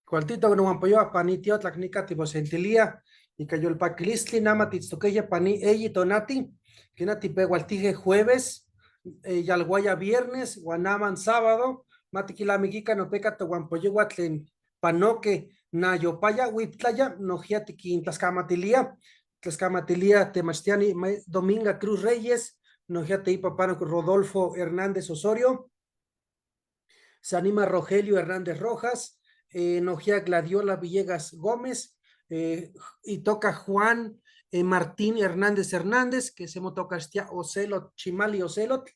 Cualtito nohuampoyoa pani tiotlac nica timosentilía ica yolpaquilistli nama tiitztoqueya pani eyi tonati, quena tipehualtije jueves, yalhuaya viernes, huan aman sábado, ma tiquilamiquica nopeca tohuampoyohua tlen panoque nayopaya huiptlaya nojía tiquintlascamatilia, tlascamatilia temachtiani Dominga Cruz Reyes, nojía teipa panoc Rodolfo Hernández Osorio, se anima Rogelio Hernández Rojas, nojía Gladiola Villegas Gómez, y toca Juan Martín Hernández Hernández, que se motocastia Ocelot, Chimali Ocelot,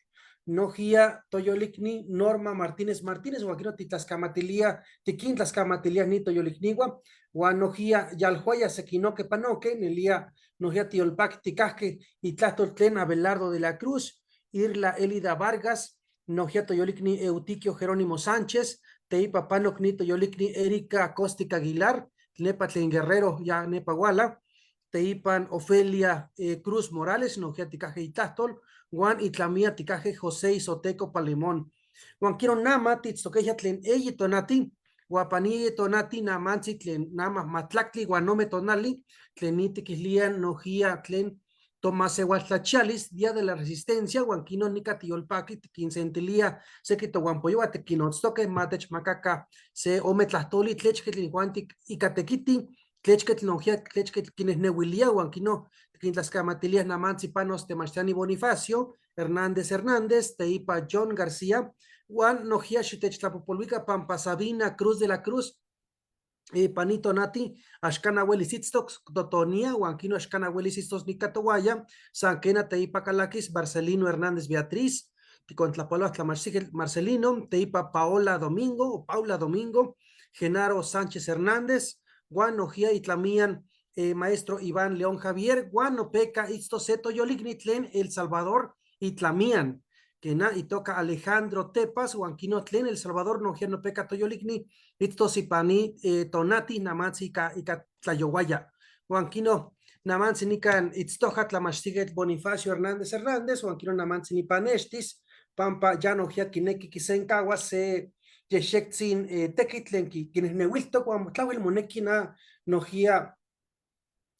nojía Toyolicni, Norma Martínez Martínez, huan titlascamatilia, tiquintlascamatilia ni toyolicnihua, huan nojía yalhuaya sequinoque panoque, nelia nojía tiolpac ticajque, itlahtol tlen Abelardo de la Cruz, Irla Elida Vargas, nojía toyolicni Eutiquio Jerónimo Sánchez, teipa panoc ni toyolicni Erika Cóstica Aguilar, nepa tlen Guerrero, ya nepa Guala, teipan Ofelia Cruz Morales, nojía ticaje itlahtol, huan itlamía ticaje José Isoteco Palimón. Huan quiero nama titztoqueya tlen eyi tonati, huapani tonati namantzi tlen nama matlactli huan ome tonali, tlen ni tiquilian nojía tlen tomaseualtlachialis, Día de la Resistencia, huan quino nica tiyolpaqui, tiquinsentilia, seki tohuampoyohua tiquinotztoque, matech macaca, se ome tlahtoli, tlechque tlen juantic icatequiti, tlechque tlen nojía, tlechque quinehnehuilia, huan quino tiquintlascamatilia namantzi panos temachtiani Bonifacio, Hernández Hernández, teipa John García, huan nojía xitechtlapopolhuica pampa Sabina Cruz de la Cruz, panito nati, axcana huelis itztoc, totonia, huan quino axcana huelis itztos nicatohuaya, san quena teipa calaquis, Marcelino Hernández Beatriz, ticontlapoloa tlamachtiquetl Marcelino, teipa Paola Domingo, o Paula Domingo, Genaro Sánchez Hernández, huan nojía itlamian maestro Iván León Javier, huan nopeca itzto seto yoligni tlen El Salvador itlamian, quena y toca Alejandro Tepas, huan quino tlen El Salvador nojía nopeca toyoligni, itzto sipani tonati namantzi ika, ika tlayohuaya, huan quino namantzi nican itztoja tlamachtiquetl Bonifacio Hernández Hernández, huan quino namantzi nipanextis, pampa ya nojía quineki quisencahuas se yexectzin tequitl tlen quinehnehuiltoc, huan tlahuel moneki na nojía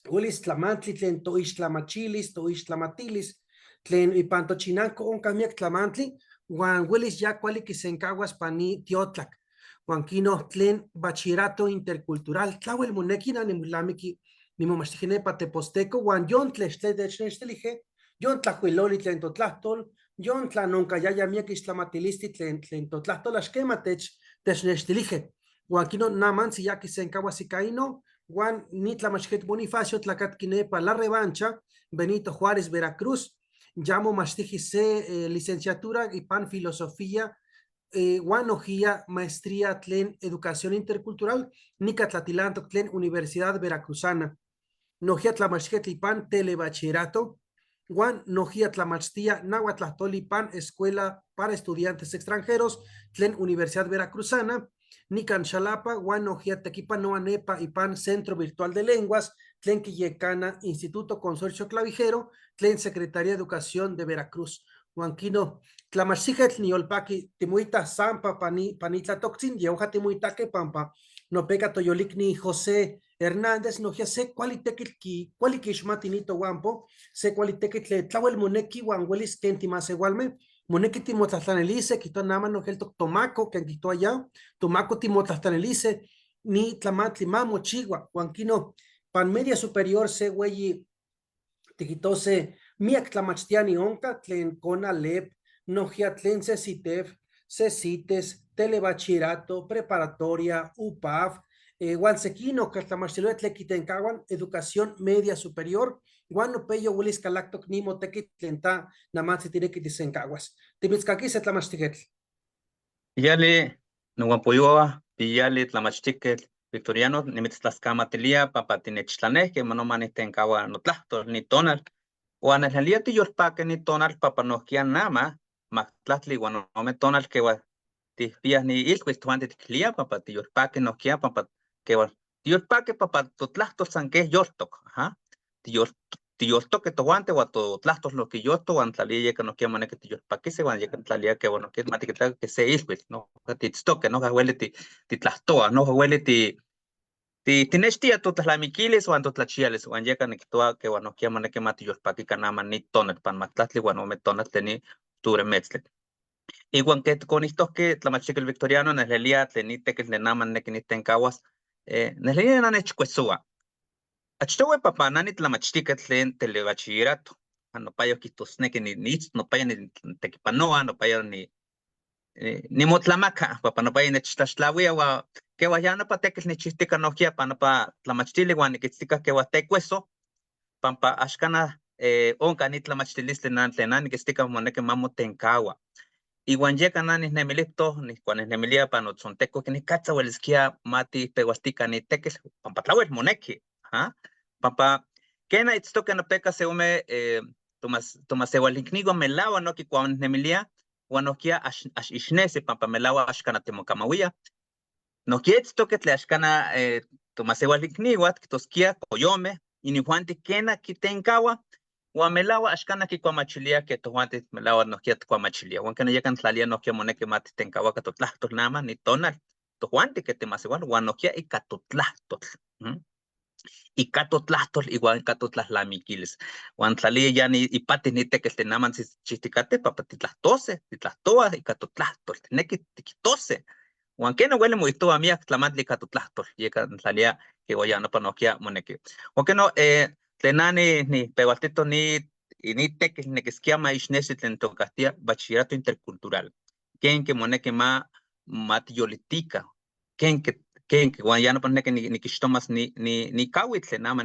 huelis tlamantli tlen toixtlamachilis, toixtlamatilis, tlen ipan tochinanco onca miac tlamantli, huan huelis ya cuali quisencahuas pani tiotlac, huan quino tlen bachillerato intercultural, tlahuel moneki na nimolamiqui nimomachtije nepa teposteco, huan yon tlextle technextilije, yon tlajuiloli tlen totlahtol, yon tlanoncayaya miac ixtlamatilisli tlen, tlen totlahtol axquema tech technextilije, huan quino namantzi ya quisencahuas ica ino, huan ni tlamachtiquetl Bonifacio tlacatqui nepa La Revancha, Benito Juárez, Veracruz, ya momachtiji se licenciatura ipan filosofía, huan nojía maestría tlen educación intercultural, nica tlatilantoc tlen Universidad Veracruzana. Nojía tlamachtiquetl ipan telebachillerato, huan nojía tlamachtia nahuatlahtoli ipan escuela para estudiantes extranjeros tlen Universidad Veracruzana, nican Xalapa, huan nojía tequipanoa nepa ipan Centro Virtual de Lenguas, tlen quiyecana Instituto Consorcio Clavijero, tlen Secretaría de Educación de Veracruz. Huan quino tlamachtiquetl niyolpaqui timuita sampa pani, panitlatoctzin, yehoja timuitaque pampa nopeca toyolicni José Hernández, nojía se cuali tequitl qui, cuali quixmati ni tohuampo, se cuali tequitl tlauel moneki huan huelis ken timaseualme, moneki timotlahtlanilise, quito nama nojel tomaco, ken quito allá, tomaco timotlahtlanilise, ni tlamantli ma mochihua, huan quino pan media superior se hueyi tiquitose miac tlamachtiani onca tlen Conalep, nojía tlen CECITEF, CECITES, telebachillerato, preparatoria, UPAF, huan sequino tlamachtiloe tlen quitencahuan educación media superior, huan nopeyo huelis calactoc nimo tequitl tlen ta namantzi tinequi tisencahuas. Timitzcaquise tlamachtiquetl. Yali nohuampoyohua tiyali tlamachtiquetl Victoriano nimitztlascamatilia pampa tinechtlanejque manoma nitencaua notlahtol nitonal, huan nelnelia tiyolpaque nitonal pampa nohkia nama majtlahtli huan ome tonal queua tijpiyah ni ilhuitl tojuanti tiklia pampa tiyolpaque nohkia pampa queua tiyolpaque pampa totlahtol san quej yoltoc, aha, tiyoltoque tojuanti huan totlahtol nohki yoltoc huan tlalia yeka nohkia moneki tiyolpaquise huan yeka tlalia queua nohkia ma tiquitaca que se ilhuitl, no. Noja tiitztoque, noja hueli titlahtoa, noja hueli tinextia totlalnamiquilis huan totlachialis, huan yeka niquihtoa que huan nohkia moneki ma tiyolpaquica nama ni tonal pan majtlahtli huan ome tonal tlen ni octubre metztli. Ihuan que ticonihtohque tlamachtiquetl Victoriano nelnelia tlen ni tequitl tlen nama niki nitencahuas, nelnelia na nechcuesoa. Achtohui pampa na nitlamachtiquetl tlen telebachillerato, nopayo quihtosnequi nopaya nitequipanoa, nopaya nimotlamaka, pampa nopaya nechtlaxtlawia huan quewa ya nopa tequitl nechihtica nohkia pa nopa tlamachtili huan niquitztica quewa tecueso, pampa axcana onca ni tlamachtilistli tlen na niquitztica moneki ma motencaua. Ihuan yeka na nijnemilihto, nijcuan nijnemilia pa notzonteco, quenicatza huelisquia ma tijpehualtica ni tequitl, pampa tlauel moneki, pampa quena itztoque nopeca se ome tomaseualicnihuan melahua no quicuanijnemilia, huan nohkia ax ixnesi pampa melahua axcana timocamahuia. Nohkia itztoque tlen axcana tomaseualicnihuan quihtosquia coyome, inijuanti quena quitencaua, huan melahua axcana quicuamachilia que tojuanti melahua nohkia ticuamachilia. Huan quena yeca ntlalia nohkia moneki ma titencahuaca totlahtol nama ni tonal, tojuanti que timaseual, huan nohkia ica totlahtol. Ica totlahtol ihuan ica totlahlamiquilis. Huan tlalia ya ni ipati ni tequitl tlen aman chihticate pampa titlahtose, titlahtoa ica totlahtol, tineki tiquitose. Huan quena hueli moihtoa miac tlamantli ica totlahtol, yeka ntlalia que ya nopa nohkia moneki. Huan queno tlen na nijpehualtito ni tequitl nequisquia ma ixnexti tlen tocahtia bachillerato intercultural. Kenque moneki ma tiyolitica, kenque, kenque, huan ya nopa neki niquixtomas ni cahuitl tlen ama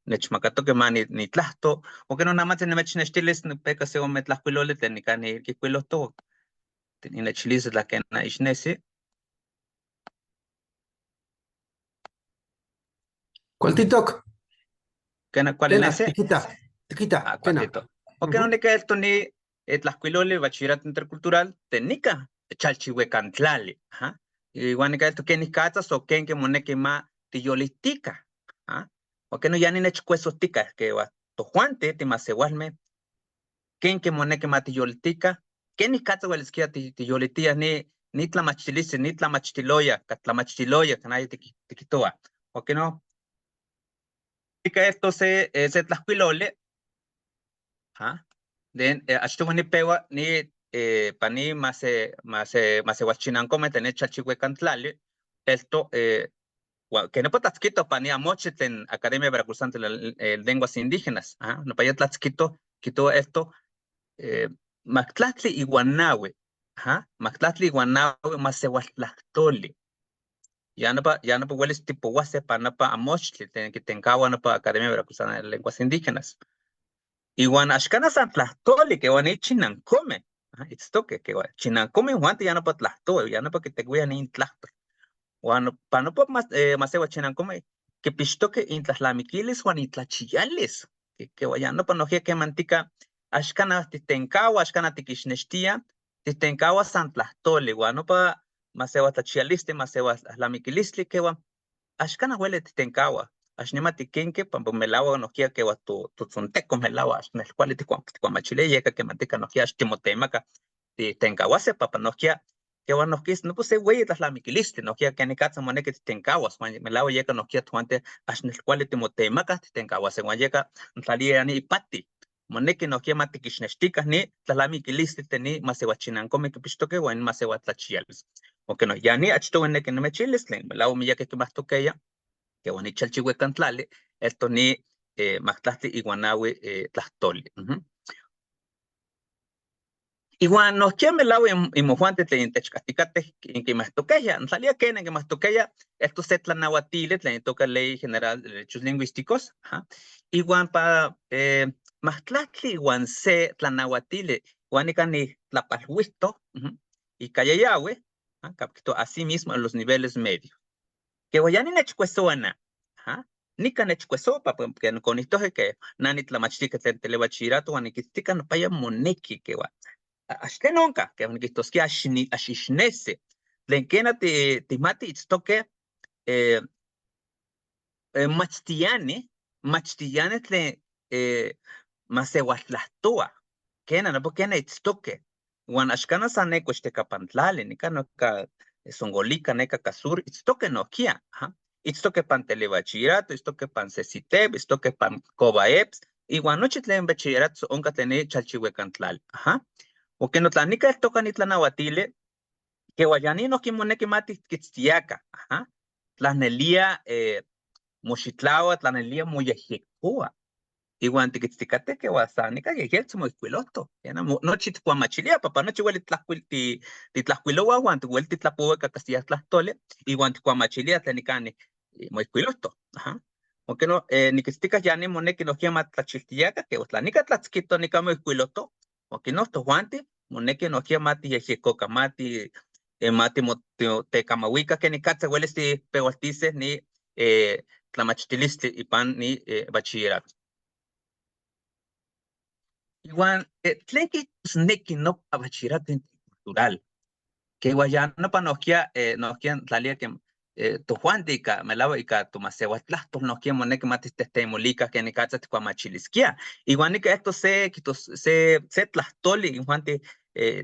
nechmakatoque ma nitlahto, o que no nada más nimechnextilis nipeca se ome tlahcuiloli tlen nican niquihcuilohto, ninechilis tla kena ixnesi. ¿Cuál? Kena, ¿cuál Kena, ese? tiquita, tiquita, Ah, kena. cuartito. O que no nica esto ni tlahcuiloli bachillerato intercultural tenica chalchihuecantlali. Ajá. Igual nica esto kenicatza o ken que moneki ma tiyolitica. Ah. O que no ya ni nechcuesotica que wa tojuante timaseualme ken que moneki ma tiyolitica kenicatza huelisquia tiyolitia ni tlamachtilistli ni tlamachtiloya katlamachtiloya kanaya tiquitoa. O que no ika esto se tlahcuiloli. Ajá. Den achtohui nipeua ni pani maseualchinancome tlen chalchihuecantlali esto que no tlatzquito pani amochi tlen Academia Veracruzana de Lenguas Indígenas. Ajá. No pa ya tlatzquito quito esto mactlatli iuan nahui. Ajá. Mactlatli iuan nahui maseualtlahtoli. Ya no pa huelis tipohuase pa nopa amochtli tlen kitenkaua nopa Academia Veracruzana de Lenguas Indígenas. Iuan axcana san tlahtoli que uan ichinancome. Ajá, itztoque que uan chinancome uan ya no pa tlahtoa, ya no pa kitecuia ni intlahtol. Uan pa nopa maseua chinancome kipixtoque intlahlamiquilis uan intlachiyalis. Que uan ya no pa nohkia kemantica axcana titenkaua, axcana tiquixnextia, titenkaua san tlahtoli, uan nopa maseua tlachialistli, maseua tlahlamiquilistli, que uan axcana huele titenkaua. Ax nimati kenke pampa melaua nohkia que uan totzonteco melaua ax nel kuali ticuamachilia yeka kemantica nohkia ax timotemaka titenkauase pampa nohkia que uan nohkia no pues se hueyi tlahlamiquilistli nohkia kenicatza moneki titenkauas huan melaua yeka nohkia tojuanti ax nel kuali timotemaka titenkauase huan yeka ntlalia ni ipati moneki nohkia ma tiquixnextica ni tlahlamiquilistli tlen ni maseuachinancome kipixtoque huan maseuatlachialis. O que no, ya ni achtohui neki nimechilis tlen melaua miyekeh kimahtokeya que uan ichalchihuecantlali esto ni majtlahtli iuan nahui tlahtoli. Iuan nohkia melaua imojuanti tlen intechkahtikateh inquimahtokeya, ntlalia ken inquimahtokeya esto se tlanauatili tlen itoka Ley General de Derechos Lingüísticos. Ajá. Iuan pa majtlahtli iuan se tlanauatili uan nikan nitlapalhuihto, ika yayaui, capito así mismo en los niveles medios. Que uan ya ni nechcuesoana, ajá. Nika nechcuesopa, porque conihtoje que nani tlamachtique tlen telebachillerato uan niquitztica nopaya moneki que uan ax tlen onka, que niquihtosquia ax ixnesi. Tlen kena timati itztoque machtiani, machtiani tlen maseualtlahtoa. Kena, no, porque kena itztoque. Huan axcana san ne Coxtecapan tlali, nican noca Zongolica, neca Casur, itztoque nohkia, ajá. Itztoque pan telebachillerato, itztoque pan CECITEP, itztoque pan COBAEPS, iwan nochi tlen bachillerato onka tlen ne chalchihuecan tlali, ajá. Porque no tlanica eltoca ni tlanahuatile, que guayani nohki moneki ma tiquitztiaca, ajá. Tlanelia moxitlaua, tlanelia moyehyecoa. Iwan tiquitzticateh que san nica yeyeltzi moijcuilohtoc, nochi tikuamachilia, papa nochi ueli titlajcuiloua uan ueli titlapoua ica castilla tlahtoli, iwan tikuamachilia tlen nicani moijcuilohtoc, ajá. Porque no, niquitzticah ya ni moneki nohkia ma tlachiltiaca, que tla nica tlatzquito nica moijcuilohtoc, porque no tojuanti moneki nohkia ma tiyehyecoca, ma ti ma timotekamahuica kenicatza uelis tipeualtiseh ni tlamachtilistli ipan ni bachillerato. Iwan tlen quihtosneki nopa bachillerato intercultural, que igual ya nopa nohkia nohkia tlalia que tojuanti ika melahuak ika tomaseualtlahtol nohkia moneki ma tihtehtemolica kenicatza tikuamachiliskia. Iwan nika esto se quihtos se tlahtoli injuanti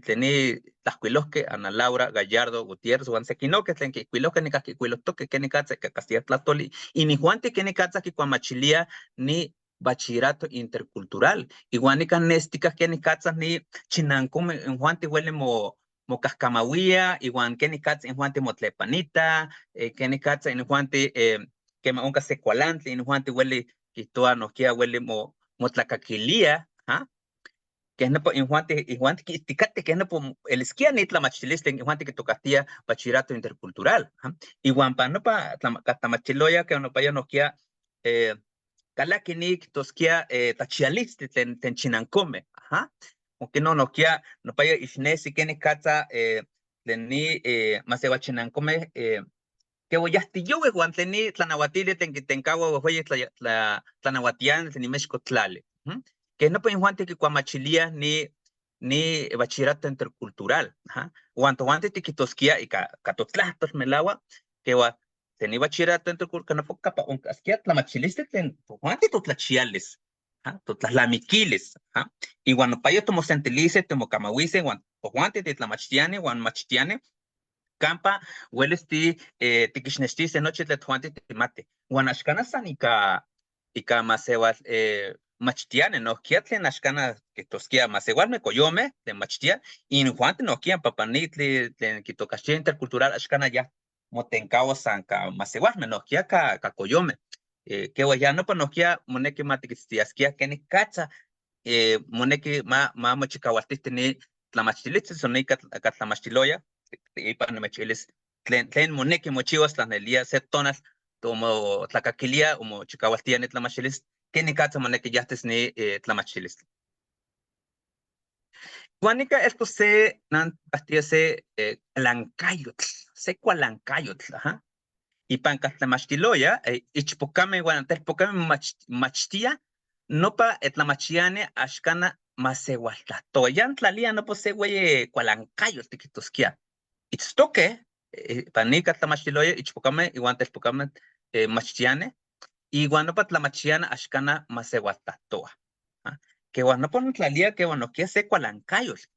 tlen ni tlajcuilohque Ana Laura Gallardo Gutiérrez uan sequinoque tlen quiijcuilohque nica quiijcuilohtoque kenicatza ika castilla tlahtoli, inijuanti kenicatza kikuamachilia ni bachillerato intercultural. Iwan nika nestica kenicatza ni chinancome injuanti ueli mocahcamauia, iwan kenicatza injuanti motlepanita, kenicatza injuanti quema onka se cualantli injuanti ueli quihtoa nohkia ueli motlacaquilia, ¿ah? Keh nopa injuanti kiihtikateh keh nopa eliskia ni tlamachtilistli injuanti kitokahtia bachillerato intercultural, ¿ah? Iwan pan nopa tlamachtiloya ke nopaya nohkia kalaki ni quihtoskia tlachialistli tlen chinancome, ajá. Porque no nohkia nopaya ixnesi kenicatza tlen ni masewalchinancome keoyahtiyowe uan tlen ni tlanahuatili tlen kitenkaua huejueyi tlanauatiani tlen nimexco tlali. Keh nopa injuanti kikuamachilia ni bachillerato intercultural, ajá. Uan tojuanti tiquihtoskia ika totlahtol melaua keua tlen ni bachillerato intercultural nopa kapa onkaskia tlamachilistli tlen tojuanti totlachialis, ajá, totlahlamiquilis, ajá. Iwan nopaya timosentilise, timocamauise uan tojuanti titlamachtiani uan machtiani kampa uelis ti tikixnextise nochi tlen tojuanti timati. Uan axcana san ika masewal machtiani, nohkia tlen axcana quihtoskia masewalme coyome tlen machtia, injuanti nohkia papa ni tlen kitocaxtia intercultural axcana ya motenkaua san ka masewalme, nohkia ka coyome. Keua ya nopa nohkia moneki ma tiquitztiaskia kenicatza moneki ma mochicaualtihti ni tlamachtilistli, son ika tlamachtiloya, ipan nimechilis tlen moneki mochiwas tlanelia se tonal tomotlacaquilia o mochicaualtia ni tlamachtilistli, kenicatza moneki yahtis ni tlamachtilistli. Uan nika esto se nan pastia se cualancayotl, se cualancayotl, ajá. Ipan tlamachtiloya, ichpocame uan telpocame machtia, nopa tlamachiani axcana masewaltlahtoa. Ya tlalia nopa se güey cualancayotl tiquitoskia. Itztoque, pan nika tlamachtiloya, ichpocame iwan telpocame machtiani, iwan nopa tlamachiana axcana masewaltlahtoa. Que uan nopa tlalia que uan nohkia se cualancayotl.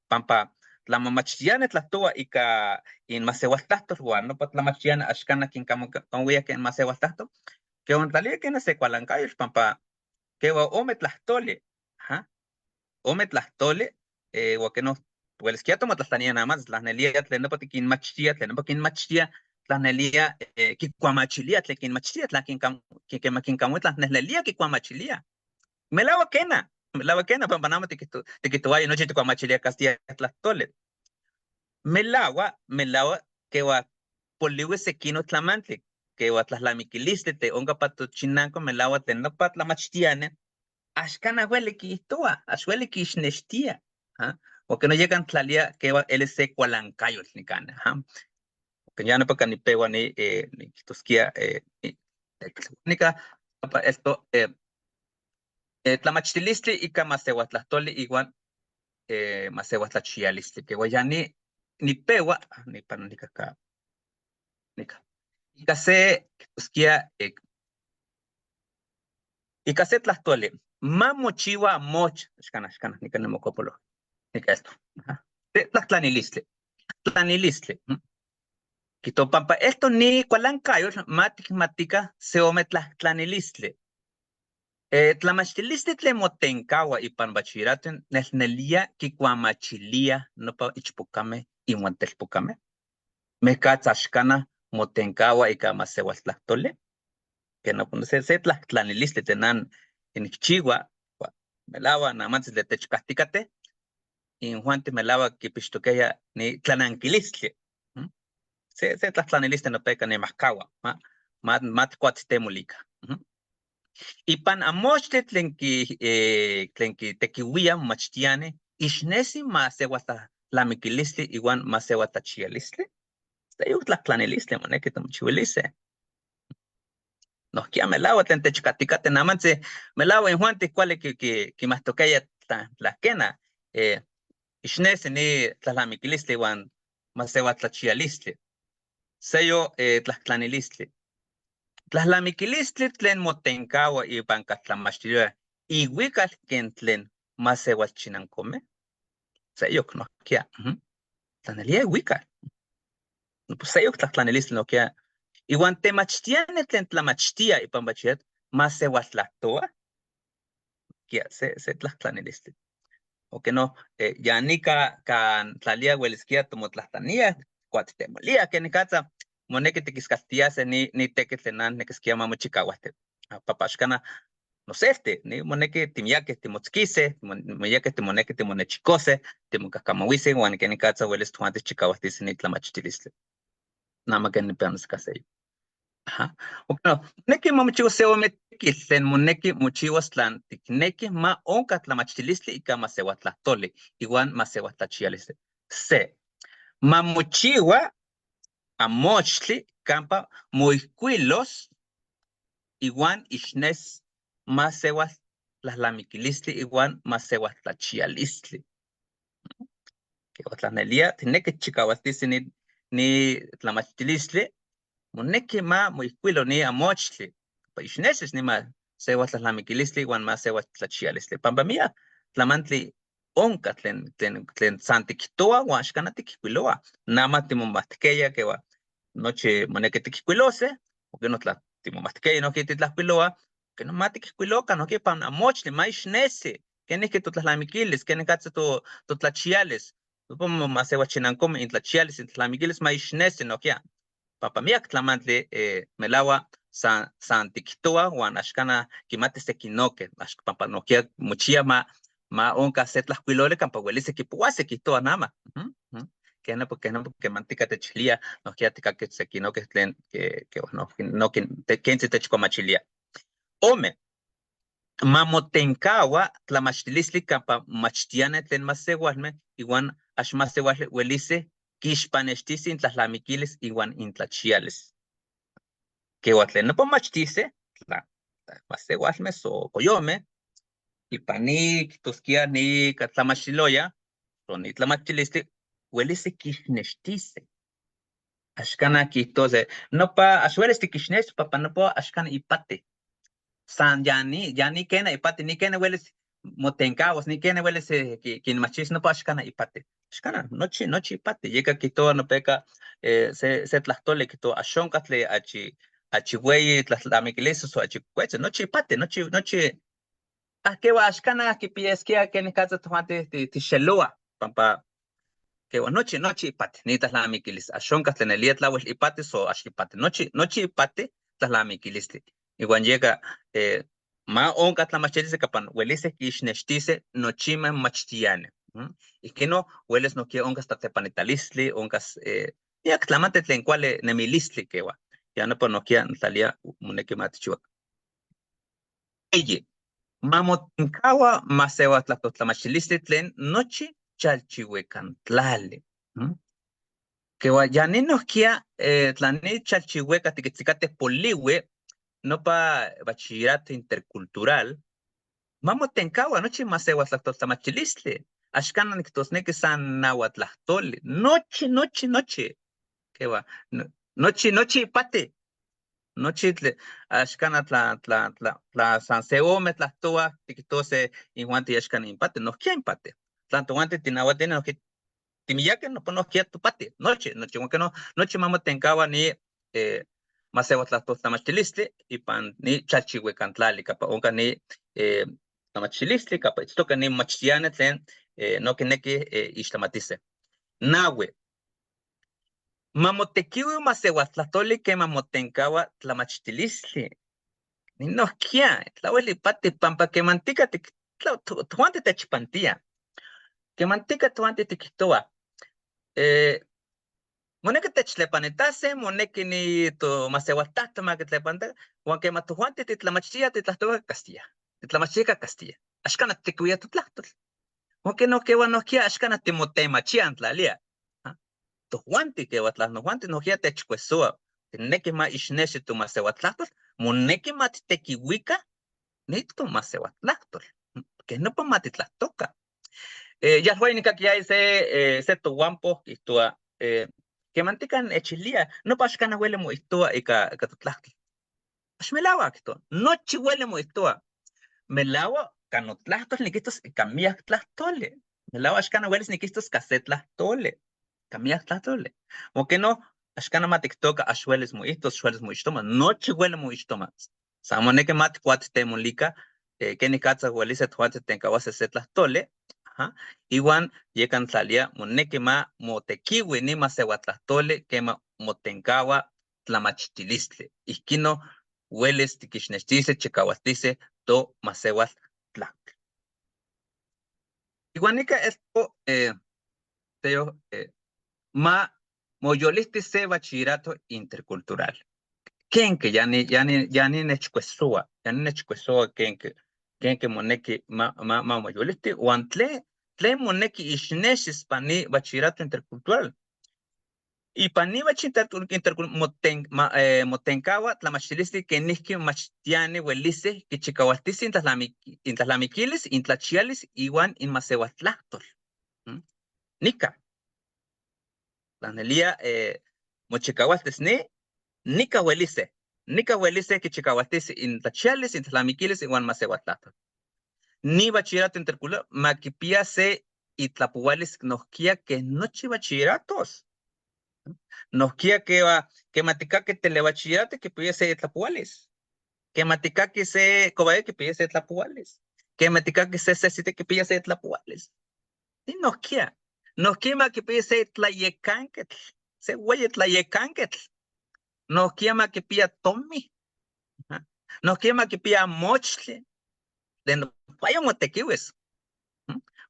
Pampa tlamamachtiani tlahtoa ika in masewaltlahtol uan nopa tlamachtiani axcana kinkamauia ken masewaltlahtol, que uan tlalia kena se cualancayotl pampa que uan ome tlahtoli, ajá, ome tlahtoli, uan que no ueliskia tomotlahtlania nada más, tlanelia tlen nopa tikinmachtia, tlen nopa kinmachtia, tlanelia kikuamachilia tlen kinmachtia, tla kinkamui tlanehnelia kikuamachilia. Melaua kena, melaua kena, pampa namo tiquihtoaya nochi tikuamachilia castilla tlahtoli. Melaua, melaua keua poliui sekino tlamantli, keua tlahlamiquilistli te onka pa tochinanco melaua tlen nopa tlamachtiani, axcana ueli quihtoa, ax ueli quixnextia, ¿ah? Porque no llegan tlalia keua LC cualancayotl nican, ajá. Porque ya nopa canipeua ni niquihtoskia nika nopa esto tlamachtilistli ika masewaltlahtoli iwan masewaltlachialistli, keua ya ni nipeua, nipan nika ka nika. Ika se quihtoskia ika se tlahtoli, ma mochiwa moch, axcana, axcana, nika nimokopolo. Nica esto. Tlajtlanilistli. Tlanilistli. Quito pampa esto ni kualancayotl ma tikmatika se ome tlajtlanilistli. Tlamachtilistli tlen motenkaua ipan bachillerato nelnelia kikuamachilia nopa ichpocameh iwan telpocameh. Mejkatz axcana motenkaua ika masewaltlahtoli. Que no, se tlajtlanilistli tlen nan nikchiua, melaua namantzin tlen techkahtikateh, injuanti melaua kipixtokeya ni tlanankilistli. Se tlajtlanilistli nopeka nimahkaua, ma tikuatztemolika. Ipan amochtli tlen kitekiuia momachtiani, ixnesi masewaltlamikilistli iwan masewaltlachialistli. Seyok tlajtlanilistli moneki timochiuilise. Nohkia melaua tlen techkatikateh namantzi, melaua injuanti kuali kimahtokeya tlahkena, ixnesi ni tlalnamikilistli iwan masewaltlachialistli. Seyo tlajtlanilistli. Tlalnamikilistli tlen motenkaua ipan katlamachtilia iuikal ken tlen masewalchinankome. Seyok nohkia. Tlanelia iuikal. Seyok tlajtlanilistli nohkia. Iwan temachtiani tlen tlamachtia ipan bachillerato masewaltlahtoa. Kia se tlajtlanilistli. O que no, ya nika kan tlalia weliskia tomotlajtlania, kuattemolia, kenikatza moneki tikiskaltiase ni tekitl tlen nan nekiskia ma mochikauahte. Papaxkana noselti, ni moneki timiakeh timotzkise, miakeh timoneki timonechikose, timokahkamauise, uan kenikatza welis tojuanti chikauahtise ni tlamachtilistli. Nama ken nipeanos kaseyo. Ajá. Bueno, moneki ma mochiua se ome tekitl tlen moneki mochiuas tlan tikneki ma onka tlamachtilistli ika masewaltlahtoli iwan masewaltlachialistli. Se, ma mochiua amochtli kampa moijkuilos iwan ixnes masewaltlalnamikilistli iwan masewaltlachialistli. Tlanelia tineki chikaualtisi ni tlamachtilistli, moneki ma moijkuilo ni amochtli, pa ixnesis ni masewaltlalnamikilistli iwan masewaltlachialistli. Pampa miak tlamantli onka tlen san tiktoa uan axkana tikijkuiloa. Nama timomahtikeya kewa nochi moneki tikijkuilose, o keno tla timomahtikeya nohki titlajkuiloa, keno ma tikijkuiloka nohki ipan amochtli, ma ixnesi, kenijki totlalnamikilis, kenikatza totlachialis, masewalchinankomeh intlachialis, intlalnamikilis ma ixnesi nohkia. Pampa miak tlamantli melaua san tiktoa uan axkana kimati sekinokeh, pampa nohkia mochia ma onka se tlajkuiloli kampa welise kipouase kihtowa nama. Kena porque mantika techilia nohkia tikakeh sekinokeh tlen kentzi techkuamachilia. Ome, ma motenkaua tlamachtilistli kampa machtiani tlen masewalmeh iwan axmasewalmeh welise kixpanextise intlalnamikilis iwan intlachialis. Kewa tlen nopa machtise, masewalmeh so koyomeh, ipan ni kihtoskia ni tlamachtiloya, so ni tlamachtilistli welise kixnextise. Axkana kihtose, nopa ax welis tikixnextis pampa nopa axkana ipati. San ya ni kena ipati, ni kena welis motenkauas, ni kena welis kinmachtis nopa axkana ipati. Axkana, nochi ipati. Yeka kihtowa nopeka se tlahtoli kihtowa axonka tlen achi weyi tlalnamikilistli so achi kuetzi, nochi ipati, nochi kewa axkana kipiaskia kenikatza tojuanti tixeloa, pampa kewa nochi ipati, ni tlalnamikilistli. Axonka tlen nelia tlawel ipati so ax ipati, nochi ipati tlalnamikilistli. Iwan yeka ma onka tlamachtilistli kampa welise kixnextise nochimeh machtiani. Ihkino welis nohkia onkas tlatlepanitalistli, onkas miak tlamantli tlen kuali nemilistli kewa. Ya nopa nohkia ntlalia moneki ma tikchiuakan. Eyi, ma motenkaua masewaltlahtoltlamachtilistli tlen nochi chalchiuekantlali. Kewa ya ni nohkia tlan ni chalchiueka tikitzikateh poliui nopa bachillerato intercultural, ma motenkaua nochi masewaltlahtoltlamachtilistli. Axkana niktosneki san nahuatlahtoli, nochi, nochi, nochi. Kewa, nochi, nochi ipati. Nochi axkana tla san se ome tlahtowa, tikihtose injuanti axkan inpati, nohkia inpati. Tlan tojuanti tinahuatini nohki timiyaqui nopa nohkia topati, nochi, nochi, huan queno nochi ma motenkaua ni masehualtlajtoltlamachtilistli ipan ni chalchihuecantlali campa onca ni tlamachtilistli campa itztoca ni machtiani tlen no quinequi ixtlamatise. Nahui. Ma motequihui masehualtlahtoli quema motenkaua tlamachtilistli. Ni nohkia, tlahuel ipati pampa quemantica tojuanti techpantia. Quemantica tojuanti tiquihtohua, moneki techtlepanitase, moneki ni tomasehualtlahto ma kitlepanita, huan quema tojuanti titlamachtia titlahtohua castilla, titlamachtia castilla. Axcana titequihuia totlahtol. Huan que nohkia nohkia axcana timotemachia antlalia. Tojuanti quewa tlanojuanti nohkia techcuesoa. Tineki ma ixnexi tomasehualtlahtol, moneki ma titequihuica ni tomasehualtlahtol. Que nopa ma titlahtoca. Yalhuay nicaquia se tohuampo quihtoa, quemantica nechilia, nopa axcana huele moihtoa ika totlahtol. Axmelahua quihtoa, nochi huele moihtoa. Melahua ka notlahtol niquihtos ika miyac tlahtoli. Melahua axcana huelis niquihtos ka se tlahtoli. Ka miyac tlahtoli. O que no, axcana ma tiktoca ax huelis moihtos, ax huelis moixtoma, nochi huele moixtoma. San moneki ma tikuattemolika, kenikatza huelise tojuanti tenkauase se tlahtoli. Ajá. Iwan yekan tlalia moneki ma motekiui ni masehuatlahtoli kema motenkaua tlamachtilistli. Ihkino huelis tikixnextise, chikaualtise to masehualtlahtol. Iwan nika esto, teo, ma moyolihti se bachillerato intercultural. Kenke yani nechcuesoa, yani nechcuesoa kenke moneki ma moyolihti, huan tlen moneki ixnexis pani bachillerato intercultural. Y pani bachillerato intercultural motenkaua tlamachtilistli kenijki machtiani huelise kichikaualtisi intlatlamiquilis, intlachialis iwan inmaseualtlahtol. Nika. Tlanelia mochikaualtis ni, nika huelise. Nika huelise kichikaualtisi intlachialis, intlalamiquilis iwan maseualtlahtol. Ni bachillerato intercultural makipia se itlapualis nohkia que nochi bachilleratos. Nohkia que va, que matikaki telebachillerato que pide se itlapualis. Que matikaki se cobaye que pide se itlapualis. Que matikaki se se que pide se itlapualis. Ni nohkia. Nohkia ma que pide se tlayecanketl. Se hueye tlayecanketl. Nohkia ma que pida tomi. Nohkia ma que pida mochtli. De no vaya motequiwis.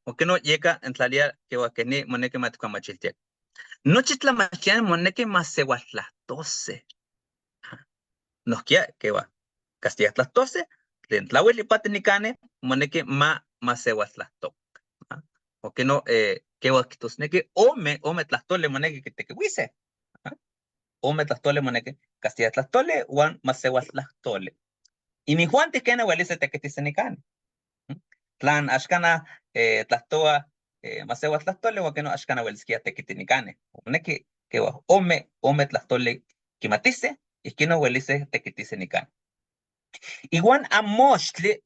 O que no llega en tlalia que va que ni moneki matikuamachiltiak. Nochi tlamachtiani moneki maseualtlahtose. Nohkia que va castilla tlahtose, tlen tlauel ipati nikane, moneki ma maseualtlahtoka. O que no, que va quihtosneki ome tlahtoli moneki kitekiuise. Ome tlahtoli moneki castilla tlahtoli huan maseualtlahtoli. Inijuanti kena huelise tekitise nikane. Tlan axcana tlahtoa maseualtlahtoli huan que no axcana hueliskia tekitinikane. Moneki que va ome tlahtoli kimatise, ihkino huelise tekitise nikane. Iwan amochtli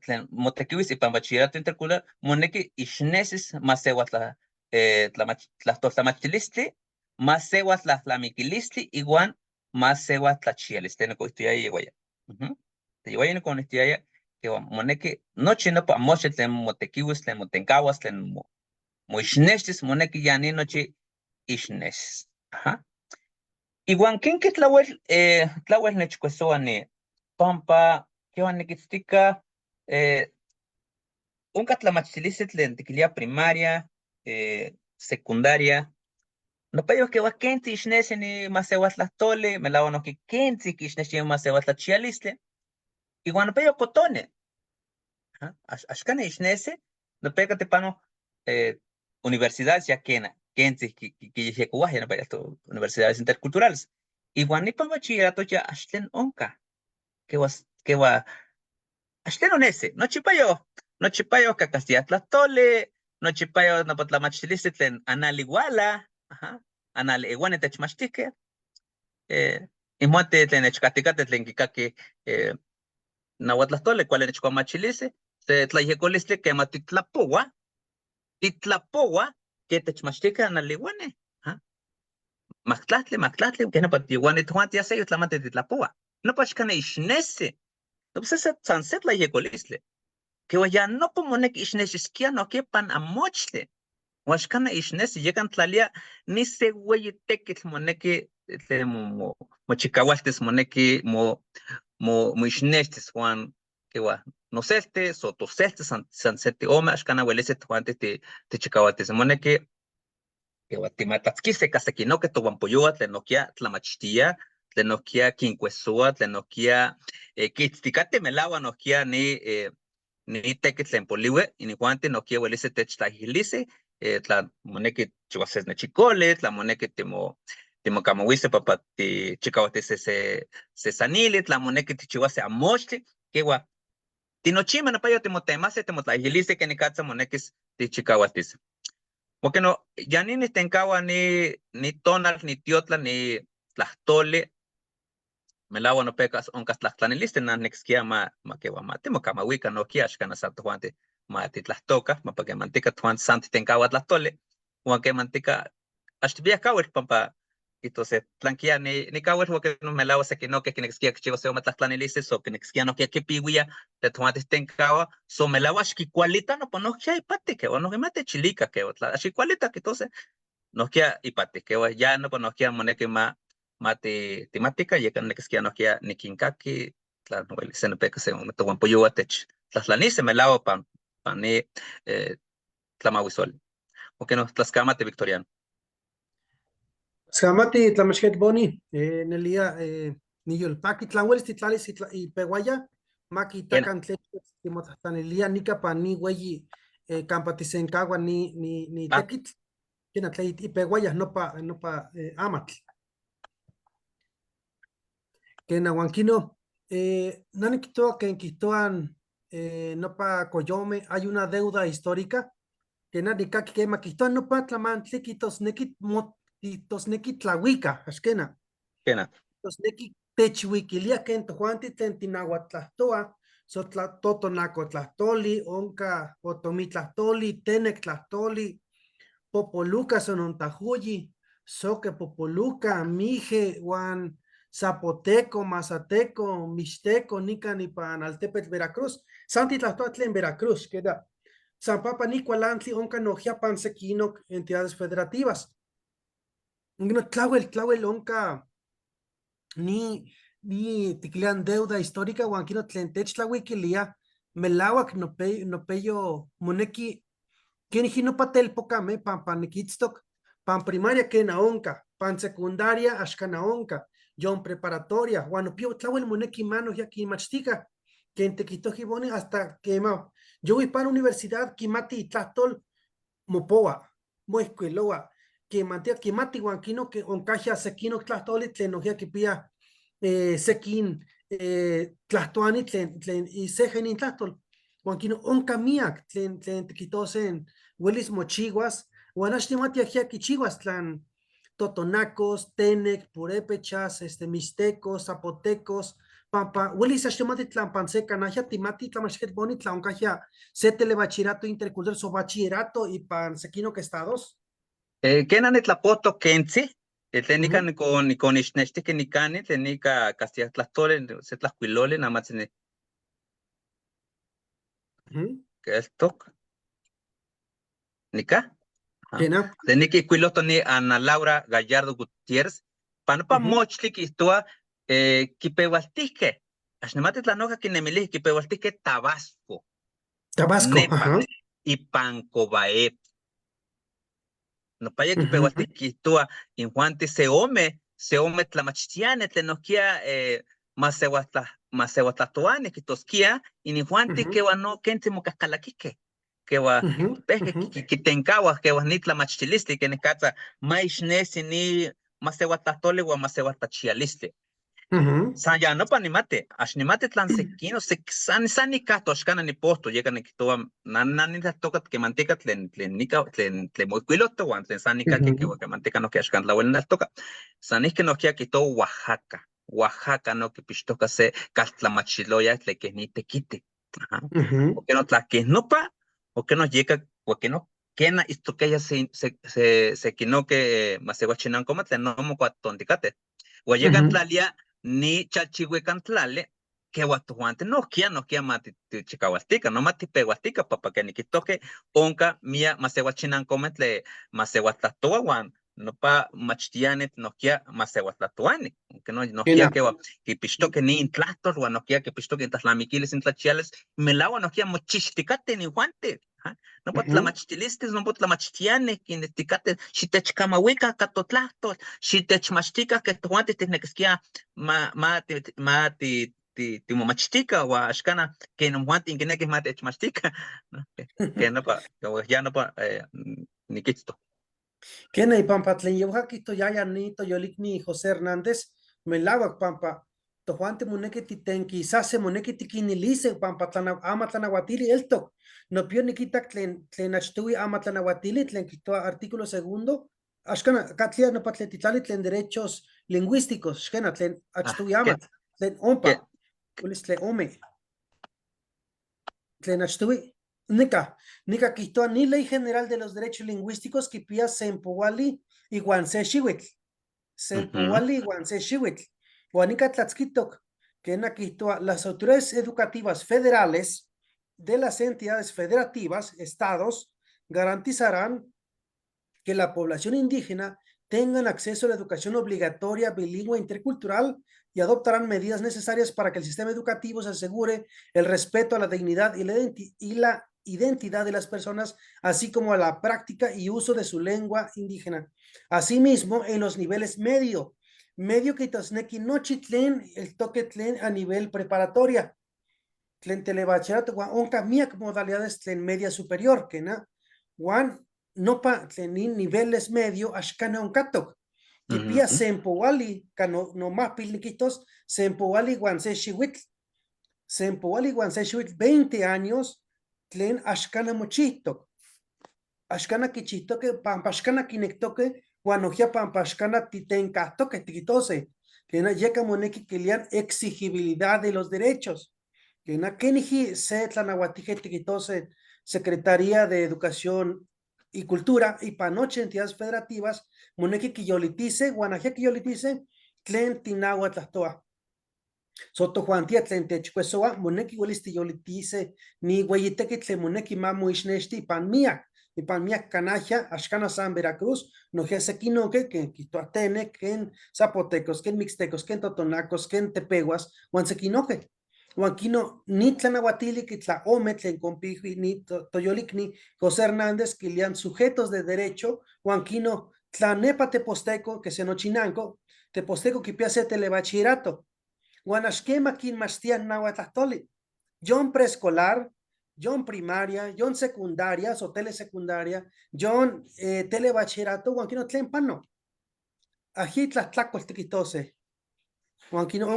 tlen motekiuis ipan bachillerato intercultural moneki ixnesis maseualtlahtoltlamachtilistli, maseualtlahtlamiquilistli iwan maseualtlachialistli. Nokoihtoyaya yehuaya. Yehuaya nokonihtoyaya que moneki nochi nopa amochtli tlen motekiuis, tlen motenkauas, tlen moixnextis, moneki yani nochi ixnexis. Ajá. Iwan kenke tlauel nechcuesoa ni pampa kewan nikitztika onka tlamachtilistli tlen tikilia primaria, secundaria, nopayo kewa kentzi ixnexi ni maseualtlahtoli, melaua nohki kentzi kixnexti maseualtlachialistli, iwan nopayo kotone. Ajá. Axkani ixnexi, nopeka tepano universidades ya kena, kentzi kiyejyekouaj ya nopa to universidades interculturales. Iwan nipan bachillerato ya axtlen onka. Kewa axtlen onesi, nochipayo ka castilla tlahtoli, nochipayo nopa tlamachtilistli tlen analihuala, ajá, anali iguani techmachtihkeh, inmoanti tlen nechkahtikateh tlen kikaki nahuatlahtoli kuali nechkuamachilise, se tlayejyekolistli kema titlapoua, Titlapohua que techmachtica analihuani. Majtlahtli, majtlahtli, que nopa tihuani tojuanti ya seyo tlamantli titlapohua. Nopa axkan ixnesi. No, pues ese san se tlayekolistli. Que ya nopa moneki ixnexisquia nohkia pan amochtli. Huan axkan ixnesi, yekan tlalia ni se hueyi tekitl moneki tlen mochikaualtis moneki moixnextis huan kewa noselti, so toselti, san se tiome, axkan uelise tojuanti tichikaualtis moneki kewa timatlatzkise ka sekinoke tohuampoyohua tlen nohkia tlamachtia, tlen nohkia kinkuesoa, tlen nohkia kitztikate melaua nohkia ni tekitl tlen poliui, inijuanti nohkia uelise techtlaijilise, tla moneki chihuase nechicoli, tla moneki timokamauise pampa tichikaualtise se sanili, tla moneki tichihuase amochtli, kewa tinochima nopayo timotemase, timotlaijilise kenikatza monekis tichikaualtise. Porque no, ya ni nitenkaua ni tonal, ni tiotla, ni tlahtoli, melaua nopekas onkas tlahtlanilistli, nah nekiskia ma kewa ma timokamauika nohkia axkan san tojuanti ma titlahtoka, ma pa kemantika tojuanti san titenkaua tlahtoli, huan kemantika axtipia kawitl pampa kijtose tlankia ni kawitl porque no melaua sekinokeh kinekiskia kichiwas ome tlahtlanilistli, so kinekiskia nohkia kipiwia tlen tojuanti titenkaua, so melaua axkikualita nopa nohkia ipati, kewa nohkia ma techilika, kewa tla axkikualita kijtose nohkia ipati, kewa ya nopa nohkia moneki ma timatika, yeka nekiskia nohkia nikinkaki, tla uelis se nopeka se ome tohuampoyohua tech tlahtlanise melaua pan ni tlamauisoli. Porque no, tlaskamati Victoriano. Tlaskamati tlamachketl Boni, nelia niyolpaki, tlan uelis titlalis ipehuaya, ma kitakan tlen timotlahtlanelia nika pan ni ueyi kampa tisenkaua ni tekitl, kena tlen ipehuaya nopa amatl. Kena huan kino, na nikihtowa ken kihtowan nopa koyome, hay una deuda histórica, que na nikaki kema kihtowa nopa tlamantli kijtosneki kijtosneki tlauika, axkena. Kena. Kijtosneki techuikilia ken tojuanti tlen tinahuatl so totonaco tlahtoli, onka otomí tlahtoli, tenec tlahtoli, popoluca sonontajuyi, soque popoluca, mije, huan zapoteco, mazateco, mixteco, nikan ipan altepetl Veracruz, san titlahtoa tlen Veracruz, queda San Papa ni kualantli onka nohkia pan sekinok entidades federativas. No, tlawel, tlawel onka ni tikilian deuda histórica huan kino tlen techtlauikilia melauak nopeyo moneki keniji nopa telpokame pampa nikitztok pan primaria kena onka, pan secundaria axkana onka, yon preparatoria, huan nopio tlawel moneki mano ya kinmachtika, ken tekihtohki Boni hasta kema yo pan universidad kimati itlahtol mopoa, moescueloa, kemantia kimati huan kino ke onkahia sekinok tlahtoli tlen nohkia kipia sekin tlahtoani tlen iseja inin tlahtol, huan kino onka miak tlen tikihtosen uelis mochiwas, huan axtimati ajia kichiwas tlan totonacos, tenec, purépechas, mixtecos, zapotecos, pampa uelis axtimati tlan pan se kanahia timati tlamachtiketl Boni tla onkahia se telebachillerato intercultural so bachillerato ipan sekinok estados. Kena nitlapohtok kentzi, tlen nika nikonixnextihkeh nikani, tlen nika castilla tlahtoli, se tlahcuiloli, namatzin keltok. Nika? Kena. Tlen niki ijkuilohtok ni Ana Laura Gallardo Gutiérrez, panopa mochtli kihtowa kipeualtihkeh, axnimati tla noja kinemilihkeh, kipeualtihkeh Tabasco. Tabasco, Nepa, ajá. ipan Kobaep. Nopaya kipeualtihkeh kihtowa injuanti se ome tlamachtiani tlen nohkia masewaltlahtoani kihtoskia, ininjuanti kewa no kentzi mokahkalakihkeh, kewa pehkeh kitenkauah kewa ni tlamachtilistli kenikatza ma ixnesi ni masewaltlahtoli uan masewaltlachialistli. San ya nopa nimati, ax nimati tlan sekino, san nikahto axkana nipohto, yeka nikihtowa, na nitlahtokatl kemantika tlen nika, tlen moijkuilohtok uan tlen san nikaki kewa kemantika nohkia axkan tlauel neltoka. San ihki nohkia kihtowa Oaxaca, Oaxaca no kipixtoka se kaltlamachiloya tlen keh ni tekiti. Ajá. Porque no tla keh nopa, porque no yeka, porque no Kena itztoqueya se sequinoque masehualchinancoma tlen no mocuatonticate. Huan yeca tlalia ni chalchihuican tlali que tojuanti nohkia ma tichicahualtica, no ma tipehualtica, pampa que niquihtohque onca miyac masehualchinancome tlen masehualtlahtohua huan nopa machtiani nohkia masehualtlahtohuani, que no nohkia que quipixtoque ni intlahtol huan nohkia quipixtoque intlalnamiquilis intlachialis, melahuac nohkia mochixticate inijuanti. Nopa tlamachtilistes, nopa tlamachtiani quinecticate xitechcamahuica ca totlahtol, xitechmachtica que tojuanti tijnequisquia ma timomachtica huan axcana que imojuanti inquinequij ma techmachtica, ¿no? Que nopa, ya nopa niquitzto. Quena ipampa tlen yehua quihtoyaya ni toyolicni José Hernández, melahuac pampa tojuanti moneki titenquisase, moneki tiquinilise pampa ama tlanahuatili eltoc. Nopio niquitac tlen achtohui ama tlanahuatili, tlen quihtoa artículo segundo, axcana, catlia nopa tlen titlali tlen derechos lingüísticos, xquena tlen achtohui ama, tlen ompa, ulis tlen ome, tlen achtohui. Nica quihtoa ni Ley General de los Derechos Lingüísticos quipia sempohuali ihuan se xihuitl. Sempohuali ihuan se xihuitl. Huan nica tlatzquitoc, que quihtoa las autoridades educativas federales de las entidades federativas, estados, garantizarán que la población indígena tengan acceso a la educación obligatoria, bilingüe e intercultural y adoptarán medidas necesarias para que el sistema educativo se asegure el respeto a la dignidad y la identidad de las personas, así como a la práctica y uso de su lengua indígena. Asimismo, en los niveles medio, medio quihtosnequi nochi tlen el toque tlen a nivel preparatoria, tlen telebachillerato, huan onca miac modalidades tlen media superior, que na, huan nopa tlen ni niveles medio axcana oncatoc. Quipia sempohuali, ca no, nomahpil niquihtos, sempohuali huan se xihuitl. Sempohuali huan se xihuitl, 20 años, tlen axcana mochihtoc. Axcana quichihtoque, pampa axcana quinectoque, huan nojia pampa axcana titencahtoque, tiquitose. Que na yeca moneki quilian exigibilidad de los derechos. Que na keniji se tlanahuatije tiquitose Secretaría de Educación y Cultura y panoche entidades federativas moneki quiyolitise, huan ajia quiyolitise, tlen tinahuatlahtoa. So tojuantia tlen techcuesoa, moneki uelis tiyolitise, ni hueyitequi tlen moneki ma moixnexti ipan miac canajia, axcana san Veracruz, nojia sequinoque, que quihtoa tene, ken zapotecos, ken mixtecos, ken totonacos, ken tepehuas, huan sequinoque. Huan quino ni tlanahuatili quitla ome tlen compijui ni toyolicni José Hernández quilian sujetos de derecho, huan quino tlanepa teposteco, que se nochinanco, teposteco quipia se telebachillerato. Huan axquema quinmachtian nahuatlahtoli. Yon preescolar, yon primaria, yon secundaria, o telesecundaria, yon telebachillerato, huan quino tlen pano. Ají tlahtlacol tiquitose. Huan quino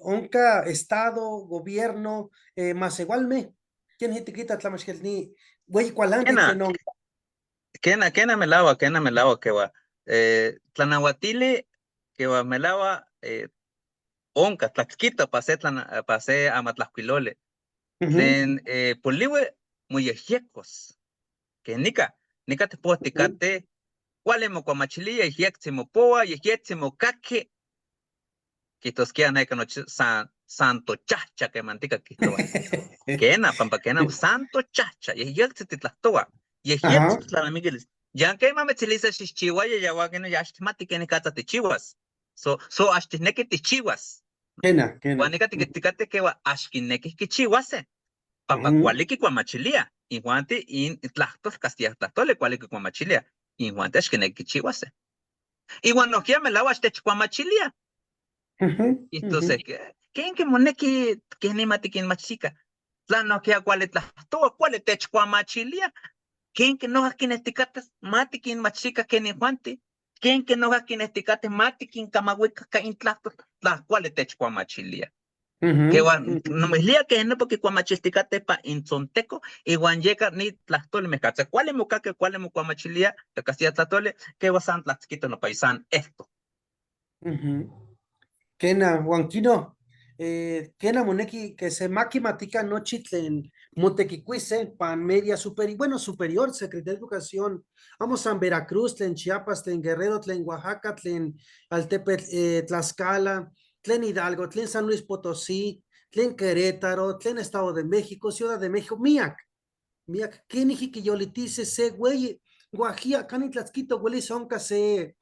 onca estado, gobierno, más igualme. ¿Quién hitiquita tlamachkelni? Güey, cualante Kena, tlen onca. Kena melahuac, que tlanahuatili, que wa melahuac, onca, tlatzquito, pa se pa se amatlajcuiloli. Tlen polihui moyejyecos. Que nica tepohticate, cuali mocuamachilia, yejyectzi mopoa, yejyectzi mocaqui, quihtosquia neca nochi santo chahcha quemantica quihtoua. Quena, pampa quena, santo chahcha, yejyectzi titlahtoua, yejyectzi totlalnamiquilis. Ya quema metzilisa xixchiuaya, ya huan ya axtihmati kenicatza tichiuas. So axtihnequi tichiuas. Kena, kena. Huan nica tiquihticate que axquinequih quichiuase. Pampa cuali quicuamachilia. Injuanti in tlahtol, castilla tlahtoli cuali quicuamachilia. Injuanti axquinequi quichiuase. Iuan nohkia melahuac axtechcuamachilia. Entonces, ¿quién que moneki kenima tiquinmachtica? Tla nohkia cuali tlahtoua, cuali techcuamachilia. ¿Quién que noja quinehticates ma tiquinmachtica ken injuanti? ¿Quién que noja quinehticates ma tiquincamahuica ca intlahtol? Tla cuali techcuamachilia. Que huan, no me lía que no porque cuamachilticate pa intzonteco, iuan yeka ni tlahtoli mejcatza. ¿Cuál mocaque, cuál mocuamachilia? La castilla tlahtoli, que san tlatzquito no paisan esto. Kena, huan quino, Kena moneki que se maquimatica nochi tlen motequicuise pan media superior, bueno, superior, Secretaría de Educación, vamos a Veracruz, tlen Chiapas, tlen Guerrero, tlen Oaxaca, tlen Altepetl, Tlaxcala, tlen Hidalgo, tlen San Luis Potosí, tlen Querétaro, tlen Estado de México, Ciudad de México, miac, miac, kenijqui quiyolitise se güey, Guajía, cani tlatzquito, huelis onca se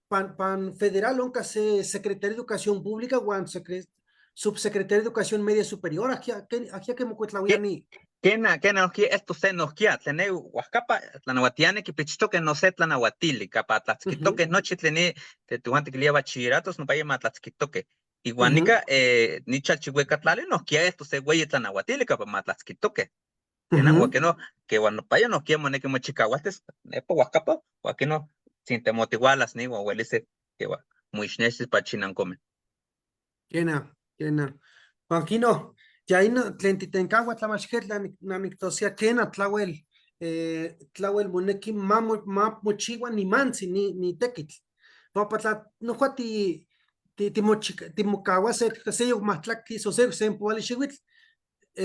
pan federal, onca se Secretaría de Educación Pública, huan Subsecretaría de Educación Media Superior, ajia que mocuetlahuiani. Kena, kena, nohkia, esto se nohkia, tlen ne Oaxcapa, tlanahuatiani quipichtoque no se tlanahuatili, capa tlatzquitoque nochi tlen ne tetuan tiquilia bachilleratos, no paya ma tlatzquitoque. Igual nica, nichalchihuecatlali nohkia esto se güey tlanahuatili, capa ma tlatzquitoque. Kena, huan que no, que huan no paya nohkia moneki mochicahualtis, nepa Oaxcapa, huan que no, sin temotigualas ni huan huelise, que huan muixnextis pa chinancome. Kena, kena. Huan kino, ya ino tlen titencahua tlamachketl namictosia kena tlawel, tlawel moneki ma mochiwa nimantzi ni tekitl. Pampa tla nohua ti timokaua se seyok mahtlactli o seyok sempoali xiuitl,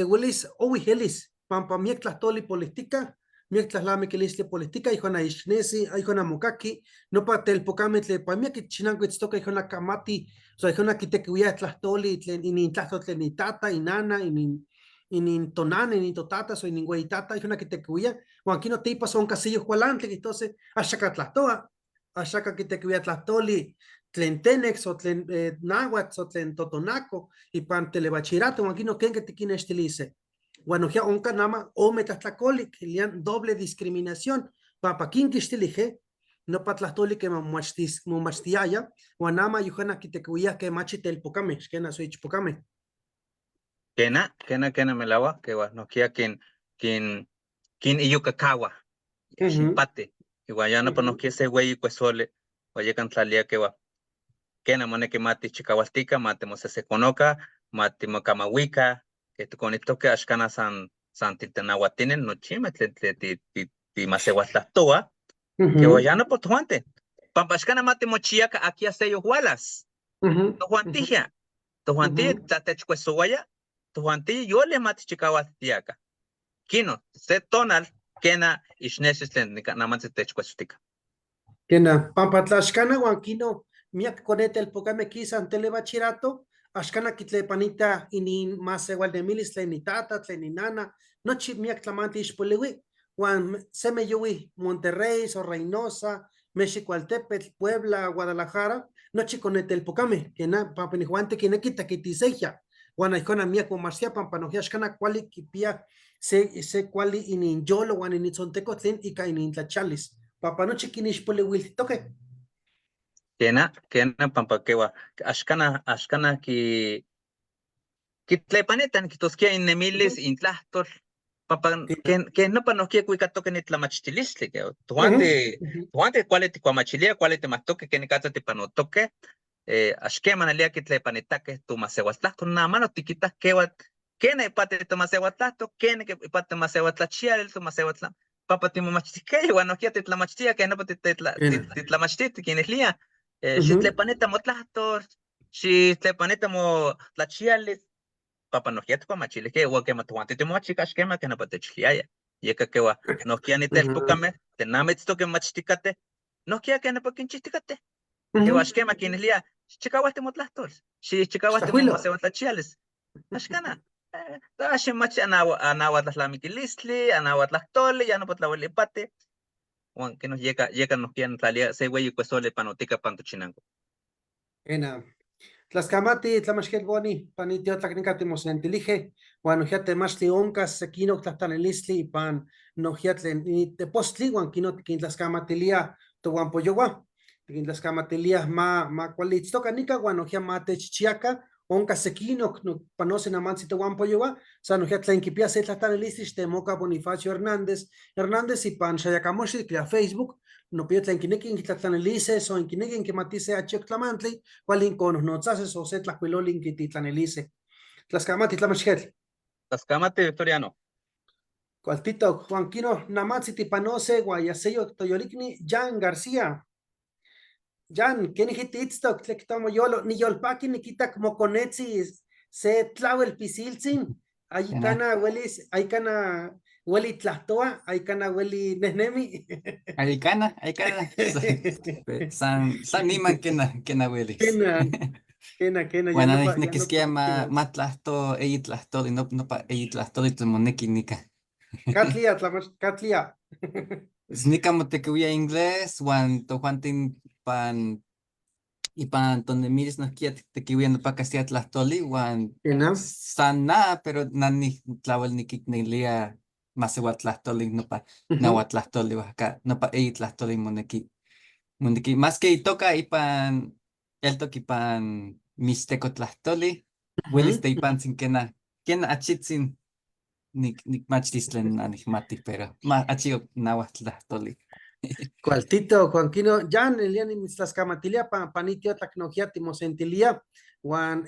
huelis ohui helis, pampa miek tlahtoli politica, miek tlahlamiquilistli politica, ihcuan ixnesi, ihcuan amokaki, nopa telpocameh tlen pa miek chinanco itztoca ihcuan akamati, o sea, ihcuan kitequiuia tlahtoli tlen inintlahtlol tlen itata, inana, inin tonana, inin totata, so inin güeyitata, ihcuan kitequiuia, huan kino teipa son seyok kualantli, kijtose, axaca tlahtoa, axaca kitequiuia tlahtoli tlen tenex o tlen náhuatl o tlen totonaco ipan telebachillerato, huan kino ken tiquinextilise. Huan nohkia onka nama ome tlahtlacoli, quilian doble discriminación, pampa quinquixtilije, nopa tlahtoli que momachtiaya, huan nama yuhana kitequiuia que machi telpocameh, xkena so ichpocameh. Kena, kena, kena melaua, que huan nohkia quin iyucacaua, xipate, igual ya no nohkia se güey cuesole, huan tlalia que huan kena moneki ma tichicaualtica, ma timoseseconoca, ma timocamahuica, que ticonitoque axcana san titenahuatinen nochimeh tlen timaseualtlahtoa, que huan ya no por tojuanten. Pampa axcana ma timochiaca aquí a sello hualas. Tojuantijia, tojuantij tla techcuesowaya, tojuantij yoli ma tichicaualtiaca. Kino, se tonal, kena ixnexis tlen namantzin techcuesotica. Kena, pampa tlaxcana huan kino, miak conetelpocameh quisan telebachillerato, axcana kitlepanita inin maseualnemilis tlen itata, tlen inana, nochi miak tlamantli ixpoliui, huan seme yuwi Monterrey, o Reynosa, Mexicoaltepetl, Puebla, Guadalajara, nochi conetelpocameh, kena pampa inijuanti kineki tequitisejya, huan ijkon miak momachtia pampa nohkia axcana kuali kipia se kuali ininyolo huan initzonteco tlen ika inintlachialis, pampa nochi kinixpoliuiltitoque. Kena, kena, pampa kewa, axcana, axcana ki kitlepanitan kitoskia innemilis, intlahtol, pampa ken nopa nohkia kuikatoke nitlamachtilistli, ke tojuanti, tojuanti kuali tikuamachilia, kuali timahtoke, kenikatza tipanotoke, axkema nelia kitlepanitake tomaseualtlahtol, namano tikitah kewa, kena ipati tomaseualtlahto, kena ipati tomaseualtlachial, tomaseualtla, pampa timomachtijkej, huan nohkia titlamachtia, ken nopa titlamachti, kinilhia, xitlepanita motlahtol, xitlepanita motlachialis, pampa nohkia tikuamachilijkej, huan kema tojuanti timomachtij axkema ken nopa techilhiaya. Yeka kewa nohkia nitelpocameh, tenamitztoque machtikateh, nohkia ken nopa kinchihtikateh. Kewa axkema kinilhia, xchikaualti motlahtol, xchikaualti Xtlajuilo. momaseualtlachialis. Axkana, ximach anahuatlahlamiquilistli, anahuatlahtoli, ya nopa tlauel ipati. Huan keno yeka nohkia ntlalia se hueyi cuesole panotica pan tochinanco. Ena. Tlaxcamati, tlamachkel boni, pani tiotlak nika timosentilije, huan nohkia temachtli onkas sekinok tlahtlanilistli ipan nohkia tlen ni tepostli, huan kino tikintlaskamatilia tohuampoyohua, tikintlaskamatilia ma kuali itztoka nika, huan nohkia ma techchiaka, onka sekinok no, panose namantzi tohuampoyohua, sa nohkia tlen kipia se tlahtlanilistli xtemoka Bonifacio Hernández, Hernández ipan xayakamoxtli tlia Facebook, no pia tlen kineki inquitlatlanilise, so inkineki inquimatise achiok tlamantli, kuali inkonohnotzase, so se tlajkuiloli inquititlanilise. Tlaxcamati, tlamachketl. Tlaxcamati, Victoriano. Cualtito, Juan Quino, namantzi tipanose, guayaseyo, toyolikni, Jan García. Jan, ¿quién dijiste itztok? Tle kitomo yolo, ni yolpaki nikitak mokonetzi, Se tlawel pisiltzin, ahí Kena. Cana huelis, ahí cana hueli tlahtoa, ahí cana hueli nehnemi. Ahí cana, ahí cana. San niman kena, kena welis. Kena, kena, kena, ya Bueno, no pa, ya no niknekiskia pa ma tikchihuas. ma tlahto eyi tlahtoli, no nopa eyi tlahtoli tlen moneki nika. Katlia, tlamach, katlia. Nika motekiuia inglés uan tojuantin pan ipan tonemilis nohkia tiktekiuia nopa castilla tlahtoli uan Kena. San na, pero na tlauel nikiknelia masehualtlahtoli nopa nahuatlahtoli oaxaca nopa eyi tlahtoli moneki moneki maski itoka ipan eltok ipan mixteco tlahtoli welis teipantzin kena kena achitzin nikmachtis tlen nanikmati, pero ma achi nahuatl tlahtoli. Cualtito, Juanquino, ya nelia nimitztlaskamatilia pa ni tiotlac nohkia timosentilia, uan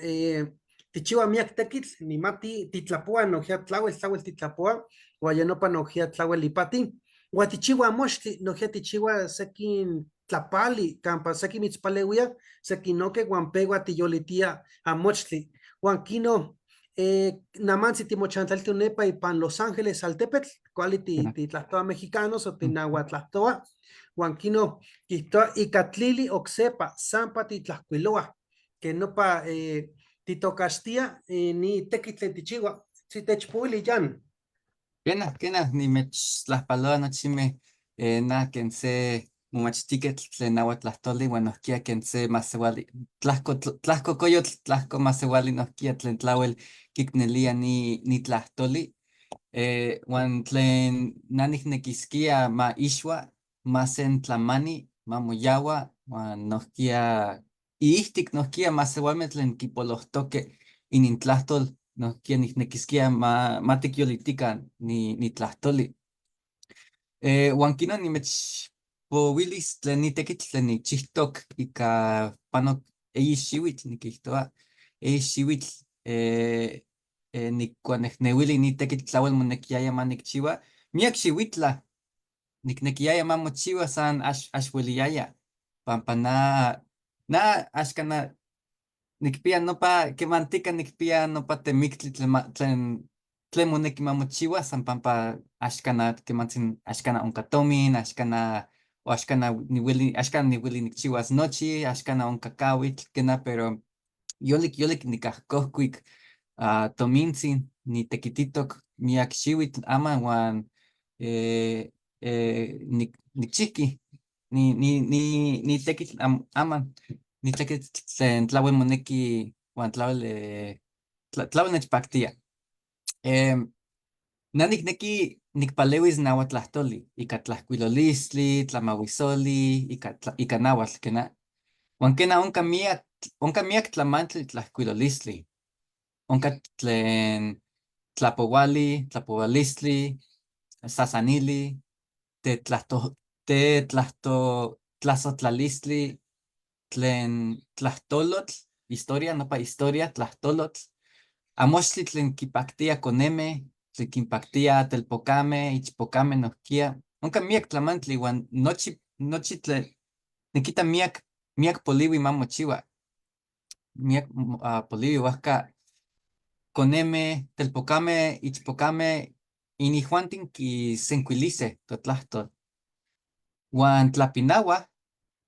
tichiua miak tekitl, nimati titlapoa nohkia tlauel, tlauel titlapoa, uan ya nopa nohkia tlauel ipati, uan tichiua mochtli, nohkia tichiua sekin tlapali, kampa seki mitzpaleuia, sekinoke uan peua tiyolitia amochtli. Juanquino, namantzi timochantlalito nepa ipan Los Ángeles altepetl, kuali titlahtoa mexicanos o tinahuatlahtoa, uan kino kihtoa ika tlili oksepa sampa titlahkuiloa, ke nopa titokaxtia ni tekitl tlen tichiua, xitechpowili, Jan. Kena, kena, nimechtlajpaloa nochimej nah ken se momachtiketl tlen nahuatlahtoli uan nohkia ken se masewali tlajko tlajko koyotl tlajko masewali nohkia tlen tlauel kiknelia ni tlahtoli uan tlen na niknekiskia ma ixua ma sentlamani ma moyaua uan nohkia iihtik nohkia masewalmeh tlen kipolohtoke inintlahtol nohkia niknekiskia ma tikyolitikan ni tlahtoli. Uan kinon nimechpowilis tlen ni tekitl tlen nikchihtok ika panok eyi xiwitl nikijtoa eyi xiwitl nikuanejnewili ni tekitl tlauel monekiaya ma nikchiua miak xiwitla niknekiaya ma mochiua san axweliaya pampa na axkana nikpia nopa kemantika nikpia nopa temiktli tlen moneki ma mochiua san pampa axkana kemantzin axkana onka tomin axkana o axkana niweli axkana niweli nikchiuas nochi axkana onka kawitl kena pero yolik yolik nikahkohkuik tomintzin nitekititok miak xiwitl aman uan nikchihki ni tekitl aman ni tekitl tlen tlauel moneki uan tlauel tlauel nechpaktia. Na nikneki nikpalewis nahuatlahtoli ika tlajkuilolistli, tlamawisoli, ika nahuatl kena. Uan kena onka miak tlamantli tlajkuilolistli. Onka tlen tlapowali, tlapowalistli, sasanili, tetlahto, tetlahto, tlasotlalistli, tlen tlahtolotl, historia, nopa historia, tlahtolotl, amochtli tlen kipaktia koneme, tlen kinpaktia telpokame, ichpokame nohkia, onka miak tlamantli uan nochi tlen nikita miak, miak poliwi ma mochiua, miak poliwi huajka koneme, telpokame, ichpokame, inijuantin kisenkuilise totlahtol. Uan tlapinaua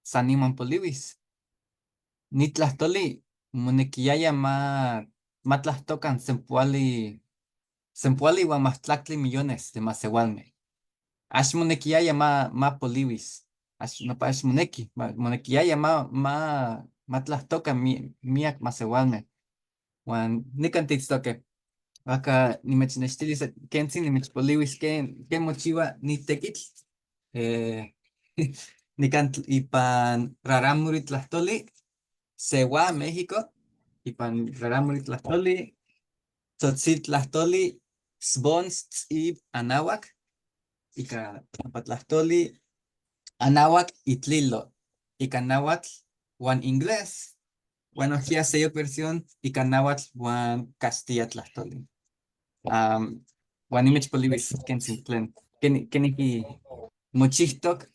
san niman poliwis. Ni tlahtoli monekiaya ma tlahtokan sempoali uan majtlaktli millones de masewalmeh. Ax monekiaya ma poliwis, ax nopa ax moneki, monekiaya ma tlahtokan miak masewalmeh. Uan nikan tiitztoque. Aka nimechnextilis kentzin nimechpoliwis ken mochiua ni tekitl. Nikan ipan Rarámuri tlahtoli, Sewa, México, ipan Rarámuri tlahtoli, Tzotzil tlahtoli, Sbons tz'ib Anáhuac, ika nopa tlahtoli, Anáhuac Itlilo, ika náhuatl uan inglés, uan nohkia seyok versión ika náhuatl uan castilla tlahtoli. Uan nimechpoliwis kentzin tlen kenijki mochihtok.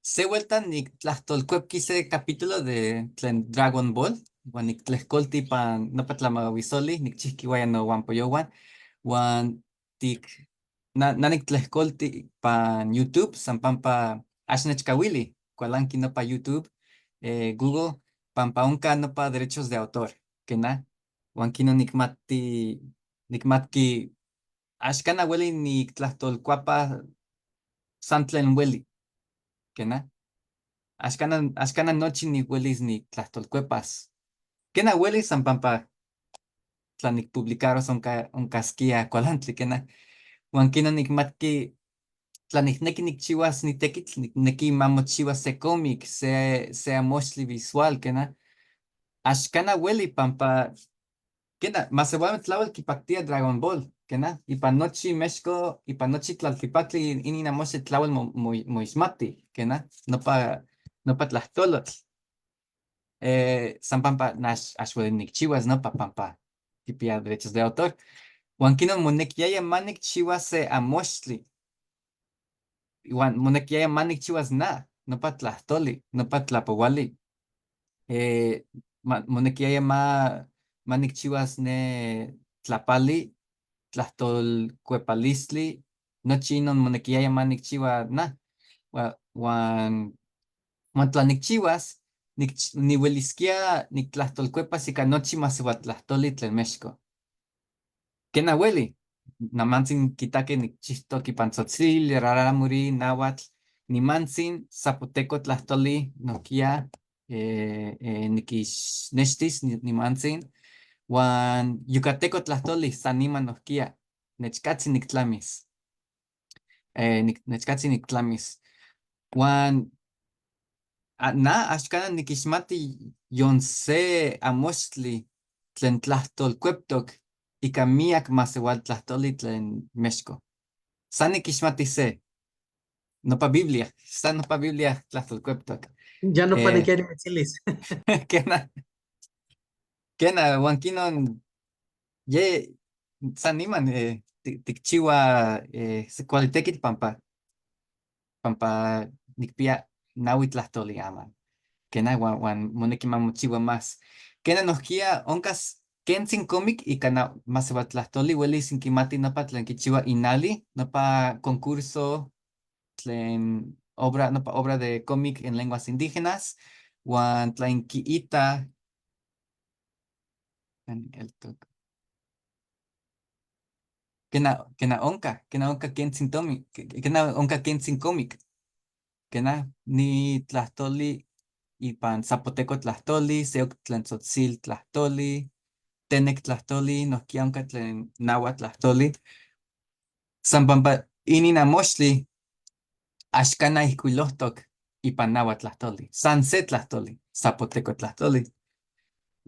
Se vuelta niktlahtolkuepki se capítulo de tlen Dragon Ball. Uan nictlejcolti ipan nopa tlamahuisoli, nikchijki ihuaya nohuampoyohuan, uan tik na nictlejcolti ipan YouTube san pampa ax nechcahuili cualanqui nopa YouTube, Google, pampa onca nopa derechos de autor, quena, huan quinon nicmati, nicmatqui ax cana hueli nictlahtolcuapa san tlen hueli, quena, ax cana nochi nihuelis nictlahtolcuepas. Quena hueli san pampa tla nicpublicaros oncasquia cualantli, quena, huan quinon nicmatqui tla nicnequi nikchihuas ni tekitl, nicnequi ma mochiua se cómic, se amoxtli visual, quena, ax cana hueli pampa, quena, masehualme tlawel quipactia Dragon Ball, quena, ipan nochi Mexco, ipan nochi tlaltipactli inin amoxtli tlawel moixmati, quena, nopa tlahtolotl. San pampa ax ueli nikchihuas nopa pampa quipia derechos de autor. Huan quinon monequiaya ma nikchiua se amoxtli, huan monequiaya ma nikchihuas na, nopa tlahtoli, nopa tlapohuali. Monequiaya ma nikchihuas ne tlapali, tlahtolcuepalistli, nochi inon monequiaya ma nikchiua na. Huan tla nikchihuas, nihuelisquia nictlahtolcuepas ica nochi masehualtlahtoli tlen Mexco. Quena hueli, namantzin quitaque nikchihtok ipan tzotzil, rarámuri, náhuatl, nimantzin zapoteco tlahtoli nohkia niquixnextis nimantzin, huan yucateco tlahtoli san niman nohkia, nechcatzin nictlamis. Nechcatzin nictlamis. Huan na axcana niquixmati yon se amoxtli tlen tlahtolcueptoc ica miac masehualtlahtoli tlen Mexco. San niquixmati se, nopa Biblia, san nopa Biblia tlahtolcueptoc. Ya no paniquiari mitzilis. Quena, quena, huan quinon, ye, san niman tikchiua se kuali tekitl pampa nikpia nahui tlahtoli aman. Quena, huan moneki ma mochiua más. Quena nohkia onkas kentzin cómic ika masehualtlahtoli uelis inquimati nopa tlen kichiua Inali, nopa concurso tlen obra, nopa obra de cómic en lenguas indígenas, huan tlen kiita el toc. Kena onka kentzin tomi, kena onka kentzin cómic. Kena ni tlahtoli ipan zapoteco tlahtoli, seyok tlen tzotzil tlahtoli, tenec tlahtoli, nohkia onka tlen náhuatl tlahtoli. San pampa inin amoxtli axcana ijkuilohtok ipan náhuatl tlahtoli, san se tlahtoli, zapoteco tlahtoli.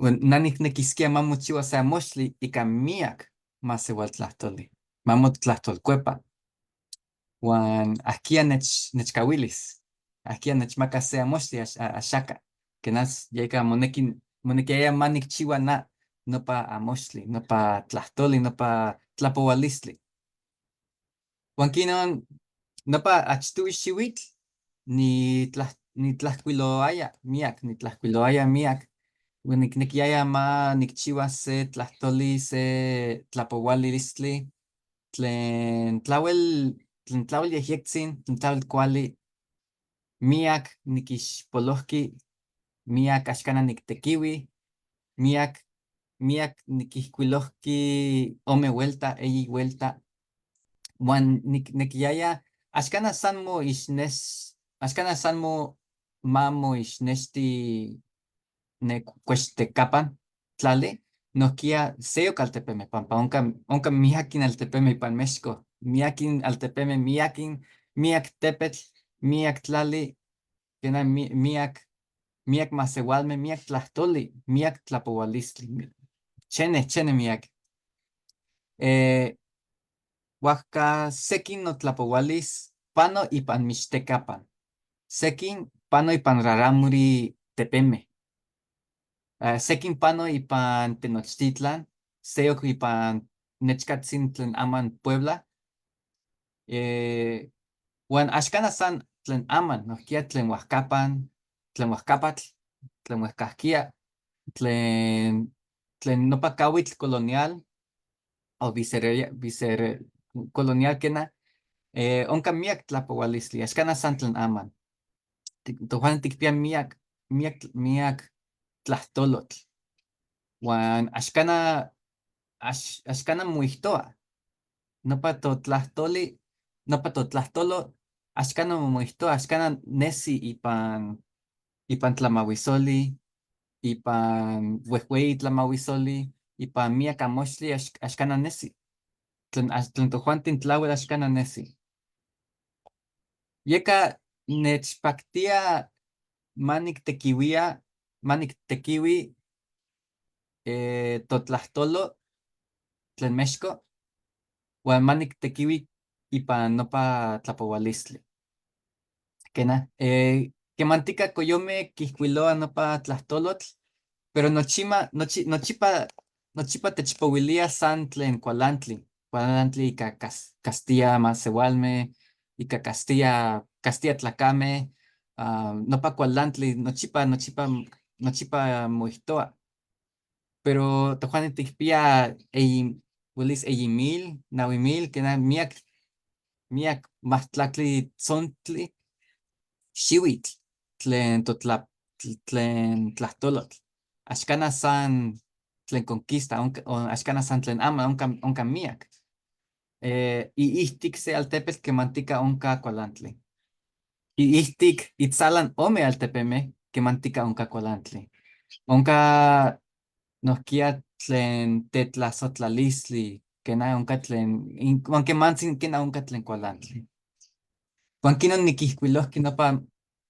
Huan na niknekiskia ma mochiua se amoxtli ika miak masehualtlahtoli, ma motlahtolcuepa. Huan ahkia nechcahuilis, ahkia nechmaka se amoxtli axaca, kenas yeka monequiaya ma nikchiua na nopa amoxtli, nopa tlahtoli, nopa tlapoualistli. Huan quinon nopa achtohui xihuitl nitlajcuiloaya miak, nitlajcuiloaya miak, huan niknequiaya ma nikchiua se tlahtoli, se tlapoualistli tlen tlawel yejyectzin, tlen tlawel kuali, miak niquixpolohki, miak axcana nictequiui, miak niquijcuilohki ome vuelta, eyi vuelta, huan niknequiaya axcana san axcana san ma moixnexti ne cuextecapan tlali, nohkia seyok altepemeh, pampa onka miakin altepemeh ipan Mexco, miakin altepemeh, miak tepetl, miak tlali, kena miak masewalmeh, miak tlahtoli, miak tlapoualistli, chene, chene miak. Huajca sekin notlapoualis pano ipan Mixtecapan, sekin pano ipan Rarámuri tepemeh, sekin pano ipan Tenochtitlan, seyok ipan nechcatzin tlen aman Puebla, huan axcana san tlen aman, nohkia tlen huajcapan, tlen huajcapatl, tlen huejcajquia. Tlen nopa cahuitl colonial o vicerre colonial kena, onka miak tlapohualistli, axcana san tlen aman. Tojuanti tikpia miak, miak, miak tlahtolotl. Huan axcana moijtoa. Nopa totlahtoli, nopa totlahtolo, axcana moijtoa, axcana nesi ipan tlamahuisoli, ipan huejueyi tlamahuisoli, ipan miak amoxtli axcana nesi. Tlen tojuanti tlauel axcana nesi. Yeka nechpaktia maniktekiuia, maniktekiui totlahtolo tlen Mexco, huan maniktekiui ipan nopa tlapohualistli. Kena, kemantika koyome kijkuiloa nopa tlahtolotl, pero nochipa techpowilia san tlen kualantli, kualantli ika Castilla masewalme, ika Castilla tlacame, nopa kualantli nochipa moijtoa. Pero tojuanti tikpia eyi, welis eyi mil, naui mil, kena miak, miak mahtlactli tzontli xiuitl tlen tlen tlahtolotl. Axcana san tlen conquista, onka, o axcana san tlen ama, onka miak. Iihtik se altepetl kemantika onka kualantli. Iihtik itzalan ome altepeme kemantika onka kualantli. Onka nohkia tlen tetlasotlalistli, kena onka tlen, huan kemantzin kena onka tlen kualantli. Huan kinon nikijkuilohki nopa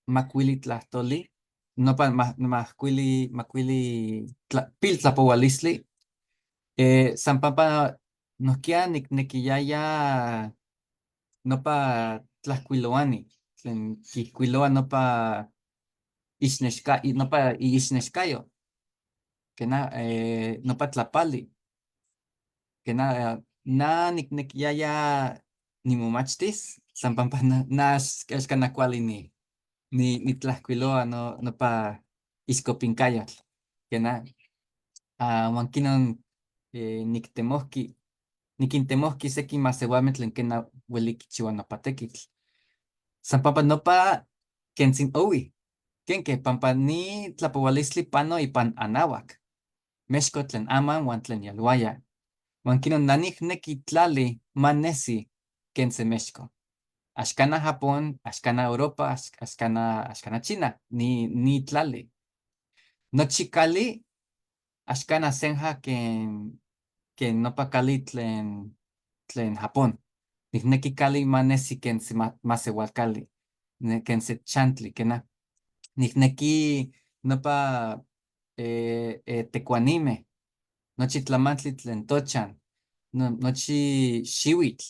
makuili tlahtoli, nopa makuili piltlapoualistli, san pampa nohkia niknekiyaya nopa tlajkuiloani tlen kijkuiloa nopa nopa iixnexkayo, kena nopa tlapali, kena na niknekiyaya nimomachtis, san pampa na axkan kuali nitlajkuiloa nopa ixkopinkayotl, kena, huan kinon niktemohki, nikintemohki seki masewalmeh tlen kena ueli kichiua nopa tekitl. San pampa nopa kentzin owi, kenke pampa ni tlapoualistli pano ipan anahuak, Mexco tlen aman huan tlen yalhuaya. Huan kinon na nikneki tlali ma nesi ken se Mexco. Axcana Japón, axcana Europa, axcana China, ni tlali. Nochi kali axcana senja ken nopa kali tlen Japón. Nikneki kali ma nesi ken se masewalkali, ken se chantli, kena. Nikneki nopa tekuanime, nochi tlamantli tlen tochan, nochi xiuitl,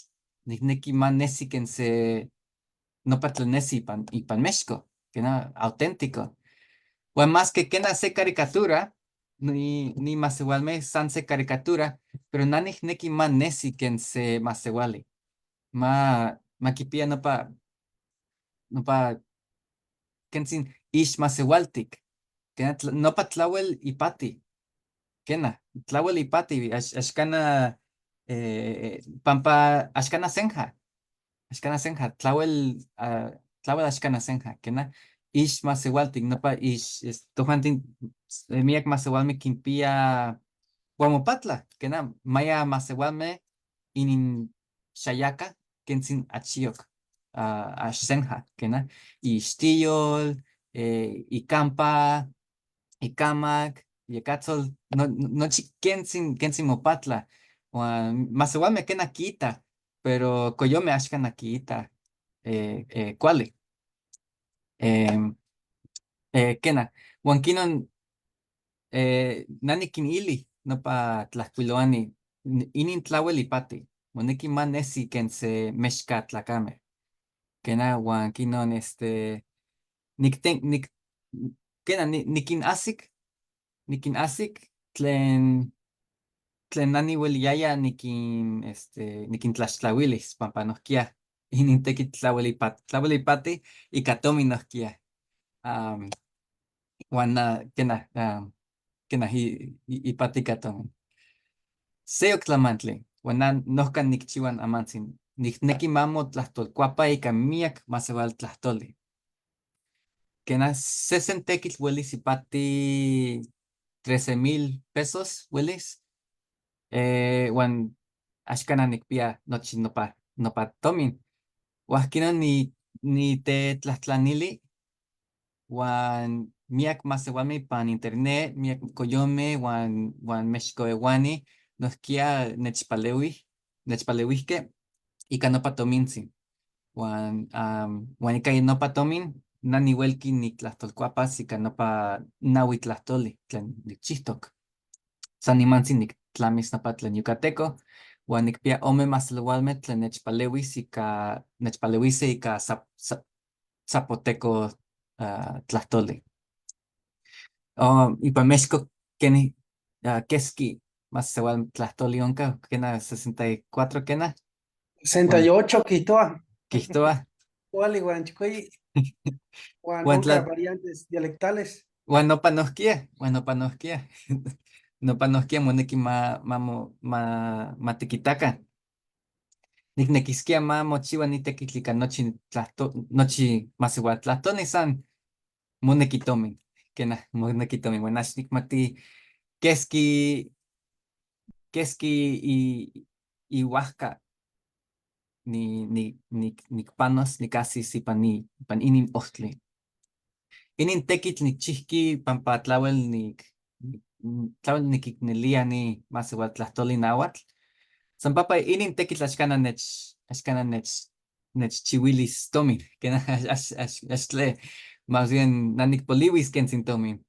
nikneki ma nesi ken se nopa tlen nesi ipan Mexco, kena auténtico. Huan maske kena se caricatura, ni masewalmeh san se caricatura, pero na nikneki ma nesi ken se masewali. Ma kipia nopa kentzin ixmasewaltik, kena nopa tlauel ipati, kena, tlauel ipati, axcana pampa axcana senja, axcana senja, tlauel, tlauel axcana senja, kena, ixmasewaltik, nopa ix, tojuanti, miak masewalmeh kinpia huamopatla, kena, maya masewalmeh inin xayaka, kentzin achiok, axsenja, kena, ixtiyol, ikampa, ikamak, yekatzol, no, nochi kentzin mopatla, huan masewalmeh kena kiita, pero koyomeh axkan kiita kuali. Kena, huan kinon na nikinili nopa tlajkuiloani, inin tlauel ipati, moneki ma nesi ken se mexkatlakame. Kena, huan kinon este, nikten, nik, kena, nikinasik, nikinasik tlen nani ueliyaya nikin, este, nikintlaxtlawilis pampa nohkia inin tekitl tlauel ipati, tlauel ipati ika tomin nohkia. Huan na, kena, Quena ipatica tomin. Seyoc tlamantli, huan na nojca nikchiua amantzin, nikneki ma motlajtolcuapa ica miyac masehualtlahtoli. Quena sesen tekitl welis ipati 13,000 pesos welis, huan axcana nikpiya nochi nopa tomin. Huan quinon nitetlajtlanili huan miyac masehualme ipan internet, miyac coyome huan mexcoehuani nojquiya nechpalehuijque ica nopa tomintzin. Huan ica nopa tomin na nihuelqui nitlajtolcuapas ica nopa nahui tlahtoli tlen nikchijtoc. San nimantzi niktlamis nopa tlen yucateco huan nikpiya ome masehualme tlen nechpalehuise ica zapoteco tlahtoli. Ipan México keski masehual tlahtoli onka, kena 64 kena. 68 quistoa. Quistoa. Cuali huan chicueyi. Huan onka variantes dialectales. Huan nopa nohkia, huan nopa nohkia. Nopa nohkia moneki ma tikitaka. Niknekiskia ma mochiua ni tekitl ika nochi tlahto, nochi masehualtlahtoli san moneki tomin. Kena moneki tomin. Huan ax nikmati keski ihuajka nikpanos nikasis ipan inin ojtli. Inin tekitl nikchijki pampa tlawel tlawel nikiknelia ni masehualtlahtoli nahuatl. San pampa inin tekitl axkana nechchihuilis tomin. Kena axtle, más bien na nikpoliwis kentzin tomin.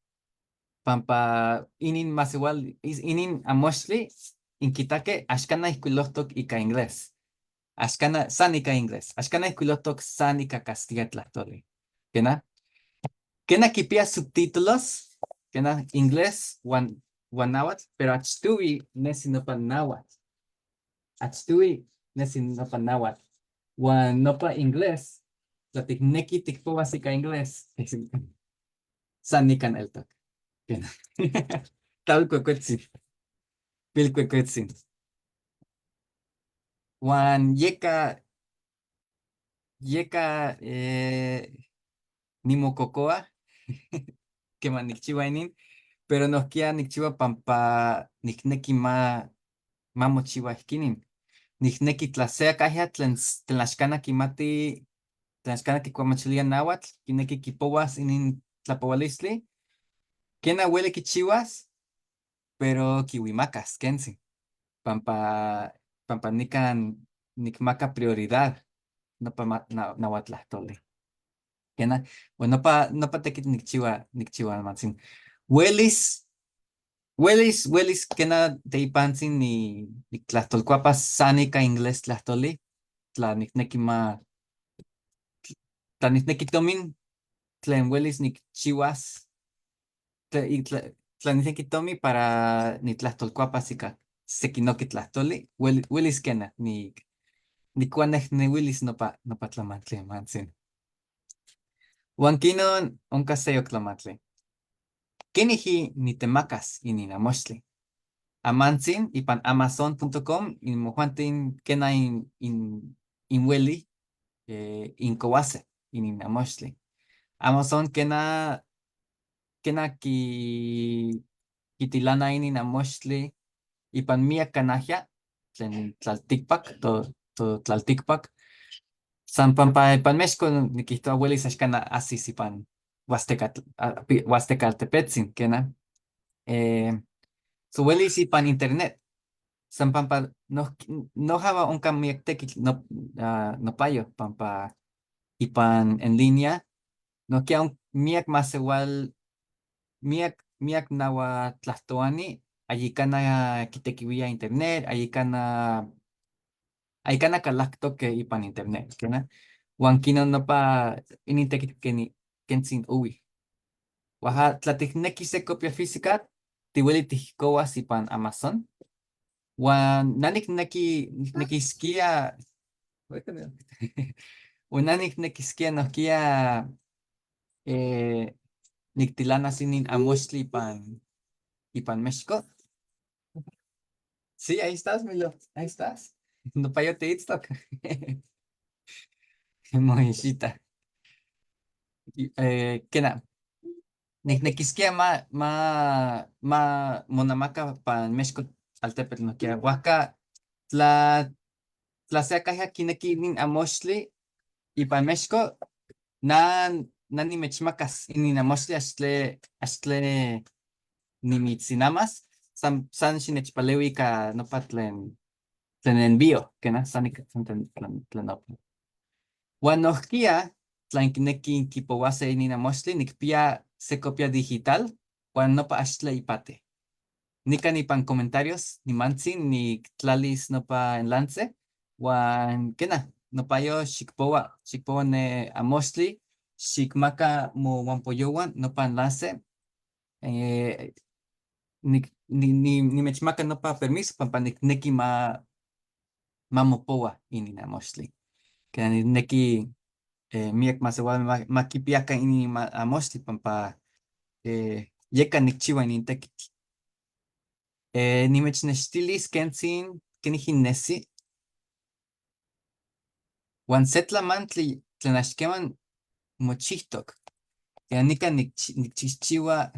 Pampa inin masehual, inin amoxtli inkitake axkana ijkuilohtok ika inglés. Axkana san ika inglés. Axkana ijkuilohtok san ika castilla tlahtoli. Kena? Kena kipia subtítulos, kena inglés huan náhuatl, pero achtuvi nesi nopa náhuatl. Achtuvi nesi nopa náhuatl. Huan nopa inglés, tla tikneki tikpowas ika inglés, san nikan eltok. Kena. Tlawel kuekuetzin. Pilkuekuetzin. Huan yeka nimokokoa, queman nikchiua inin, pero nohkia nikchiua pampa nikneki ma mochiua ihkinin. Nikneki tla se acahya tlen axkana kimati, tlen axkana kikuamachilia náhuatl, kineki kipowas inin tlapowalistli, kena ueli kichiuas, pero kihuimakas kentzi, pampa nikan nikmaka prioridad nopa nahuatlahtoli. Kena, bueno, nopa tekitl nikchiua amantzin. Welis kena teipantzin niktlajtolkuapas san ika inglés tlahtoli, tla nikneki ma, tla nikneki tomin, tlen welis nikchiuas, tla nikneki tomi para nitlajtolkuapas ika sekinoki tlahtoli, welis kena, nikuanejnewilis nopa tlamantli amantzin. Huan kinon onka seyok tlamantli. Keniji nitemakas inin amoxtli. Amantzin ipan amazon.com inmojuantin kena inweli inkowase inin amoxtli. Amazon kena kitilana inin amoxtli ipan miak kanahya tlen tlaltikpak, to tlaltikpak. San pampa ipan México nikihtowa welis axkana asis ipan Huastecaltepetzin, kena. So welis ipan internet. San pampa nojawa onka miak tekitl nopayo pampa ipan en línea. Nohkia miak masehual, miak nahuatlahtoani, ayikana kitekiuia internet, ayikana kalaktoke ipan internet, kena. Huan kinon nopa inin tekitl kentzin owi. Oaxaca, tla tikneki se copia física, tiueli tijkowas ipan Amazon. Huan na niknekiskia, huan na niknekiskia nohkia niktilanas inin amoxtli ipan ipan México? Sí, ahí estás, Milo. Ahí estás. Nopayo tiitztoc. Moixita. Kena, niknekiskia ma monamaka pan México altepetl nohkia. Huajca tla se acajya kineki inin amoxtli ipan México, na nimechmakas inin amoxtli axtle nimitzinamas, san xinechpaleui ika nopa tlen envío, kena, san ika san tlen nopa. Huan nohkia, tla inkineki kipowase inin amoxtli, nikpiya se copia digital, huan nopa axtle ipati. Nikan ipan comentarios, nimantzin niktlalis nopa enlace, huan kena, nopayo xikpowa ne amoxtli, xikmaka mohuampoyowan nopa enlace, nimechmaka nopa permiso pampa nikneki ma mopowa inin amoxtli. Kena nikneki miak masewalme ma kipiaka inin amoxtli pampa yeka nikchiwa inin tekitl. Nimechnextilis kentzin kenijin nesi. Huan se tlamantli tlen axkeman mochijtok. Kena nikan nikchijchiwa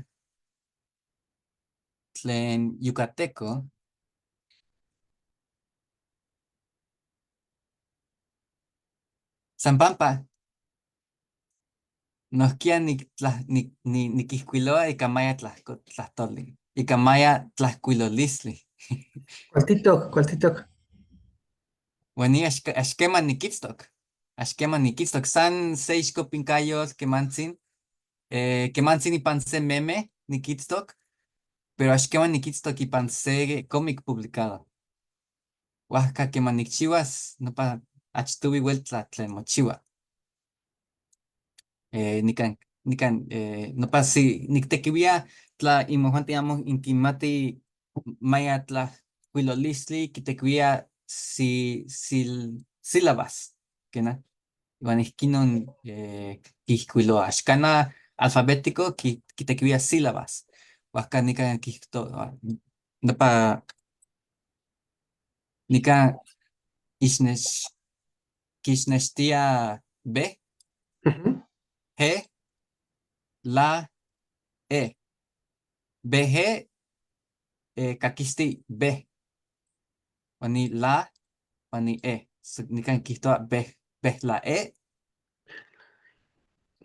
tlen yucateco. San pampa nohkia nikijkuiloa ika maya tlahtoli, ika maya tlajkuilolistli. ¿Cuál TikTok? ¿Cuál TikTok? Huan ni axkeman nikitztok. Axkeman nikitztok. San se ixkopinkayotl kemantzin. Kemantzin ipan se meme nikitztok, pero axkeman nikitztok ipan se cómic publicado. Huajca keman nikchiwas nopa achtoui weltla tlen mochiwa. Nikan, nopa si niktekiwia tla imojuanti amo inkimati maya tlajkuilolistli kitekiwia sílabas, kena. Iwan ihkinon kijkuiloa. Axkana alfabético kitekiwia sílabas. Huajca nikan kijto, nopa nikan kixnextia B, G, la, E. B, G, kakisti B. Huan ni la, huan ni E. So, nikan kijtoa B, B, la E.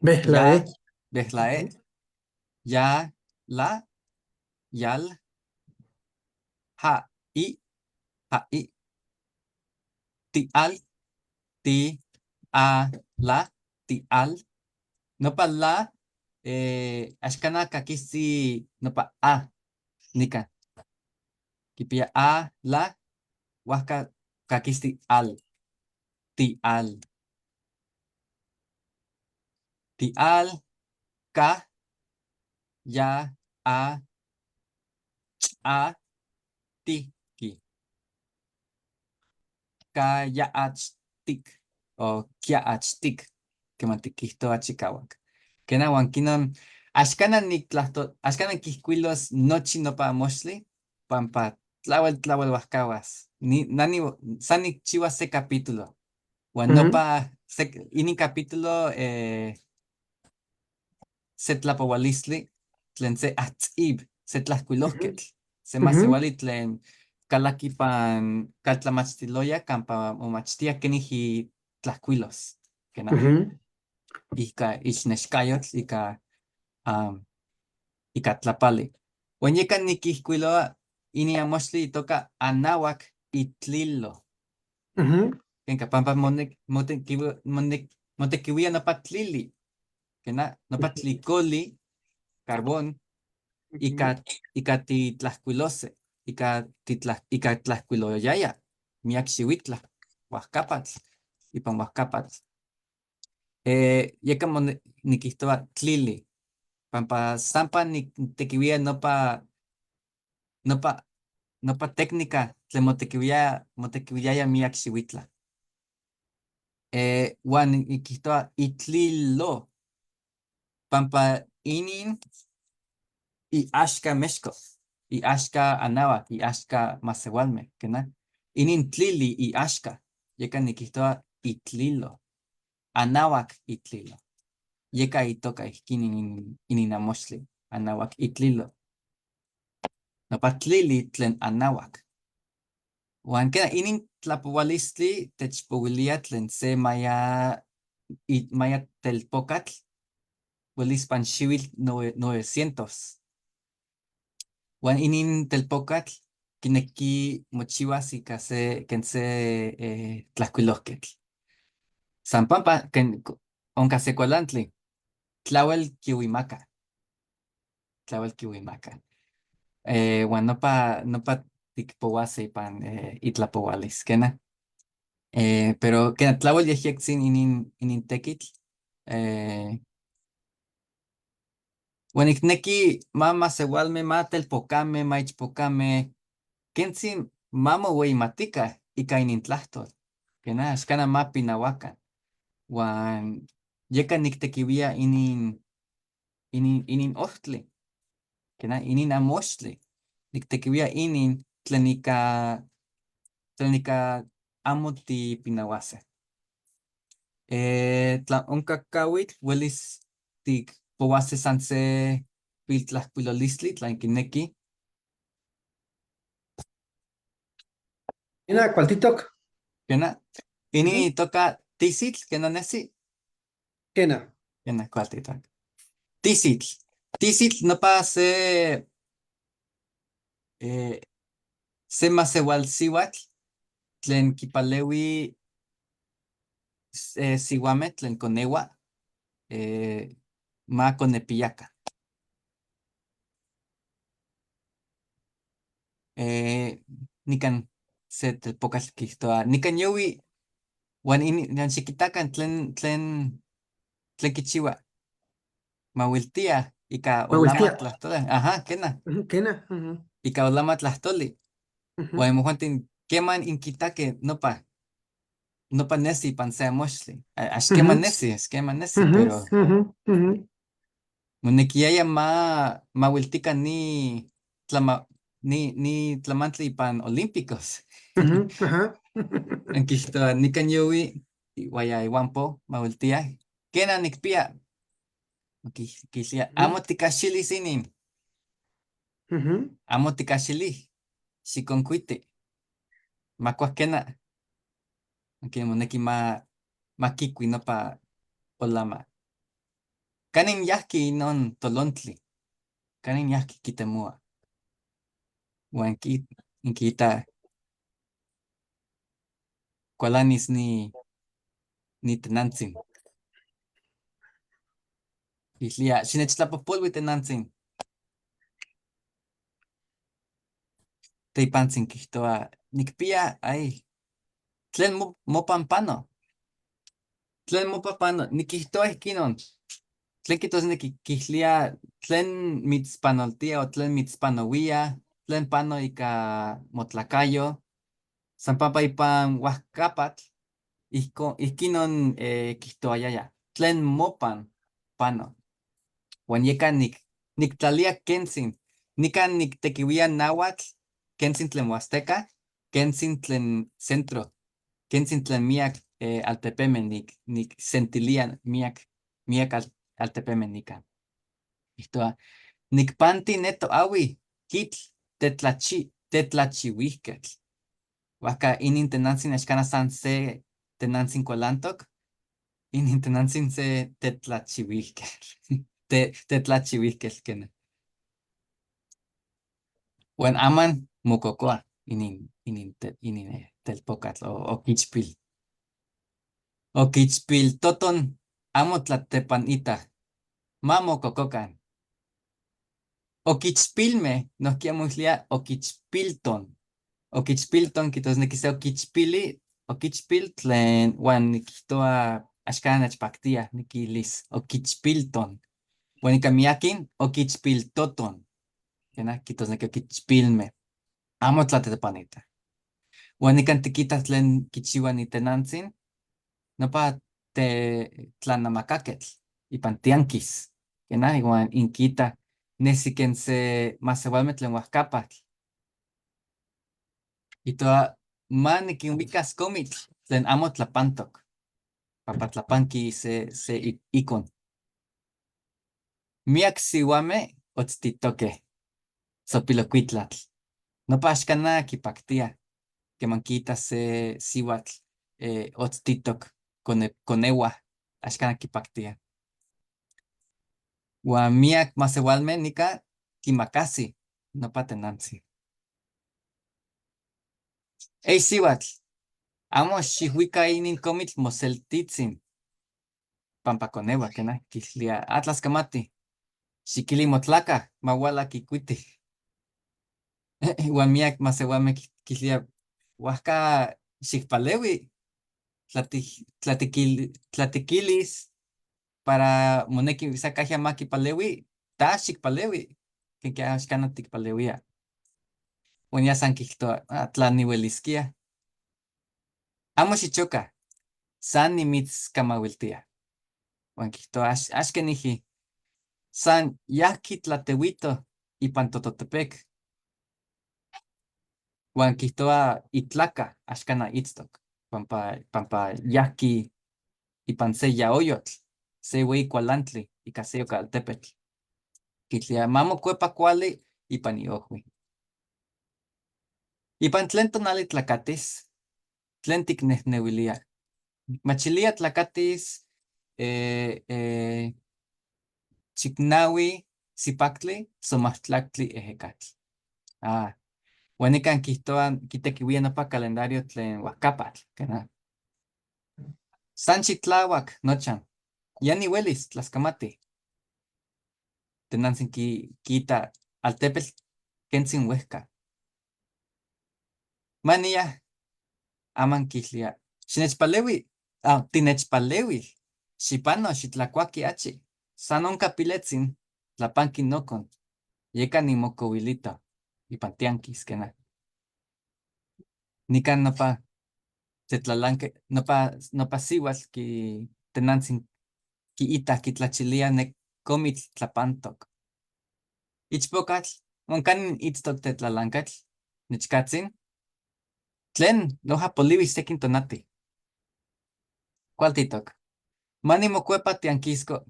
B, la Ya, E. B, la E. Ya, la, yal, ja, i, ja, i. Ti, al, ti, a, la, ti, al. Nopa la, axkana kakisti nopa a, nika. Kipia a, la, huajca kakisti al, ti, al. Ti, al, ka, ya, a, ch, a, ti, ki. Ka, ya, ach, tik, o kia, ach, tik, keman tikijtoa chikawak. Kena huan kinon, axkana niktlahto, axkana nikijkuilos nochi nopa amoxtli, pampa tlawel tlawel huajkawas. Ni, nani, san nikchiwas se capítulo. Huan nopa, se, inin capítulo, se tlapowalistli, tlen se ahtzib, se tlajkuilojketl, se masewali tlen kalaki pan kaltlamachtiloya kampa momachtia keniji tlajkuilos. Kena. Ika ixnexkayotl, ika tlapali. Huan yeka nikijkuiloa ini amoxtli itoka anawak itlilo. Kenka pampa motekiwia nopa tlili. Kena, nopa tlikoli, carbón, ika titlajkuilose, ika tlajkuiloyaya, miak xiuitla, huajkapatl, ipan huajkapatl. Yeka nikijtoa tlili, pampa sampa niktekiwia nopa técnica tlen motekiwiaya miak xiuitla. Huan nikijtoa itlilo, pampa inin iaxka México, Iaxca anahuac, iaxca masehualme, quena? Inin tlili iaxca, yeca niquihtoa itlilo, anahuac itlilo. Yeca itoca ijquin inin amoxtli, anahuac itlilo. Nopa tlili tlen anahuac. Huan quena inin tlapohualistli techpohuilía tlen se maya, maya telpocatl huelis pan xihuitl 900. Huan inin telpocatl quinequi mochihuas ica se quen se tlajcuilojquetl. San pampa quen onca se cualantli, tlahuel quihuimaca, tlahuel quihuimaca. Huan nopa ticpohuase ipan itlapohualis, quena. Pero quena tlahuel yejyectzin inin tequitl. Huan nicnequi ma masehualme, ma telpocame, ma ichpocame, quentzi ma mohueyimatica ica inintlahtol, quena, axcana ma pinahuacan. Huan yeca nictequihuía inin ojtli, quena, inin amoxtli, nictequihuía inin tlen ica amo tipinahuase. Tla onca cahuitl huelis ticpohuase san se piltlajcuilolistli tla inquinequij. Quena, cualtitoc. Quena, inin itoca tisitl, quena nesi. Quena. Quena, cualtitoc. Tisitl. Tisitl nopa se masehualsihuatl tlen quipalehui sihuame tlen conehua ma conepiyaca. Nican se telpocatl quihtoa nican yohui huan huan xiquitacan tlen quichihua. Mahuiltia ica olama tlahtoli. Ajá, quena. Quena. Ica olama tlahtoli. Huan imojuanti queman inquitaque nopa nesi ipan se amoxtli. Ax queman nesi, ax queman nesi, pero monequiyaya ma mahuiltica ni tlamantli ipan olímpicos. Quihtoa nican yohui ihuaya ihuampo mahuiltia. Quena nicpia. Quilía, amo ticaxilis inin. Amo ticaxilij. Xiconcuiti. Macuahquena. Moneki ma quicui nopa olama. Canin yahqui inon tolontli. Canin yahqui quitemua. Huan quiita cualanis ni tenantzin. Quilía, xinechtlapojpolui tenantzin. Teipantzin quihtoa, nicpia, ay, tlen mopan pano. Tlen mopan pano, niquihtoa ihquinon. Tlen quihtosnequi quilía tlen mitzpanoltia o tlen mitzpanowia, tlen pano ica motlacayo. San pampa ipan huajcapatl, ihquinon quihtoayaya, tlen mopan pano. Huan yeca nictlalia quentzin, nican nictequihuia náhuatl, quentzin tlen huasteca, quentzin tlen centro, quentzin tlen miac altepeme nicsentilia miac altepeme nican. Quihtoa, nicpanti neto ahui, quitl, tetlachihuihquetl. Huajca inin tenantzin axcana san se tenantzin cualantoc, inin tenantzin se tetlachihuihquetl. Tetlachihuihquetl quena. Huan aman mococoa inin telpocatl o quichpil. O quichpiltoton amo tlatepanita, ma mocococan. O quichpilme, nohkia moilia oquichpilton. Oquichpilton quihtosnequi se oquichpili, oquichpil tlen huan niquihtoa axkan nechpactia niquilis oquichpilton. Huan ica miaquin oquichpiltoton. Quena quihtosnequi oquichpilme. Amo tlatepanita. Huan nican tiquita tlen quichiua ni tenantzin, nopa te tlanamacaquetl ipan tianquis. Quena huan inquita Nesi ken se masehualme tlen huajcapatl. Quitoa ma niquinhuicas comitl tlen amo tlapantoc, pampa tlapanqui se icon. Miac sihuame otztitoque sopilocuitlatl. Nopa axcana quipactia queman quiita se sihuatl otztitoc conehua, axcana quipactia. Huan miac masehualme nica quimacasi nopa tenantzi. Ey sihuatl, amo xihuica inin comitl moseltitzin, pampa conehua, quena, quilhuia, ah, tlascamati, xiquili motlaca, ma huala quicuiti. Huan miac masehualme quilhuia, huajca xicpalehui, tlatiquilis para monequi sacajya ma quipalehui, ta xicpalehui, quen axcana ticpalehuia. Huan ya san quiijtoa, ah, tla nihuelisquía. Amo xichoca, san nimitzcamahuiltía. Huan quiijtoa, ax queniji, san yajqui tlatehuito ipan Tototepec. Huan quiijtoa itlaca axcana itztoc, pampa yajqui ipan se yaoyotl, se hueyi cualantli ica seyoc altepetl. Quilhuia ma mocuepa cuali ipan iojhui. Ipan tlen tonali tlacatis, tlen ticnejnehuilia. Machilia tlacatis chicnahui sipactli, somahtlactli ehecatl. Ah, huan nican quiijtoa quitequihuía nopa calendario tlen huajcapatl, quena. San xitlahuac nochan, ya nihuelis tlascamati. Tenantzin quiita altepetl quentzin huejca. Mania, aman quilhuia, xinechpalehui, ah, tinechpalehui, xipano, xitlacuaqui achi, san onca piletzin, tlapanqui nocon, yeca nimocohuilito, ipan tianquis, quena. Nican nopa tetlalanque, nopa sihuatl qui tenantzin quiita quitlachilia ne comitl tlapantoc. Ichpocatl, huan canin itztoc tetlalancatl, nechcatzin? Tlen, noja polihui sequin tonati. Cualtitoc. Ma nimocuepa tianquisco,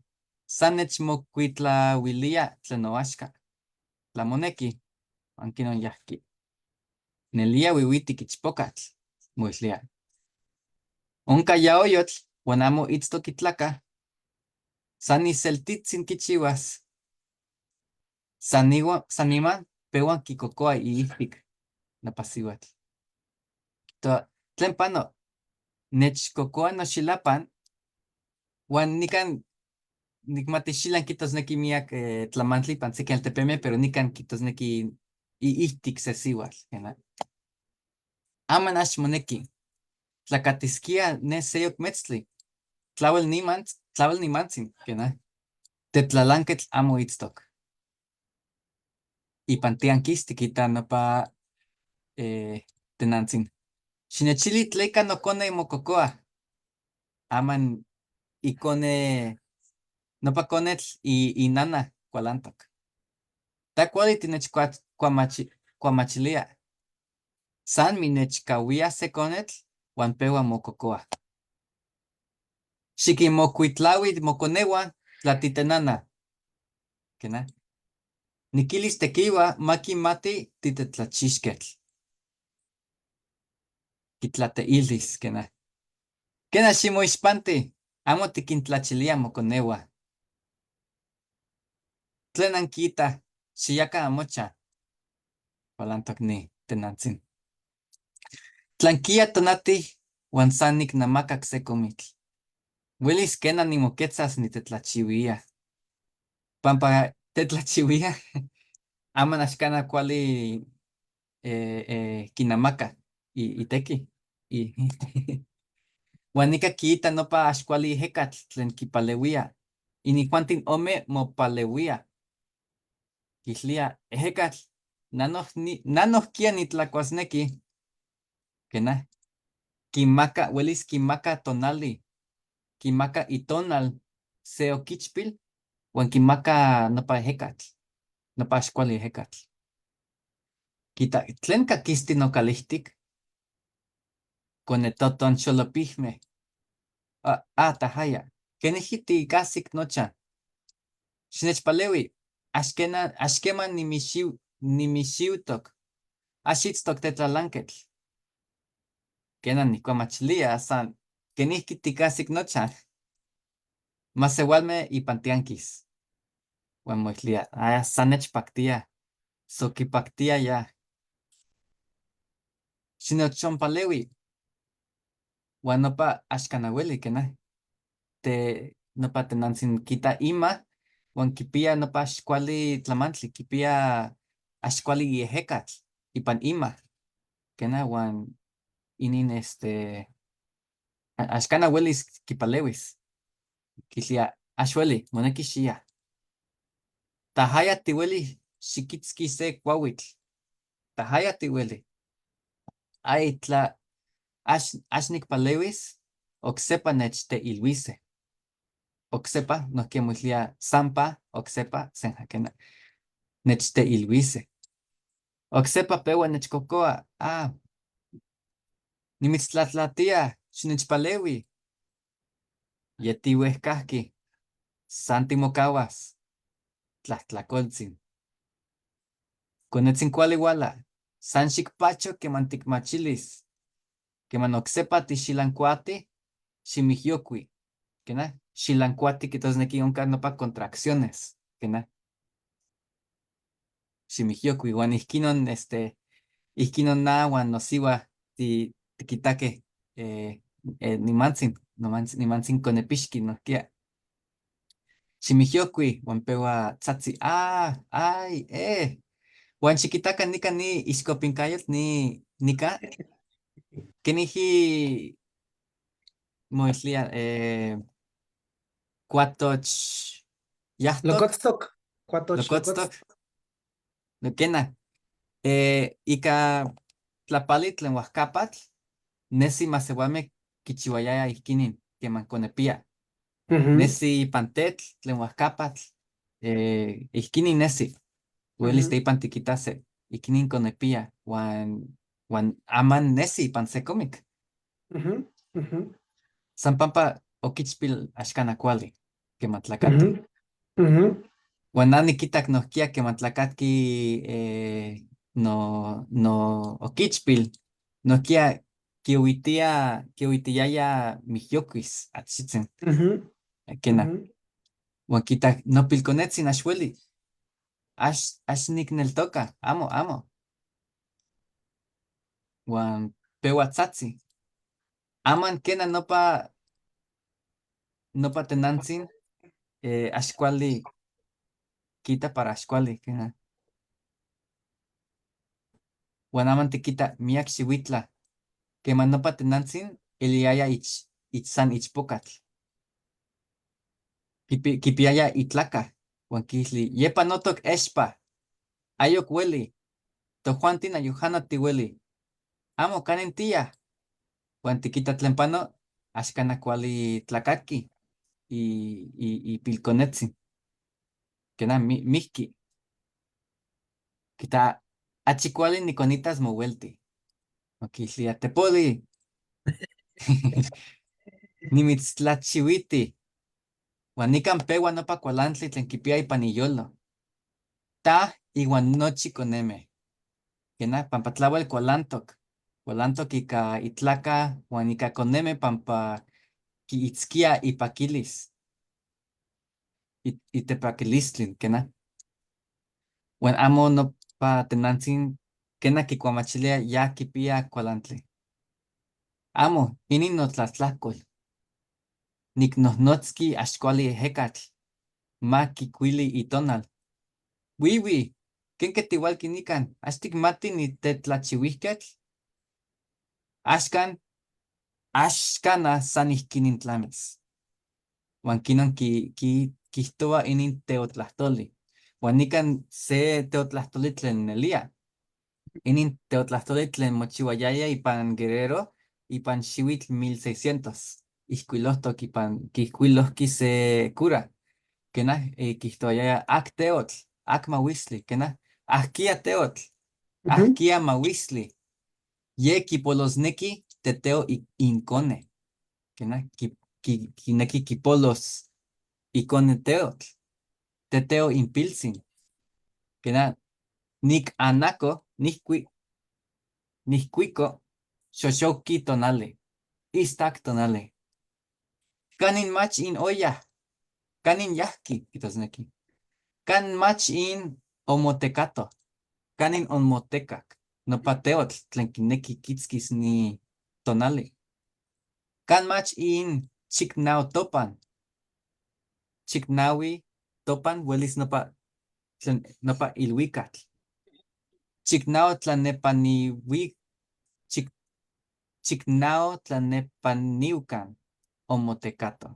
san nechmocuitlahuilia tlen noaxca. Tla monequi, huan quinon yajqui. Nelía huihuitic ichpocatl, moilhuia. Onca yaoyotl huan amo itztoc itlaca. San iseltitzin quichihuas. San niman pehua quicocoa iijtic nopa sihuatl. Quiijtoa, tlen pano, nechcocoa noxilapan huan nican nicmati xilan quihtosnequi miac tlamantli ipan sequi altepeme, pero nican quihtosnequi iijtic se sihuatl, quena. Aman ax monequi. Tlacatisquía ne seyoc metztli. Tlahuel niman, tlahuel nimantzin, quena. Tetlalanquetl amo itztoc. Ipan tianquis tiquita nopa tenantzin. Xinechili tleca nocone mococoa. Aman icone, nopa conetl inana cualantoc. Ta cuali tinechcuamachilia. San minechcahuia se conetl huan pehua mococoa. Xiquinmocuitlahui moconehua tla titenana. Quena. Niquilis tequihua ma quimati titetlachixquetl. Quitlateilis, quena. Quena ximoixpanti, amo tiquintlachilia moconehua. Tlen anquiita, xiyaca amocha. Cualantoc ni tenantzin. Tlanquia tonati huan san nicnamacac se comitl. Huelis quena nimoquetzas nitetlachihuia. Pampa tetlachihuia, aman axcana cuali quinamaca itequi. Huan nica quiita nopa ax cuali ehecatl tlen quipalehuía. Inijuantin ome mopalehuía. Quilhuía, ehecatl, nanohquia nitlacuasnequi. Quena. Quimaca, huelis quimaca tonali. Quimaca itonal se oquichpil huan quimaca nopa ehecatl. Nopa ax cuali ejecatl. Kita, ¿tlen caquisti nocalijtic? Conetoton xolopijme. Ah, ah, tajaya. Kenijki ticahsic nochan? Xinechpaleui. Ax queman nimixiutoc. Ax itztoc tetlalanquetl. Quena nijcuamachilia san kenijki ticahsic nochan. Masehualme ipan tianquis. Huan moilhuia, ah, san nechpactia. So quipactia ya. Xinechonpaleui. Huan nopa axcanahueli, quena. Te, nopa tenantzin quita ima, huan quipia nopa ax cuali tlamantli, quipia ax cuali iejecatl ipan ima, quena, huan inin este, axcana huelis quipalewis. Quilhuia, ax hueli, monequi xiya. Tajaya tihueli xiquitzqui se cuahuitl. Tajaya tihueli. Ay, tla ax nicpalewis, oksepa nechteilhuise. Oksepa, nohkia moilhuia sampa, oksepa, senja, quena, nechteilhuise. Oksepa peua nechcocoa, ah, nimitztlatlatia, xinechpaleui. Ye tihuejcajqui, san timocahuas, tlajtlacoltzin. Conetzin cuali huala, san xicpacho queman ticmachilis, queman oksepa tixilancuati, ximijyocui, quena, xilancuati quihtosnequi onca nopa contracciones, quena, ximijyocui, huan ijquinon, este, ijquinon na huan nosiua tiquitaque nimantzin, nimantzin conepixqui nohquia. Ximijyocui, huan peua tzatzi, ah, ay, eh. Huan xiquitaca nica ni ixcopincayotl ni nica, keniji moilhuia, cuatoch yahtoc. Locotztoc. Cuatoch Locotztoc. No, quena. Ika tlapali tlen huajcapatl, nesi masehualme quichihuayaya ijquinin queman conepia. Nesi ipan tetl tlen huajcapatl, ijquinin nesi. Huelis teipan tiquitase, ijquinin conepia, huan aman nesi ipan se cómic. San pampa oquichpil axcana cuali, queman tlacatqui. Huan na niquitac nohquia queman tlacatqui no oquichpil, nohquia quiohuitiyaya mijyocuis achitzin. Quena. Huan quitac nopilconetzin ax hueli, ax nicneltoca, amo, amo. Huan peua tzatzi. Aman quena nopa tenantzin, ax cuali quita para ax cuali, quena. Huan aman tiquita miac xihuitla, queman nopa tenantzin eliyaya ich san ichpocatl. Quipiaya itlaca, huan quilhui, yepa notoc expa, ayoc hueli, tojuantin ayojano tihueli, amo canin tia, huan tiquita tlen pano, axcana cuali tlacatqui y pilconetzin, quena mijqui. Quita achi cuali niconitas mohuelti. Huan quilhuia, tepoli, nimitztlachihuiti, huan nican peua nopa cualantli tlen quipia ipan iyolo. Ta ihuan nochi coneme. Quena, pampa tlahuel cualantoc. Cualantoc ika itlaca huan ika coneme pampa quiitzquia ipaquilis. Itepaquilistlin, quena. Huan amo nopa tenantzin, quena quicuamachilia ya quipia cualantli. Amo, inin notlatlajcol. Nicnohnotzqui ax cuali ejecatl, ma quicuili itonal. Wiwi, ¿kenque tihualqui nican? ¿Ax ticmati nitetlachihuijquetl? Axcan, axcana san ijquinin tlamis. Huan quinon quihtoua inin teotlahtoli. Huan nican se teotlahtoli tlen nelia. Inin teotlahtoli tlen mochihuayaya ipan Guerrero, ipan xihuitl 1600. Ijcuilohtoc ipan, quiijcuilohqui se cura. Quena, quihtoayaya ac teotl. Ac mahuistli, kena, ahkia teotl, ahkia mahuistli, ye kipolosneki teteo inkone, kena, kineki kipolos ikone teotl, teteo inpiltzin, kena, nik anako, nihkui, nihkuiko, xoxoki tonali, istak tonali. Kanin mach in olla, kanin yahki, kijtosneki. Kan mach in omotekato, kanin onmotekak, nopa teotl tlen kineki kitzkis ni tonali. Kan mach in chiknautopan, chiknaui topan welis nopa tlen nopa ilhuicatl. Chiknao tlanepaniui, chik, chiknao tlanepaniukan omotekato.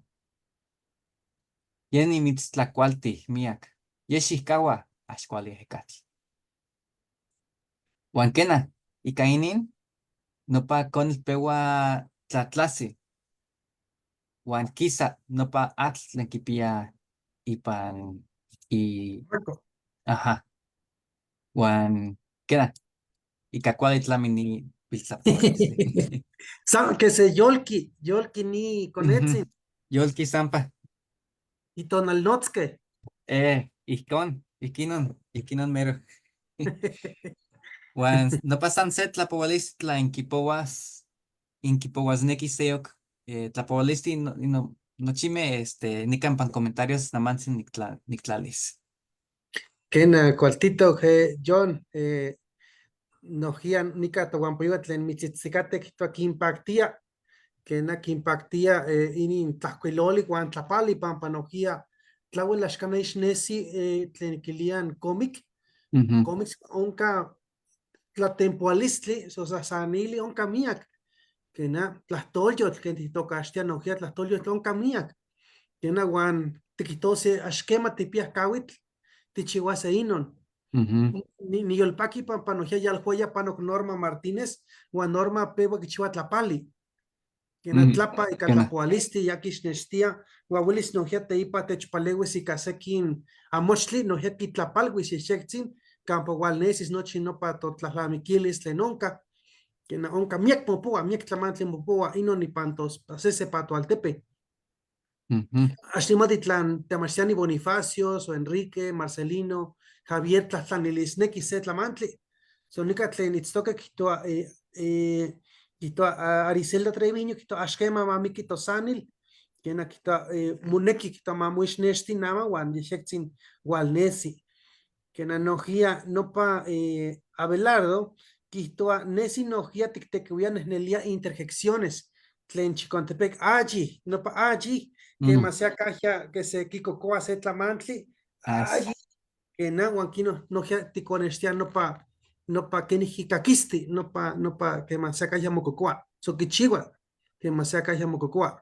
Ye nimitztlakualtij miak, ye xihkaua ax kuali ejekatl. Uan kena, ika inin, nopa konetl peua tlatlasi, uan kisa nopa atl tlen kipia ipan i, Marco. Ajá. Uan kena, ika kuali tlami ni piltlapoalistli. Que se yolki, yolki ni konetzin. Yolki sampa. Itonalnotzke. Ijkon, ijkinon, ijkinon mero. Uan nopa san se tlapoalistli tlen kipowas, inkipowasneki seyok tlapoalistli no, no, nochime nikan pan comentarios namantzin niktlalis. Kena, kualtito, John, nojia nika tohuampoyoa tlen mitzitzikate kijtoa kinpaktia, kena kinpaktia inin tlajkuiloli uan tlapali pampa nojia tlauel axkan ixnesi tlen kilian cómic, cómics onka tlatempoalistli, so sasanili onka miak, kena tlahtolyotl ken tijtokaxtia nojia tlahtolyotl onka miak, kena uan tikijtose axkema tikpiaj kawitl tichiuase inon. Niyolpaki pampa nojia yalhuaya panok Norma Martínez, uan Norma peua kichiua tlapali. Kena tlapa ika tlapoalisti ya kixnextia, uan welis nojia teipa techpalewis ika sekin amochtli, nojia kitlapalwis ixektzin, kampa walnesis nochi nopa totlalnamikilis tlen onka. Kena onka miak mopoua, miak tlamantli mopoua inon ipan tos sese pa toaltepe. Ax nimati tlan temachtiani Bonifacio, so Enrique, Marcelino, Javier tlatlanilisneki se tlamantli. So nika tlen itztoke kijtoa kijtoa Ariselda Treviño kijtoa axkema mamiki tosanil, kena kijtoa moneki kijtoa mamoixnexti nama uan yejyektzin walnesi. Kena nojia nopa Abelardo kijtoa nesi nojia tiktekiuia nejnelia interjecciones tlen Chicontepec ayi, nopa ayi, quema se akajia que se kikokoa se tlamantli, ayi, kena uan kino nojia tikonextia nopa, nopa kenijki kakisti, nopa, nopa quema se akajia mokokoa, so kichiua quema se akajia mokokoa.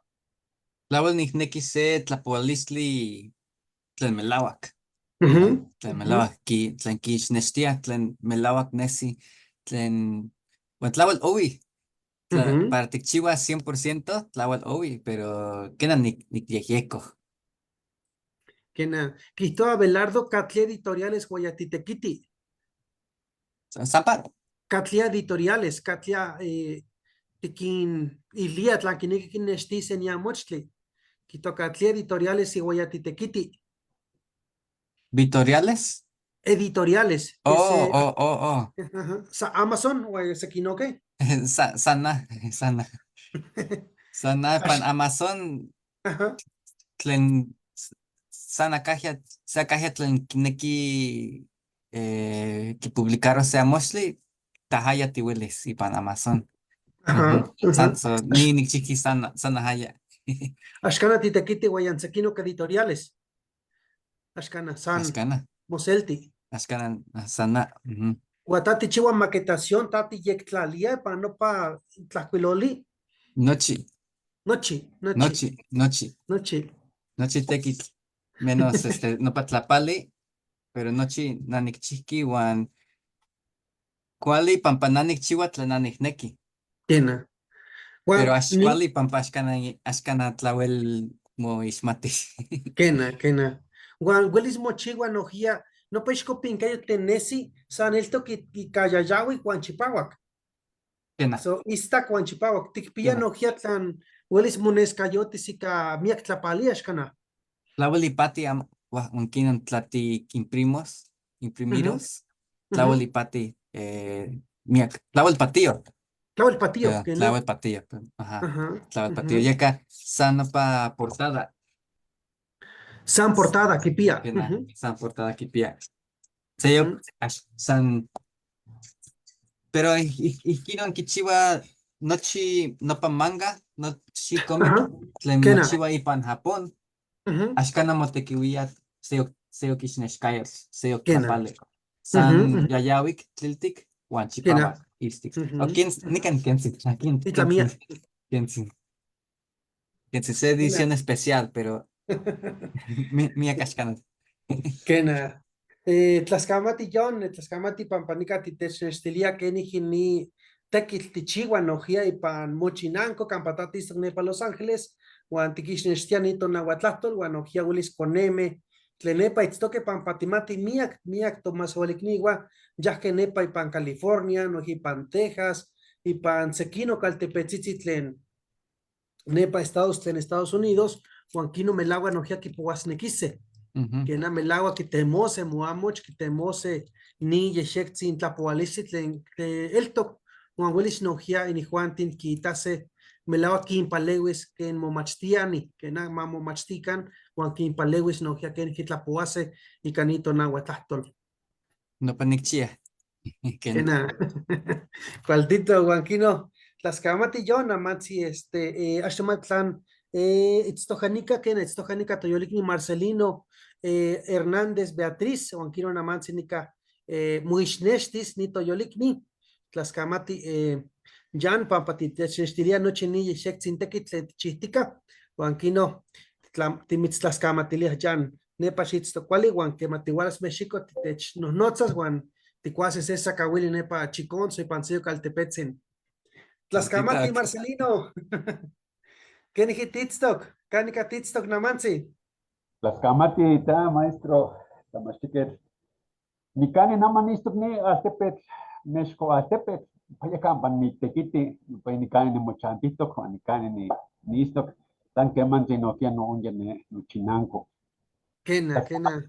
Tlauel nikneki se tlapoalistli tlen melauak. Tlen melauak, tlen kixnextia, tlen melauak nesi, tlen, uan tlauel owi. Para tikchiuas 100% tlauel owi, pero kena nikyejyeko. Kena, kijtoa Abelardo katli editoriales Guayatitequiti. Sampa. Katlia editoriales, katlia tikin ilia tlan kineki kinnextise ni amochtli. Kijtoa katlia editoriales y Guayatitequiti. ¿Vitoriales? Editoriales, que Oh, se oh, oh, oh. Ajá. Sa Amazon, o se Sa, sana, sana. Sana pan Amazon tlen sana kajia, sa kajia tlen kineki kipublicaro se amochtli, tahaya tiwelis ipan Amazon. San, so, ni nikchiki sana, sana haya. Axkana titequiti guayantzekino editoriales. Axkana san Axkana. Moselti. Axkana sana. Ua tati chiua maquetación, tati yektlalia pa nopa tlajkuiloli. Nochi. Nochi, nochi. Nochi, nochi. Nochi. Nochi tekitl. Menos nopa tlapali, pero nochi nanikchihki uan kuali pampa nanikchiua tlen nanikneki. Kena. Uan Pero ax ni kuali pampa axkana, axkana tlauel moixmati. Kena, kena. Uan welis mochiua nojia Nopa ixcopincayo tlen nesi san eltoc ica yayahui huan chipahuac. Kena. So, istak huan chipahuac. Tikpiya Kena. nojquiya tlan huelis monescayotis ica miyac tlapali axcana. Tlauel ipati huan kinon tlatiquimprimos, imprimiros, tlauel ipati, miac, tlauel patio. Tlauel patio, kena. Tlauel patio, pero, ajá, Ajá, tlauel patio. ujú. Yeka san nopa portada. San portada quipia. Kena, Ujú. san portada quipia. Seyok, Ujú. san, pero ijkinon kichiwa nochi nopa manga, nochi cómic, Ajá. tlen Kena. mochiwa ipan Japón, Ujú. axkana motekiuia seyok, seyok ixnexcayotl, seyok Kena. tlapali. Ujú, San ujú. yayawik tliltik huan Kena. chipawak istik. O Ujú. quién, nikan kentzin, akin, Itlamía. kentzin, kentzin. Kentzin, se edición especial, pero miak axkana. Kena. Tlaxcamati John, tlaxcamati pampanica titechnextilia kenijin ni tekitl tichiua nojia ipan mochinanco campa ta tiistok nepa Los Ángeles, huan tiquixnextia ni tonahuatlahtol huan nojia huelis coneme tlen nepa itztoque pampa timati miak, miak tomasehualicnihua yajque nepa ipan California, noji ipan Texas, ipan sequino caltepetzitzi tlen nepa estados tlen Estados Unidos, huan quino melahua nojia quipohuasnequise. Ujú. Kena melahua kitemose moamoch, kitemose ni yexectzin tlapoalistli tlen eltok, huan huelis nojia inijuantin kiitase melahua kinpalewis ken momachtiani, kena ma momachtikan, huan kinpalewis nojia ken kitlapoase ika ni tonahuatlahtol. Nopa nikchia. Ken. Kena. Cualtito, huan kino, tlaxcamati yo namatzi, axtomatlan, itztojanica, kena, itztojanica toyolikni Marcelino, Hernández Beatriz, huan kino namatzi nica, muixnextis ni toyolikni, tlaxcamati, jan pampa titechnextilia nochi ni yexectzin tekitl tlen tichihtica, huan kino, timitztlascamatilia jan, nepa xitztocuali, huan quema tihualas México titechnohnotzas, huan ticuases esa cahuili nepa chiconzo y pancio caltepetzin. Tlaxcamati Tlaxcamati. Marcelino. ¿Keniji titztoc? Kanika titztoc namantzi? Tlaxcamati ta maestro tlamachtiquetl. Nicani naman istok ni altepetl, Mexco altepetl, paya kampa nitekiti, paya nicani nimochantitok, huan nicani niistok, tan kemantzin nohkia noonye ne nochinanco. Kena, kena.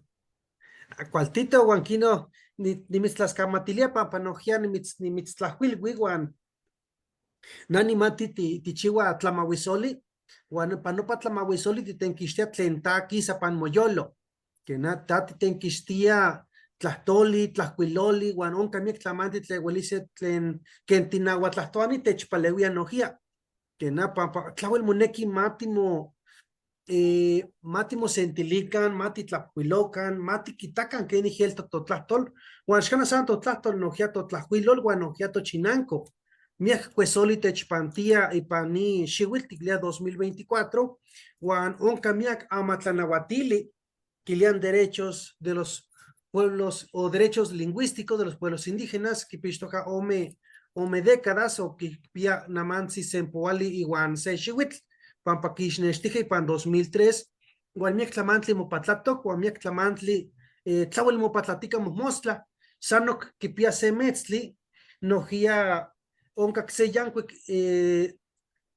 Cualtito, huan kino, nimitztlascamatilia pampa nohkia nimitztlajuilui huan na nimati tichiua tlamahuisoli, huan pa nopa tlamahuisoli titenquixtia tlen ta quisa pan moyolo, kena ta titenquixtia tlahtoli, tlajcuiloli, huan onka miek tlamantli tlen huelise tlen ken tinahuatlahtoani techpaleuia nojia, kena pampa tlauel moneki matimo sentilican, matitlajcuilocan, matiquitacan kenijki eltoc totlahtol, huan axcana san totlahtol nojia totlajcuilol huan nojia tochinanco. Miak cuesoli techpantia ipan ni xiuitl tiklia 2024, huan onka miak amatlanahuatili quilian derechos de los pueblos o derechos lingüísticos de los pueblos indígenas, quipixtoca ome décadas o quipia namantzi sempoali iuan se xiuitl, pampa quixnextije ipan 2003, huan miak tlamantli mopatlatok, huan miak tlamantli, tlauel mopatlatica mojmostla, sanok quipia se metztli, nojia onkak se yancuic,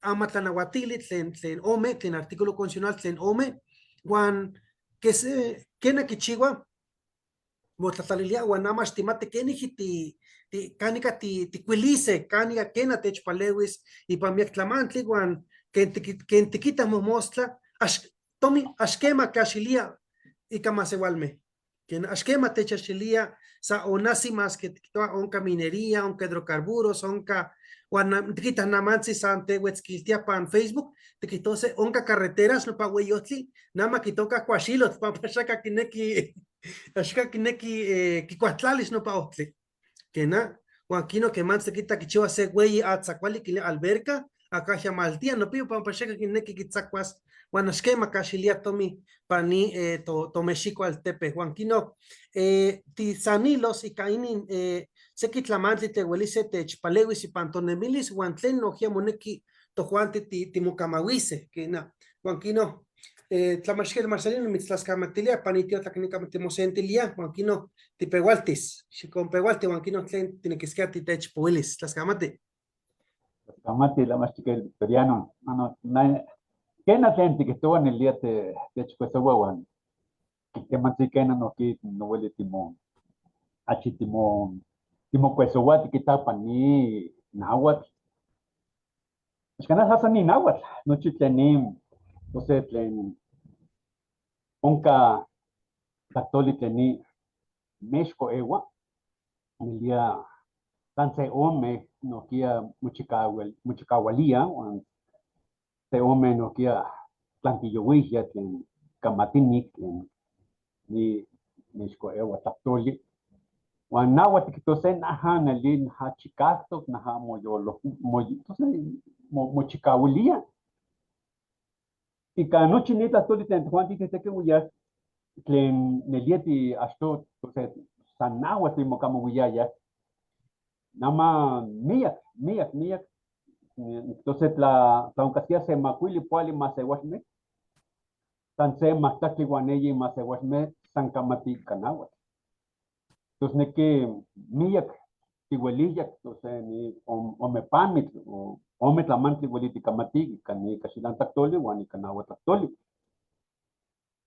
amatlanahuatili tlen ome, tlen artículo constitucional tlen ome, huan que se, kena kichiua, motlatlalilia huan ama xtimati kenijki ti, kanika ticuilise, kanika kena techpalewis ipan miak tlamantli, huan ken tikita mojmostla, tomi, axkema kaxilia ika masewalme, ken axkema techaxilia, sa onasi mas que tiktoa onka minería, onka hidrocarburos, onka, huan tikita namantzi san tehuetzquiltia pan Facebook, tikitose onka carreteras nopa hueyohtli, nama kitoka kuaxilotl, pampa xaka kineki, axaka kineki, kikuatlalis nopa ohtli. Kena, huan kino kemantzi tikita kichiua se hueyi atzacuali kilia alberca, acá maltia no pampa xaka kineki kitzacuas, huan axkema kaxilia tomi pani, tomexico altepe, huan kino, tizanilos ika inin, seki tlamantli tehuelise techpalewis ipan tonemilis, huan tlen nojia moneki tojuanti timocamahuise, kena, huan kino, Tlamachtiquetl Marcelino mitztlascamatilia pani tiotlac nica timosentilia huan quino tipehualtis, xiconpehualti huan quino tlen tinequisquia titechpohuilis. Tlascamati. Tlascamati, tlamachtiquetl Victoriano. Ano, na, kena tlen tiquihtoua nelia techcuesohua huan quemantzi kena nohqui nohueli timo achi timo timocuesohua tiquita pani náhuatl. Axkan san ni náhuatl, nochi tlen ni, no sé, tlen onka tlahtoli tlen ni mexco ewa, nelia san se ome nohkia mochikahualia huan se ome nohkia tlanquiyohuihya tlen kamatini tlen ni mexco ewa tlahtoli. Huan náhuatl tiquitose naja neli naja chicactoc, naja moyolo, mochikahuilia. Ika nochi ni tlahtoli tlen tojuanti titequihuiya, tlen nelia ti achto, entonces, san náhuatl timocamohuiyaya, nama miyac, miyac, miyac, entonces tlaoncasquia se macuili poali masewalme, san se mahtlactli huan eyi masewalme san kamati ika náhuatl. Entonces neki miyac tihueliyac, entonces ni ome pamitl o ome tlamantli ueli tikamati ika ni caxilan tlahtoli huan ika náhuatl tlahtoli.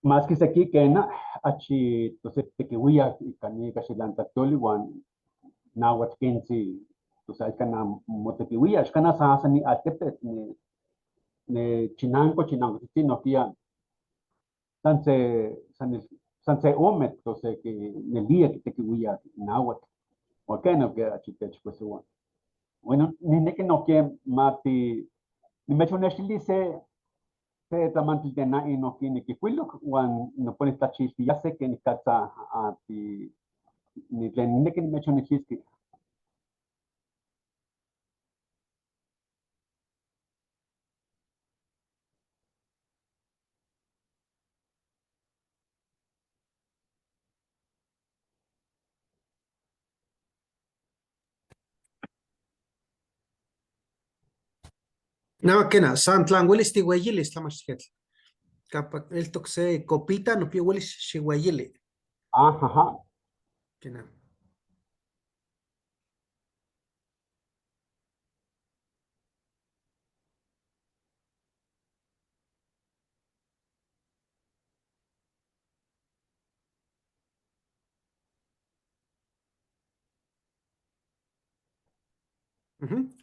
Maski seki kena achi entonces tequihuiya ika ni caxilan tlahtoli huan náhuatl kentzi, entonces axkan motequihuiya, axkan san ni altepetl ni Chinanco, Chinangotzitzi nohkia san se, san se ome, entonces que nelia kitequihuiya náhuatl. Huan kena que achi techcuesohua. Bueno, nineki nohkia mati nimechonextili se tlamantli tlen nahi nohki niquihcuiloc huan nopone tlachiltiyase kenicatza ti ni tlen nineki nimechonextiliski. Nama kena, san tlan uelis tiueyilis, tlamachtiquetl. Campa eltoc se copita, nohpia uelis xiueyili. Ajaja. Kena.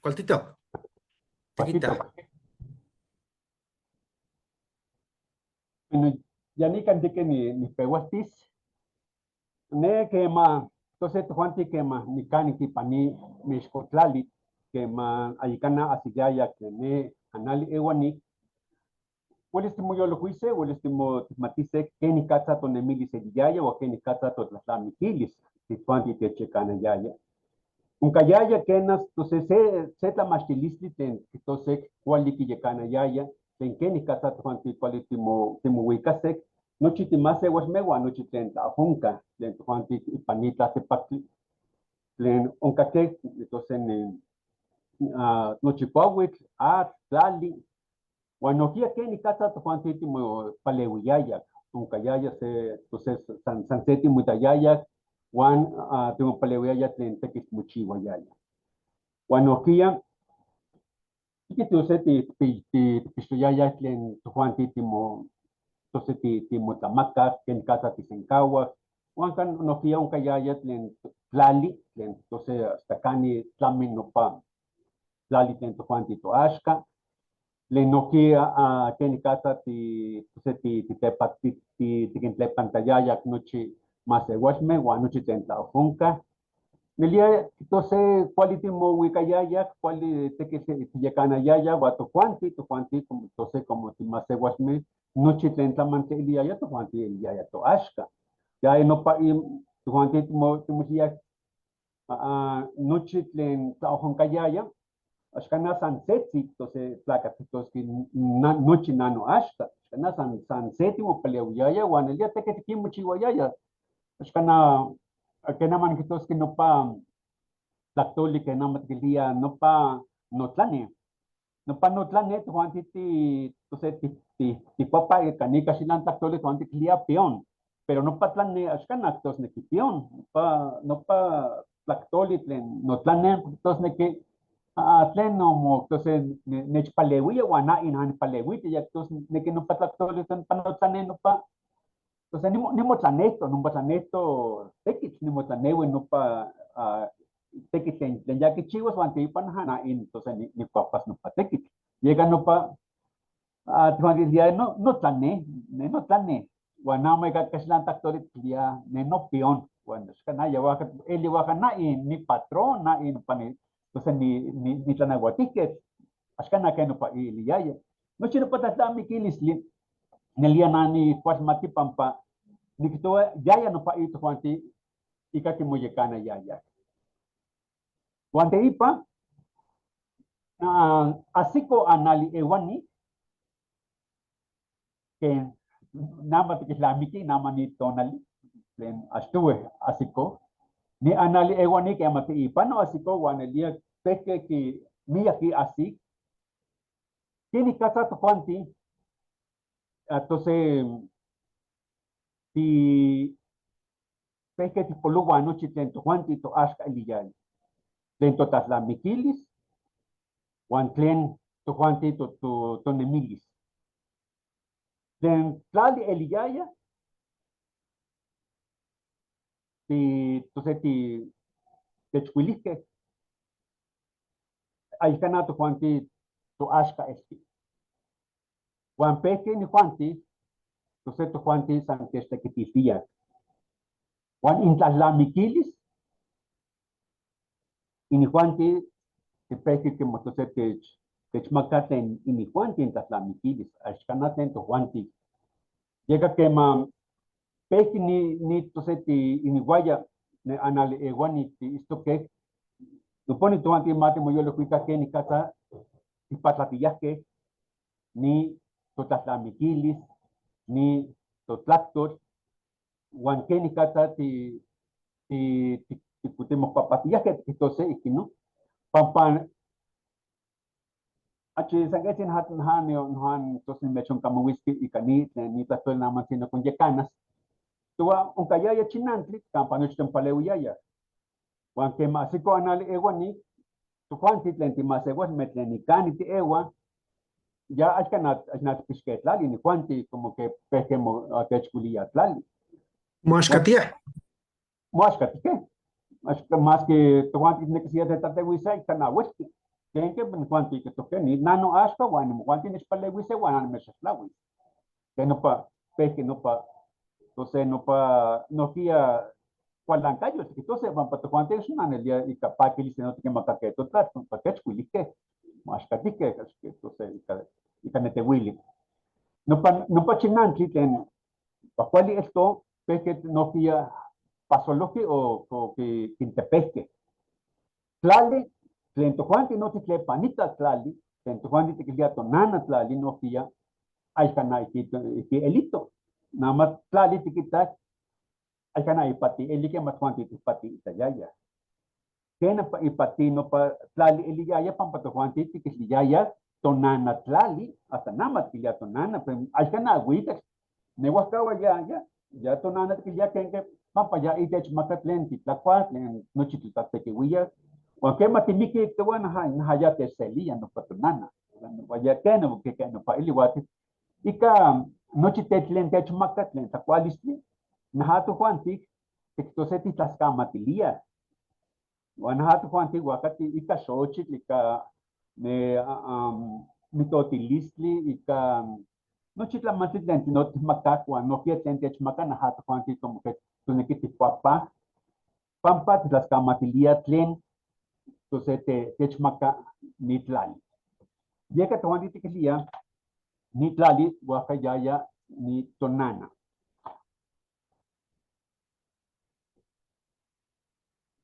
Cualtito. Tequita. Bueno, ya ni cantique ni pehuastis. Ne quema, entonces tojuanti quema, ni cani tipani mixcotlali, quema ayicana asiyaya que ne anali ewani. Huelis timoyolocuise, huelis timotmatice keni katza tonemilis eliyaya o keni katza totlatlamiquilis, tituanti techecanayaya. Uncayaya kenas, entonces se tlamachtilistli tlen entonces kuali kiyekanayaya, tlen keni katza tojuanti kuali timohuicasek, nochi timasewalmewa, nochi tlen tlajonka, tlen tojuanti ipan tlaltepactli, tlen onkakej, entonces nochi kuauitl, atl, tlali, huan nohkia keni katza tojuanti timopaleuiyayak, onkayaya se, entonces san se timoitayayak, huan timopaleuiaya tlen tekitl mochihuayaya. Huan nohkia, entonces tipixtoyaya tlen tojuanti timo, entonces timotlamacas, ken katza tisencauas, huan kan nohkia onkayaya tlen tlali, tlen entonces hasta kani tlami nopa tlali tlen tojuanti toaxka, tlen nohkia ken katza entonces tikintlepantayaya nochi masewalme huan nochi tlen tlaojonka. Nelia, entonces, kuali timohuicayayak, kuali tekitl tiyekanayaya, huan tojuanti, tojuanti, como, entonces, como timasewalme, nochi tlen tlamantli eliyaya, tojuanti eliyaya toaxka. Ya nopa tojuanti timochiak, nochi tlen tlaojonkayaya, axkan san setzi, entonces, tlacatl, entonces, nochi nano axka, axkan san se timopalehuiyaya, huan nelia tekitl kimochihuayaya. Axkan kenaman kijtoski nopa tlahtoli que nama tiquilia nopa notlani. Nopa notlane tojuanti ti tose ti ti tikuapa ika ni kaxilan tlactoli tojuanti tiklia peón. Pero nopa tlane axkan kijtosneki peón. Nopa tlactoli tlen notlane kijtosneki tlen no tose nechpaleuia huan na inanpaleuiti ya kijtosneki nopa tlactoli tlen nopa notlane nopa. Entonces, nimotlanehto, nimotlanehto tekitl, nimotlanehui nopa tekitl tlen ya kichihuas huan teipa naja na entonces nikuapas nopa tekitl. Llega nopa tijuan no notlane, ne notlane, huan amo ika kaxilan tlactoli tiklia ne no peón, huan axkan ya huaja, eli huaja na ni patrón, na nopa ni, entonces ni tlanahuatijketl, axkan na nopa iliyaya. Nochi nopa tlatlamiquilisli, nelia nani kualmati pampa nikitoa yaya nopa itojuanti ika kimoyekana yaya. Huan teipa asiko anali ewani ke nama tikislamiki nama ni tonali tlen axtuwe asiko ni anali ewani ke ama tiipano asiko huan elia pejke ki miyaki asik kini katsa tojuanti. Entonces, ti pejke tipoluwa nochi tlen tojuanti toaxka eliyaya. Tlen totlatlamiquilis, huan tlen tojuanti tonemilis. Tlen tlali eliyaya, ti, entonces, ti techkuilihke. Axkana tojuanti toaxka elki. Huan pejke nijuanti, entonces tojuanti san techtequitiltiak. Huan intlatlamiquilis, inijuanti tepejke kimo entonces techmaka tlen inijuanti intlatlamiquilis, axkana tlen tojuanti. Llega kema pejke ni entonces ti inihuaya ne anali ewani ti istoke, noponi tojuanti mati moyolikuika kenik katsa tipatlatiyajke ni totlatlamiquilis, ni totlactol, huan kenik katsa ti ti timokuapatiyajke tikijtose ijkin, no? Pampa achi san ketsin naja naja entonces nechonkamohuiski ika ni tlen ni tlastoli namantzin nokonyekanas. Towa onkayaya chinantli kampa nochi tompaleuiyaya. Huan kema asiko anali ewani, tojuanti tlen timasewalme tlen nikani tiewa, ya axkan axnatpixke tlali, nijuanti como que pejke techkuilia tlali. Moaxkatia. Moaxkatike. Más que tojuanti tiknekisia tetlatewisa ika nahuelti. Kenke nijuanti kijtoke ni nano axka huan nimojuanti nechpaleuise huan nimechxaxtlawis. Ke nopa pejke nopa, entonces nopa nohkia kualankayotl tikijtose pampa tojuanti axnanelia ika pakilistli no tikimakake totlal, pampa techkuilijke, moaxkatijke, entonces ika netewili. Nopa chinantli tlen kuali elto pejke nohkia pasolohki o kintepejke. Tlali, tlen tojuanti no titlepanita tlali, tlen tojuanti tikilia tonana tlali nohkia, axkan iki elito. Nada más tlali tikitak, axkan ipati eli kema tojuanti tipati itayaya. Kena ipati nopa tlali eliyaya pampa tojuanti tikiliyaya tonana tlali, hasta nama tikilia tonana, pero axkan ahuitak, nehuajkaua ya, ya, ya tonana tikilia kenke, pampa ya itech maka tlen titlakua, tlen nochi titlatekiuia. Huan kema timiki toua naja, naja ya techselia nopa tonana. Huan ya kena, porque ke nopa ili huan ika nochi tlen techmaka tlen tlakualistli, naja tojuanti tiktose titlaskamatilia. Huan naja tojuanti huakati ika xochitl, ika ne, mitotilistli, ika nochi tlamantli tlen tinotmaka, huan nohkia tlen techmaka naja tojuanti como que toneki tikuapa, pampa titlaskamatilia tlen entonces techmaka ni tlali. Yeka tojuanti tikilia ni tlali huaca yaya ni tonana.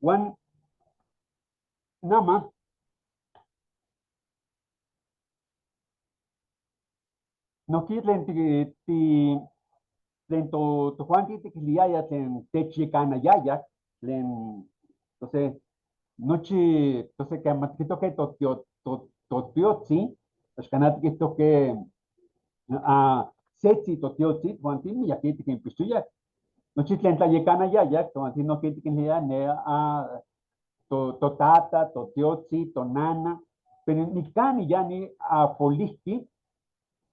Huan nama nohki tlen ti, ti, tlen tojuanti tikiliaya tlen techyekanayaya, tlen, entonces, nochi, entonces, kema tikitoke totiotzi, Axkanati tiquihtohque setzi totiotzi, tojuanti miyaqui tiquinpixtoya. Nochi tlen tlayecanayaya, tojuanti nohqui tiquinilhuiaya ne totata, totiotzi, tonana, pero nicani ya ni apolijqui,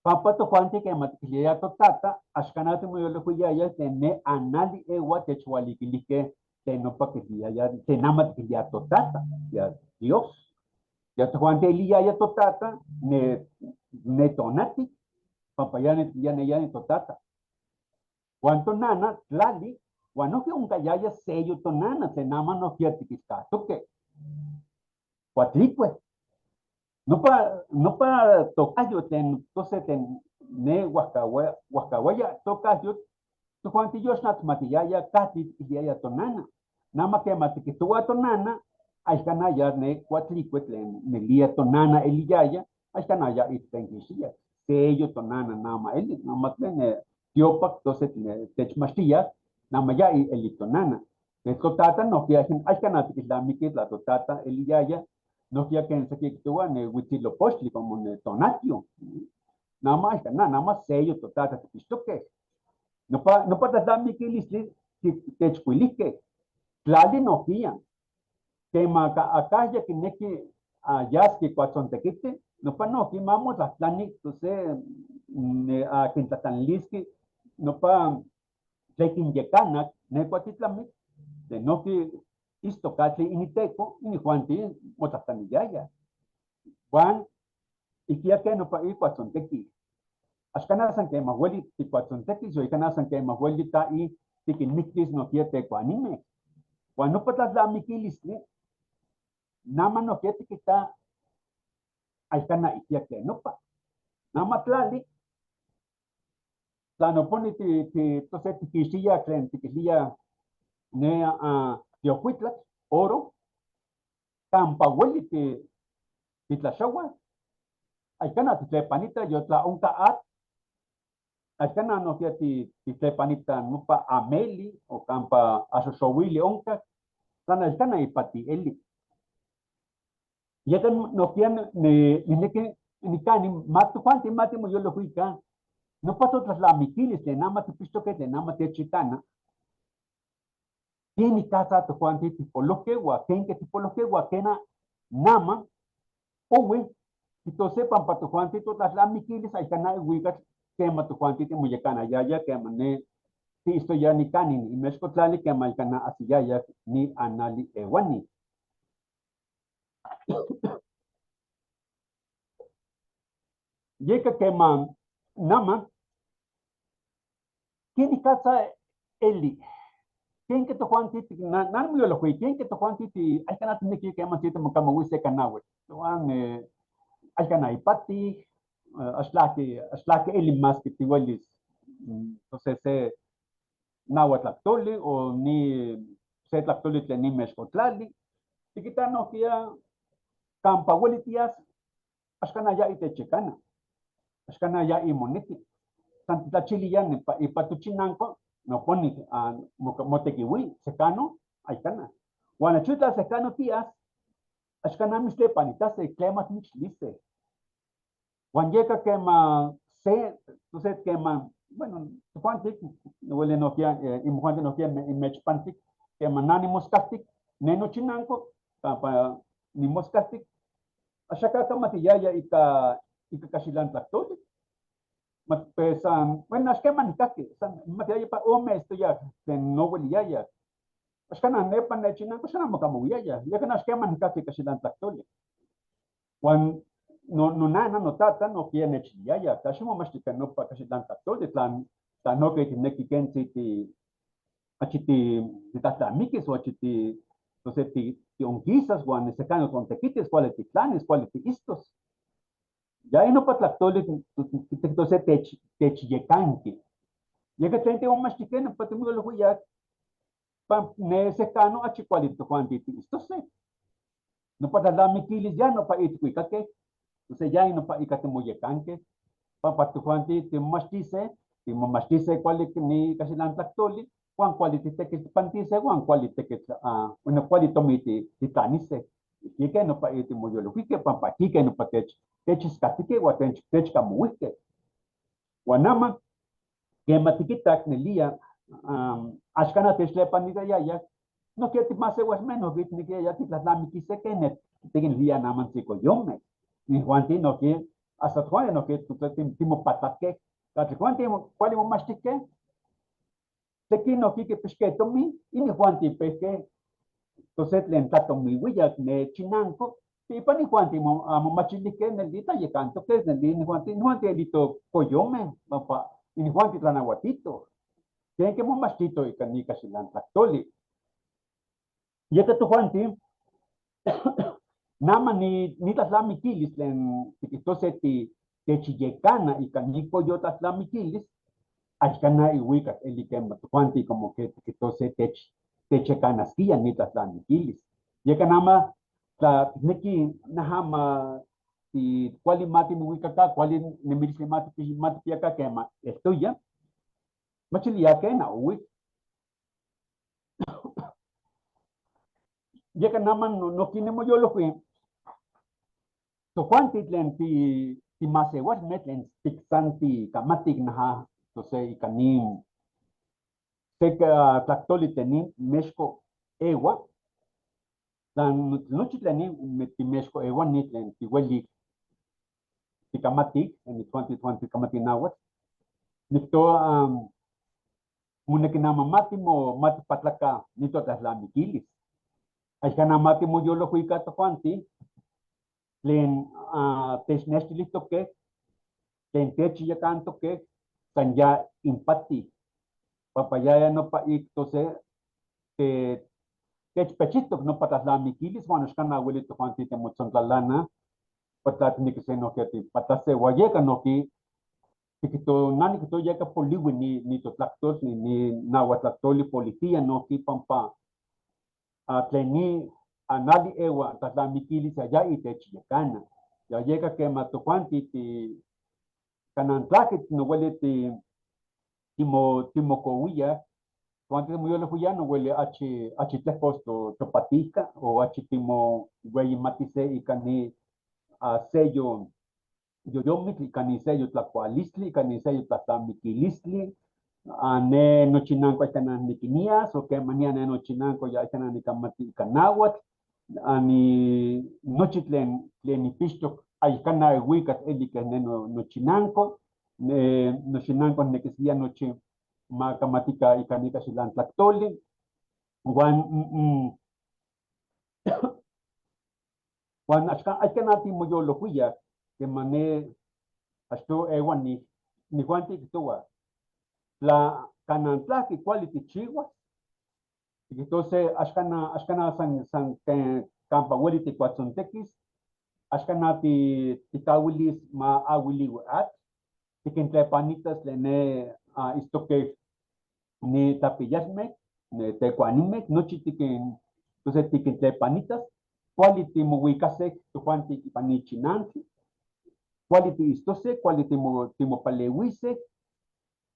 pampa tojuanti quema tiquilhuiaya totata, axkanati moyolilhuiyaya tlen ne anali ewa techualiquilijque tlen nopa quilhuiyaya, tlen ama tiquilhuiaya totata, ya Dios. Ya tojuanti eliyaya totata, ne tonati, pampa ya ne, ya ne, ya ne totata. Huan tonana, tlali, huan nohqui oncayaya sello tonana, tlen ama nohqui tiquilcahtoque. Cuatlicue. Nopa tocayo tlen, tose tlen ne huajcahuaya tocayo, tojuanti yoxnatmatiyaya catli tiquiliyaya tonana. Nama quema tiquihtoua tonana, axcana ya ne cuatlicue tlen nelia tonana eliyaya, axcana ya ittenquixtiya. Sello tonana nama eli, nama tlen tiopac, tose tlen techmachtiya, nama ya eli tonana. Totata nohqui axcana tiquilnamiqui tla totata eliyaya, nohqui ken sequihtoua ne huitzilopochtli como ne tonatio. Nama axcana, nama sello totata tiquixtoque. Nopa tlalnamiquilistli techcuilijque. Tlali nohquia. Quema acaya quinequi yasqui cuatzontequiti, nopa nohqui mamo tlahtlani, tose, ne, a quintlatlanlisqui, nopa tlequinyecanac, ne cuatitlami, de nohqui istocatli initeco, inijuanti motlahtlanilyaya. Huan, iquia que nopa i cuatzontequi. Axcana san quema hueli ticuatzontequis, o icana san quema hueli ta i tiquinmictis nohquia tecuanime. Huan nopa tlalnamiquilistli, nama nohquia tiquita, axcana iquia que nopa. Nama tlali, tlanoponi ti, ti, tose tiquixtiya tlen tiquilía ne, tiocuitlac, oro, campa hueli ti, titlaxaua, axcana titlepanita, yo tla onca at, axcana nohquia ti, titlepanita nopa ameli, o campa axoxowili onca, tlan axcana ipati eli. Yeka nohquia ne, nineki, nicani, matujuanti, mati moyolojuica, nopa totlalnamiquilis tlen ama tipixtoque, tlen ama techitana, tiene casa tojuanti tipolohque, huaquenque tipolohque, huaquena nama, owe, entonces pampa tojuanti totlalnamiquilis, axcana ihuicatl, quema tojuanti timoyecana yaya, quema ne, ti isto ya nicani, ni mexcotlali, quema icana asiyaya, ni anali ewani. Yeka quema nama, ¿quién casa eli? ¿Quién que tojuanti ti, na, na mi lo fui, ¿quién que tojuanti ti, ay kana tiene que quema ti mo kama wise kanawe. Tojuan, ay kana ipati, aslaki, aslaki eli más que tihuelis. Entonces, nahuatl o ni se tlactoli tlen ni mexcotlali. Tiquita no kia campa huelitias, axcana ya itechecana, axcana ya imoneki. Tantitlachili ya ni pa, ipatuchinanco, no pone a motequihui, secano, axcana. Guanachutla secano tías, axcana mislepanitase, klemas mixlise. Guanyeca quema se, entonces quema, bueno, Juantic, huele no kia, y Juantic no kia, y mechpantic, quema nani moscastic, neno chinanco, pa, pa, ni moscastic, axaca kamatiyaya ika, ika kashilan tlactoli. Mat, pues, bueno, axquema ni kaki, san, matiyaya pa, ome esto ya, tlen no hueliyaya. Axcana nepa ne chinanco, axcana mokamowiyaya, ya que no axquema ni kaki kashilan tlactoli. Juan, no, no nana, no tata, no quiere nechiliaya, casi mo machtica no pa casi tan tlactoli, tlan, tlan no que tineki kensi ti, achi ti, ti tatlamikis o achi ti, entonces ti, ti onquisas, guan, secano con tequites, cuales ti tlanes, cuales ti istos. Ya ahí no pa tlactoli, entonces techyecanqui. Ya que tlen te un machtiqueno, pa te mudo lo ya, pa ne secano, achi cualito, juan, ti, ti istos, eh. No pa tlalamiquilis ya, no pa itcuicaque. Entonces ya no pa icate moyecanque, pa pa tu Juan ti te machtice, ti machtice cuál es ni casi la tlactoli, Juan cuál ti te que pantise, Juan cuál te que, ah, bueno, cuál tomiti titanice. Ijquique nopa itimoyolojque pampa ijquique nopa techiscatike huan techcamohuijque. Huan ama quema tiquitac nelia axcana techtlepanitayaya nohkia timaseualme nohki tijnequiyaya titlalnamiquise ken tiquinilhuia naman tzicoyomeh. Inijuanti nohki hasta tojuanti nohki timopatlaque catli juanti cuali momachtijque sequin nohki quipixque tomin inijuanti pejque tose tlen tlatomihuiya ne chinanco ipan inijuanti momachilijque neli tlayecantoque neli inijuanti elito coyomeh pampa inijuanti tlanahuatito. Ken que momachtito ika ni caxilantlahtoli. Yeka tojuanti nama ni tlalnamiquilis tlen tiquihtose techyecana ika ni coyotlalnamiquilis axcana ihuicac eli quema tojuanti como que tiquihtose techecanasquia ni tlalnamiquilis. Yeka nama tla ticnequi naja ma ti cuali ma timohuicaca, cuali nemilistli ma tipiaca quema eltoya, machilia quena ohui. Yeka nama nohki nimoyolojui tojuanti tlen timaseualme tlen tiksan tikamatic naja tose ika nin seka tlahtoli tlen nin mexco ewa, tlan nochi tlen nin timexco ewa ni tlen tiueli tikamatic, tojuanti tikamati nahuatl, niktoa moneki nama ma tipatlaca ni totlalnamiquilis. Axcana ma timoyolojui tojuanti tlen technextilijtoque, tlen techyacantoque, san ya impati, pampa ya nopa ik tose techpechihtoc nopa tlalnamiquilis huan axcana ueli tojuanti timotzontlalaana, pa tla tijnequise nohkia tipatlase huan yeka nohki tiquihto na niquihto yeka polihui ni totlahtol ni nahuatlahtoli politia nohki pampa tlen ni anali ewa tlalnamiquilis ya itechyecana. Ya yeka quema tojuanti ti canantlaqui nohueli timocouiya, tojuanti timoyolojouiya nohueli achi tlejcos topatijca o achi timohueyimatise ika ni sello yoyomitl, ika ni sello tlacualistli, ika ni sello tlalnamiquilistli, ne nochinanco axcana niquinias o quemania ne nochinanco ya axcana nicamati ika nahuatl, ni nochi tlen nipixtoc axcana ihuicatl eli que ne nochinanco, ne nochinanco nequisquia nochi ma kamatica ika ni caxilantlahtoli, huan huan axcana timoyolojouiya quema ne achto ewa nijuanti quihtowa tla canantlaqui cuali tichihuas, tiquihtose axcana san campa ueli ticuatzontequis, axcana ticahuilis ma ahuilihui atl, tiquintlepanitas tlen ne istoque ni tlapiyalmej, ne tecuanimej, nochi tiquin, entonces tiquintlepanitas, cuali timohuicase tojuanti ipan ni chinantli, cuali tiistose, cuali timopaleuise,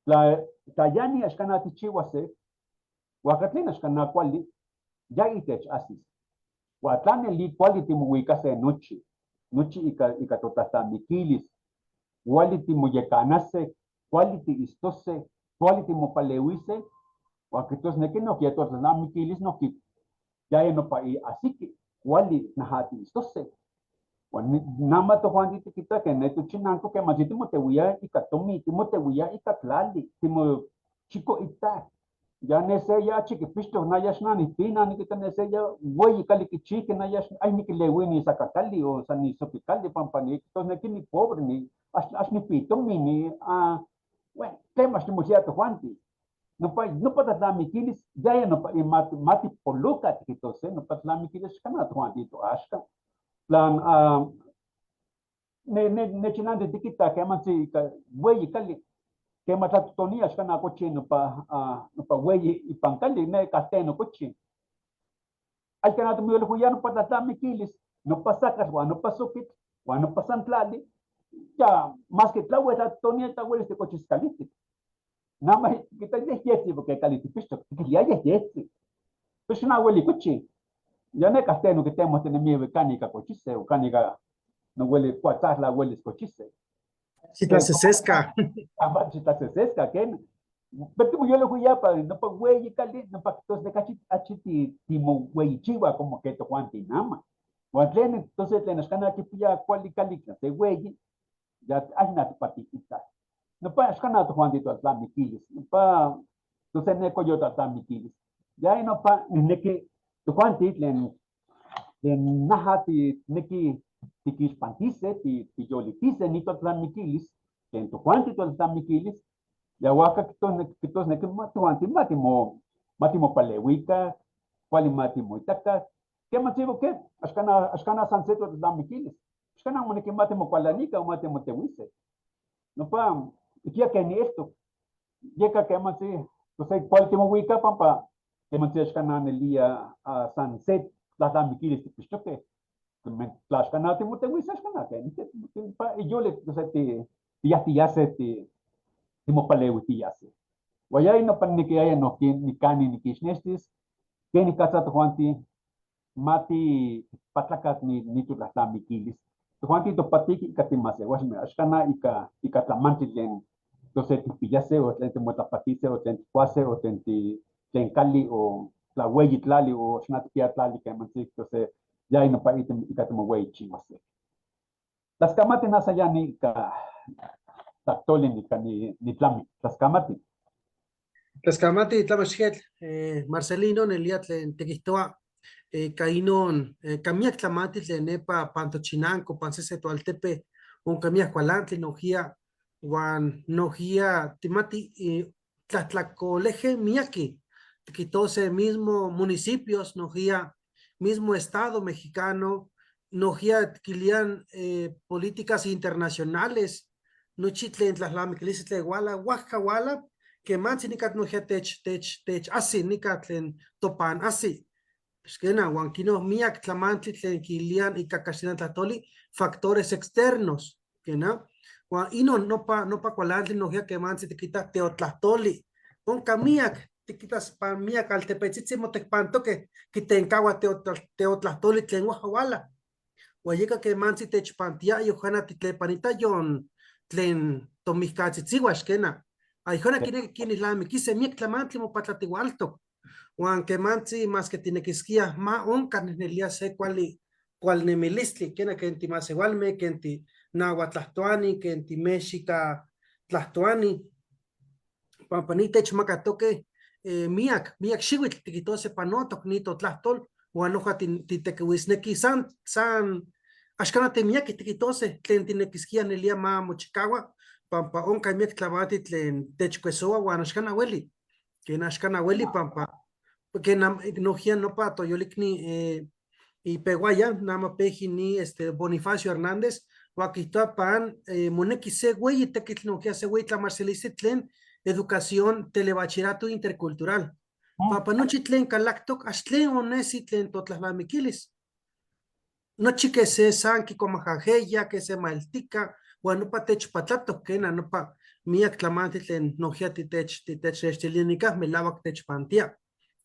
tla yani axcana tichihuase, huan tlen axcana cuali, ya itech asis. Huan tla neli cuali timohuicase nochi, nochi ika totlalnamiquilis, cuali timoyecanase, cuali tiistose, cuali timopaleuise, huan quihtosnequi nohkia totlalnamiquilis nohki ya nopa asiqui, cuali naja tiistose. Huan nama tojuanti tiquita que ne tochinanco que más timotehuia ika tomi, timotehuia ika tlali, timo chico ita. Ya ne se ya chiquipixtoc na ya xna nipina, niquita ne se ya hueyi cali quichique na ya ay niquilehui ni sacacali o san ni sopicali pampa ni quihtosnequi ni pobre ni ax nipitomi ni bueno, temas timoxia tojuanti. Nopa tlalnamiquilis ya ya nopa matipoluca tiquitose, nopa tlalnamiquilis xcana tojuanti toaxca. Tlan nechinanti tiquita quemantzin ika hueyi cali, quema tlatotonia axcana cochi nopa nopa hueyi ipan cali ne calteno cochi. Axcana timoyolojouiya nopa tlalnamiquilis, nopa sacatl huan nopa soquitl huan nopa san tlali, ya más que tlahue tlatotonia tlahuelis ticochis calitic. Nama quita yehyetzi porque calitipixtoc, tiquilia yehyetzi. Pues xana hueli cochi. Ya nekah teno kitemohtinemia kanika kochise o kanika no hueli kuatzajla huelis kochise. Xitlasesesca. Ama xitlasesesca, ken. Pero timoyolohuiyapa, nopa hueyi cali, nopa quihtosneki achi, achi timohueyichiwa como que tojuan tinama. Huan tlen, entonces tlen axkan quipiya kuali cali tlen se hueyi, ya axna tipatiquita. Nopa axkan tojuan titotlamiquilis, nopa, entonces neko yotlatlamiquilis. Ya nopa nijneki tojuanti tlen, tlen naja tineki tiquixpantise, tiyolitise ni totlammiquilis, tlen tojuanti totlammiquilis, ya huajca quihtosneki ma tojuanti ma timo, ma timopalewika, kuali ma timoitaka, queman que axkan, axkan san se totlammiquilis, axkan moneki ma timokualanika o ma timotewise. Nopa, ikia ken esto, yeka queman si, entonces kuali timowika pampa, queman si axkan nelia san se tlatlamiquilis tipixtoque, tlaxkan timotewise axkan ken, pa iyoli, entonces ti, tiyahtiyase, ti, timopalewitiyase. Huan ya nopa niquiyaya nohki nikani nikixnextis, kenikatza tojuanti mati patlakat ni, ni totlatlamiquilis. Tojuanti topatiki ika timasewalme, axkan ika, ika tlamantli tlen entonces tipiyase o tlen timotlapatise o tlen tikuase o tlen ti, tlen kali o tlahueyi tlali o axkan tipia tlali queman si, entonces ya nopa ika timohueyichiwase. Tlaskamati nasa ya ni ika tlahtoli nika ni, ni tlami, tlaskamati. Tlaskamati tlamachtiquetl, Marcelino nelia tlen tiquihtoa, kainon, ka miak tlamantli tlen nepa pan tochinanco, pan sese toaltepe, onka miak kualantli nojia, huan nojia timati tlahtlacoleje miaki, tiquitose mismo municipios, nojia mismo estado mexicano, nojia tiquilian políticas internacionales, nochi tlen tlatlamiquilistli tlen wala, huajca wala, quemantzi nika nojia tech, tech, tech asi, nika tlen topan asi. Xkena, huan kino miak tlamantli tlen kilian ika castellano tlahtoli, factores externos, kena, huan inon nopa, nopa kualantli nojia quemantzi tikita teotlahtoli, onka miak, tikitas pan miak altepetzitzi motekpantoke, kitenkawa teotlahtoli tlen huajca wala. Huan yeka quemantzi techpantia yojana titlepanita yon tlen tomijkatzitziua xkena. Ayjona kineki kinilamiquise miak tlamantli mopatlatiualtok. Huan quemantzi mas que tinekisquia ma onka nehnelia se kuali kualnemilistli, kena ken timasewalme, ken ti nahuatlahtoani, ken ti mexica tlahtoani, pampa ni techmakatoke miak, miak xiwitl tiquitose panotok ni totlahtol, huan noja titequihuisneki san, san, axkan timiaki tiquitose tlen tinekisquia nelia ma mochikaua, pampa onka miak tlamantli tlen techkuesoa huan axkan aweli, ken axkan aweli pampa, ken nojia nopa toyolikni ipehuaya, nama peji ni este Bonifacio Hernández, huan quihtoa pan moneki se hueyi tekitl nojia se hueyi tlamarcelistli tlen educación telebachillerato intercultural. Pampa nochi tlen kalaktok, ax tlen onesi tlen totlatlamiquilis. Nochi que se san kikuamajajeya, que se maeltika, huan nopa techpatlatok, kena nopa miak tlamantli tlen nojia titech, titechnextilia nikah melawak techpantia.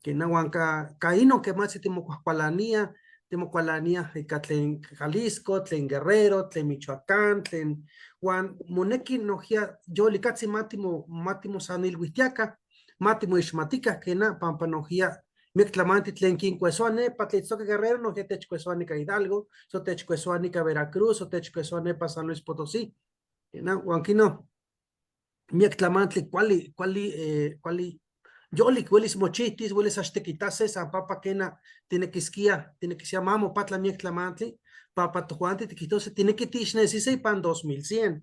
Kena huan ka, ka inon quemantzi timokuajkualania, timokualania ika tlen Jalisco, tlen Guerrero, tlen Michoacán, tlen huan moneki nojia yolikatzi matimo, matimosanilhuijtiaka, matimoixmatika, kena pampa nojia miak tlamantli tlen kinkuesoa nepa tlen itztoque Guerrero nojia techkuesoa nika Hidalgo, so techkuesoa nika Veracruz, o techkuesoa nepa San Luis Potosí. Kena huan kino miak tlamantli kuali, kuali, kuali yolik welis mochihtis, welis axtekitase san pampa kena tinekisquia, tinekisquia ma mopatla miak tlamantli, pampa tojuanti tiquihtose tineki tixnesise ipan 2100,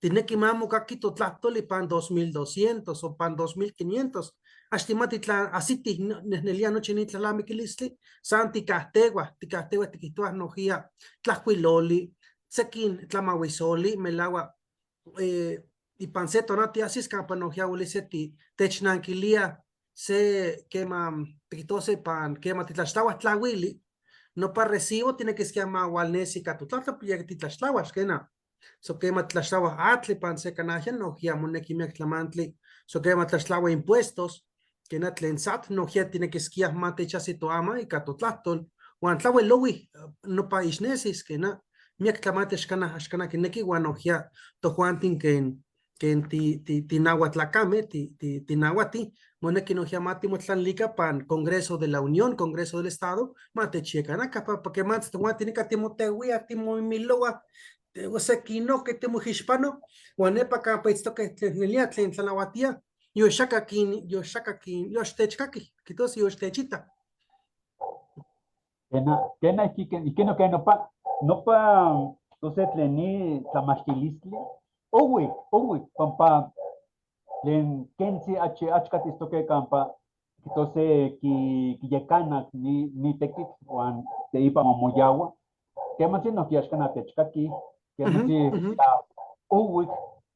tineki ma mokaki totlahtol ipan 2200 o pan 2500, ax timati tla asiti nehnelia nochi ni tlalamiquilistli, san tikahtewa, tikahtewa tiquihtoa nojia tlajkuiloli, sekin tlamahuisoli, melaua ipan se tonati asis kampa nojia welis se ti technanquilia se quema tiquitose pan quema titlaxtlauah tlauili, nopa recibo tiene que ser ma walnesi ika totlahtol, ya titlaxtlauas, kena. So quema titlaxtlauah atli pan se kanajia, nojia moneki miak tlamantli, so quema tlaxtlaua impuestos, kena tlen SAT, nojia tiene que esquiar ma techasi toama ika totlahtol, Huan tlahuel ohui nopa ixnesis, quena, miyac tlamantli axcana, axcana quinequi huan nojquiya tojuantin quen, quen ti, ti, tinahuatlacame, ti, ti, tinahuati, monequi nojquiya ma timotlanilica pan Congreso de la Unión, Congreso del Estado, ma techyecanaca, pa quemantzi tojuantin nica timotehuía, timoimilohuaj, sequinoque timoixpano, huan nepa campa itztoque tlen nelía tlen tlanahuatía, yoxaca quin, yoxaca quin, yoxtechcaqui, quitos yoxtechita. Kena, kena, ikino ke nopa, nopa, entonces tlen ni tlamachtilistli, ohui, ohui, pampa tlen kentzi achi achkatistoke kampa, entonces ki, kiyekana ni, ni tekitl huan teipa momoyawa, kemantzi nohki axkana techkaki, kemantzi ohuik,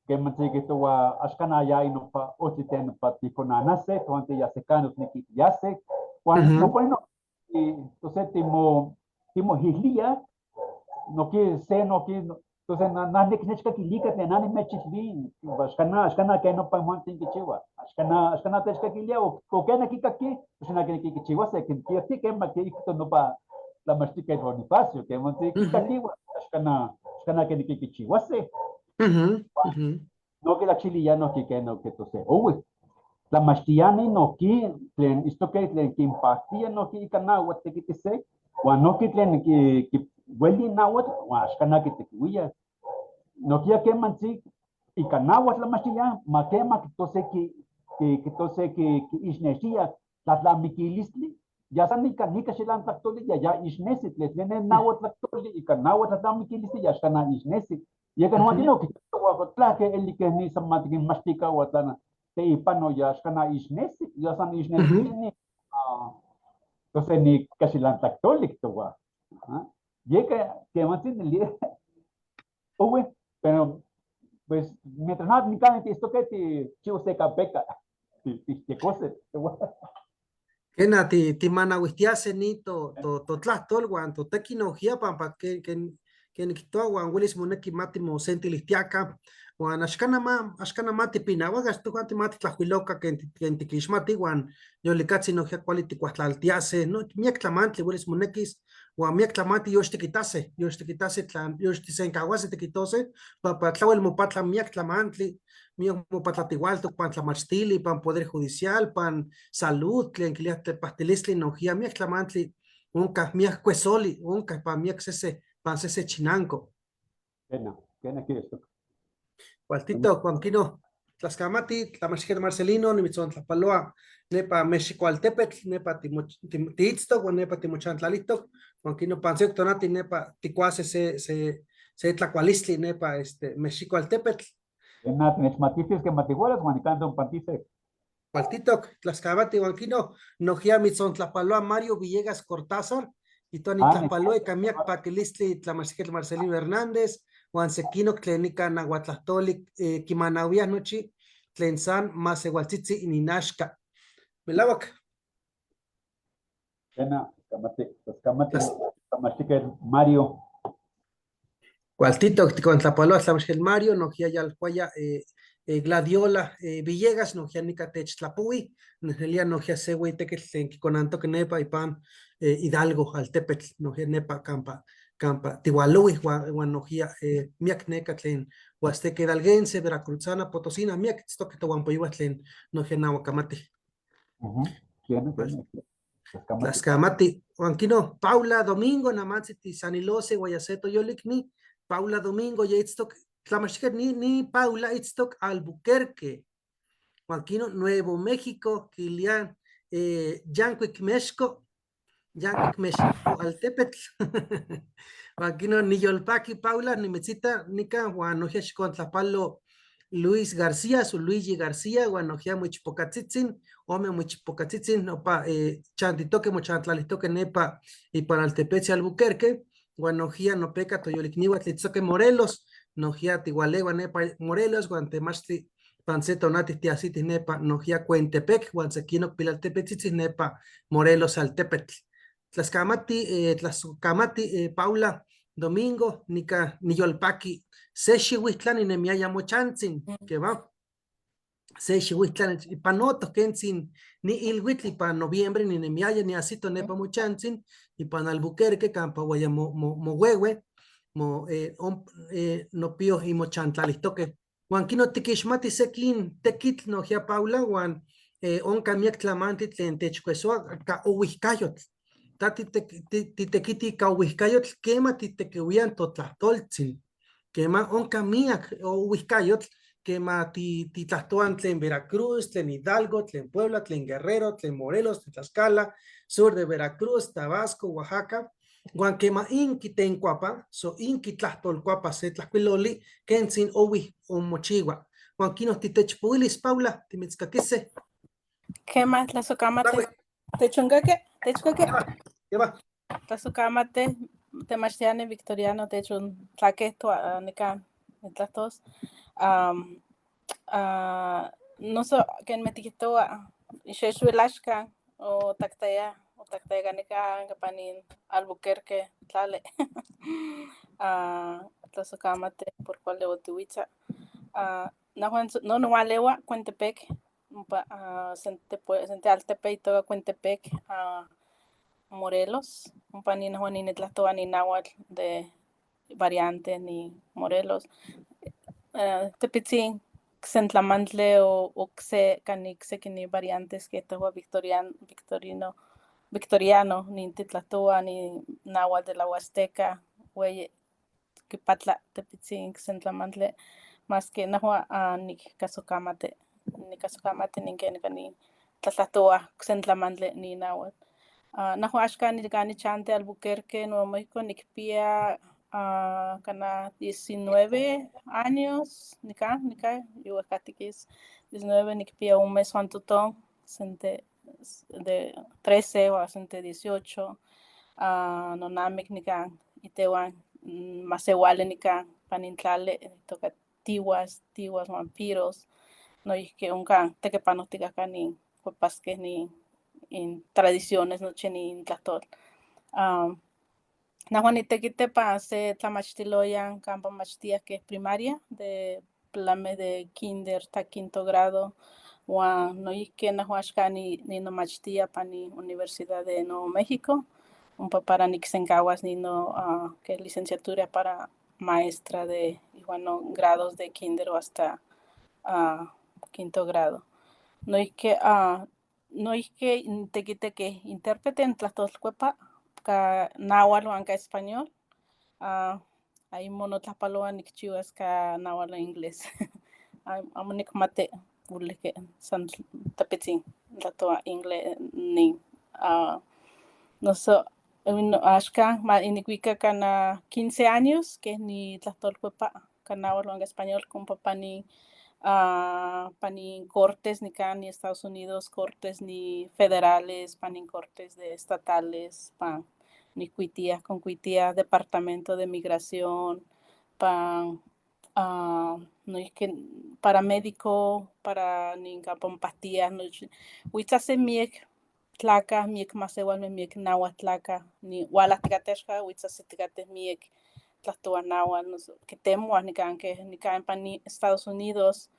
kemantzi kihtowa axkana ya nopa ojtli tlen nopa tijkonanase, tojuanti ya sekano tneki tiyase, huan nopa no, entonces timo, timohihlia, nohki se nohki, entonces na, na nechkakilika tlen na nimechilvi, axkana, axkana ke nopa mojuanti kichiwa, axkana, axkana techkakilia, o kena kikaki, axkana kineki kichiwase, kinkiati kema kiihto nopa tlamachtiketl Bonifacio, kemantzi kikakiwa, axkana, axkana kineki kichiwase. No tlachiliya nohki ke no kitose ohui. Tlamachtiani nohki tlen itztoque tlen kinpaktia nohki ika nahuatl tekitise, huan nohki tlen ki, ki ueli nahuatl huan axkana kitequihuiya. Nohkia kemantzi ika nahuatl tlamachtiya, ma kema kitose ki, ki, kitose ki, ki ixnextia tlatlamikilistli, ya san ika nika xilantlahtoli, ya ya ixnesi, tlen tlen nahuatl tlahtoli, ika nahuatl tlatlamikilistli, ya axkana ixnesi. Yeka nohki no kihtowa tlake eli ke ni san ma tikinmachtika ua tlana teipano ya axkana ixnesi, ya san ixnesi ni, entonces ni kaxilantlahtoli kihtowa. Yeka kemantzi neli ohui, pero pues mientras na nikan tiitztoque ti chihuas se kapeka, ti tixyecose, kihtowa. Kena ti timanahuijtiase ni to, to, totlahtol huan toteki nohkia pampa ken, ken, ken nikihtowa huan welis moneki ma timosentilihtiaka huan axkana ma, axkana ma tipinahuaka, tojuanti ma titlajcuiloca ken, ken tikixmati huan yolikatzi nohkia kuali tikuajtlaltiase, no, miak tlamantli welis monekis huan miak tlamantli yoxtikitase, yoxtikitase tlan, yoxtisenkahuase tikitose, pampa tlawel mopatla miak tlamantli, miak mopatlatihualtok pan tlamachtili, pan poder judicial, pan salud, tlen kilia tepahtilistli nohkia miak tlamantli onkah, miak kuesoli onkah pan miak sese, pan sese chinanko. Kena, kena kiestok. Cualtito, Juanquino, Tlaxcamati, Tlamachtiquetl Marcelino, nimitzontlajpaloa, nepa Mexicoaltepetl, nepa tiitztoc, huan nepa timochantlalihtoc, Juanquino panseoc tonati, nepa ticuase se, se, se tlacualistli, nepa este, Mexicoaltepetl. Kena, tinechmatistis que matihualas, huan nican tonpantise. Cualtitoc, Tlaxcamati, Juanquino, nohkia mitzontlajpaloa Mario Villegas Cortázar, y toa nitlajpaloa ika miak pakilistli Tlamachtiquetl Marcelino Hernández, huan sequinoc tlen nika nahuatlahtoli, kimanauiaj nochi tlen san masewaltzitzi ininaxka. Melawak. Kena, Tlaxcamati, Tlaxcamati, Tlamachtiquetl Mario. Cualtitoc tikontlapaloa Tlamachtiquetl Mario, nohkia yalhuaya, Gladiola, Villegas, nohkia nika techtlapoui, nelia nohkia se hueyi tekitl tlen kikonantoque nepa ipan, Hidalgo altepetl, nohkia nepa kampa, kampa tihualoui, huan, huan nohkia, miak neka tlen Huasteca Hidalguense, Veracruzana, Potosina, miak itztoque tohuampoyohua tlen nohkia nahuacamati. Tlaxcamati, huan kino, Paula Domingo, namantzi tisanilose, guayaceto yolikni, Paula Domingo ya itztoc, Tlamachtiquetl ni, ni Paula itztoc Albuquerque, huan kino, Nuevo México, kilian, Yancuic Mexco, Yancuic Mexico altepetl, huan kino, niyolpaki Paula, nimitzita, nika, huan nohkia xikontlapalo Luis García, su Luigi García, huan nohkia moichpocatzitzin, ome moichpocatzitzin, nopa, chantitoque, mochantlalihtoque nepa ipan altepetzi Albuquerque, huan nohkia nopeca toyolikniua tlitztoque Morelos, nohkia tihualeua nepa Morelos, huan temachtli pan se tonati tiajsitih nepa nohkia Cuentepec, huan sequinoc pilaltepetzitzin nepa Morelos altepetl. Tlaxcamati, Tlaxcamati, Paula Domingo, nika niyolpaki se xiuihtlan ninemiaya mochantzin, que va. Se xihuitlan ipanoto kentzin ni ilhuitl ipan noviembre ninemiaya niajsito nepa mochantzin ipan Albuquerque campa huaya mo, mo, mohuehue mo, nopio imochantlalihtoque. Huan quino tiquixmati sequin tequitl nojia Paula huan onca miac tlamantli tlen techcuesoa ca ohuijcayotl. Ta titequiti ica ohuijcayotl quema titequihuian totlahtoltzin. Quema onca miac ohuijcayotl quema titlahtoan tlen Veracruz, tlen Hidalgo, tlen Puebla, tlen Guerrero, tlen Morelos, tlen Tlaxcala, sur de Veracruz, Tabasco, Oaxaca. Huan quema inquitencuapa, so inquitlahtolcuapa se tlajcuiloli, kentzin ohuij omochihua. Huan quino titechpohuilis, Paula, timitzcaquise. Quema, tlazokamate. Techoncaque, techcaque. Lleva. Tlazokamate, temachtiani Victoriano, techon tlaquehtoa nican, nitlahtos. Noso ken metiquihtoua, xexuilaxcan o tactaya, o tactaya nican kapanin Albuquerque tlali. Tlazokamate por cuali otihuitza. Nahuan no nohualeua Cuentepec, ompa sente altepe itoka Cuentepec, Morelos, ompa ni nahuan nitlahtoa ni náhuatl de variante ni Morelos. Tepitzin sentlamantle o okse kanik seki ni variantes que tohua Victoriano, Victorino, Victoriano nin titlahtoa ni náhuatl de la Huasteca, hueyi kipatla tepitzin sentlamantle, más que nahua nikasocamate, nikasocamate nin ken ni tlatlahtoa sentlamantle ni náhuatl. Nahua axkan nikan nichanti Albuquerque, Nuevo México, nikpia cana 19 años, nikan, nikan, yuehkatikis 19, nikpia un mes huan toton, sente de 13 o sente 18, nonamik nikan, itehuan masewale nikan, panintlale, toka tihuas, tihuas huan piros, noihki onkan tekipanojtikajka nin cuepaskeh nin in tradiciones nochi nin tlahtol. Nahua nitekiti pan se tlamachtiloyan kampa machtiah keh primaria de pilameh de kinder hasta quinto grado, huan noihki nahua axkan ninomachtia pani Universidad de Nuevo México, ompa para niksenkawas nino ke licenciatura para maestra de igual no grados de kinder o hasta quinto grado. Noihki noihki nitekiti keh intérprete en tlahtolcuepa ka náhuatl huan ka español. Ayemo notlahpaloa nikchiwas ka náhuatl o inglés. Amo nikmati porque san tepitzin tlahtoa inglés nin. Noso axkan ma nikuika kana 15 años keh nitlahtolcuepa ka náhuatl huan ka español ompa pani pani cortes nikan ni Estados Unidos, cortes ni federales, pani cortes de estatales, pan nikuitia, konkuitia departamento de migración, pan noihki paramédico, para nin kampa mompahtiah, nochi huitzase miek tlacah, miek masewalmeh, miek náhuatl tlacah, ni walahtikateh axkan huitzasitikateh miek tlahtowa náhuatl, noso kitemoah nikan keh nikan pani Estados Unidos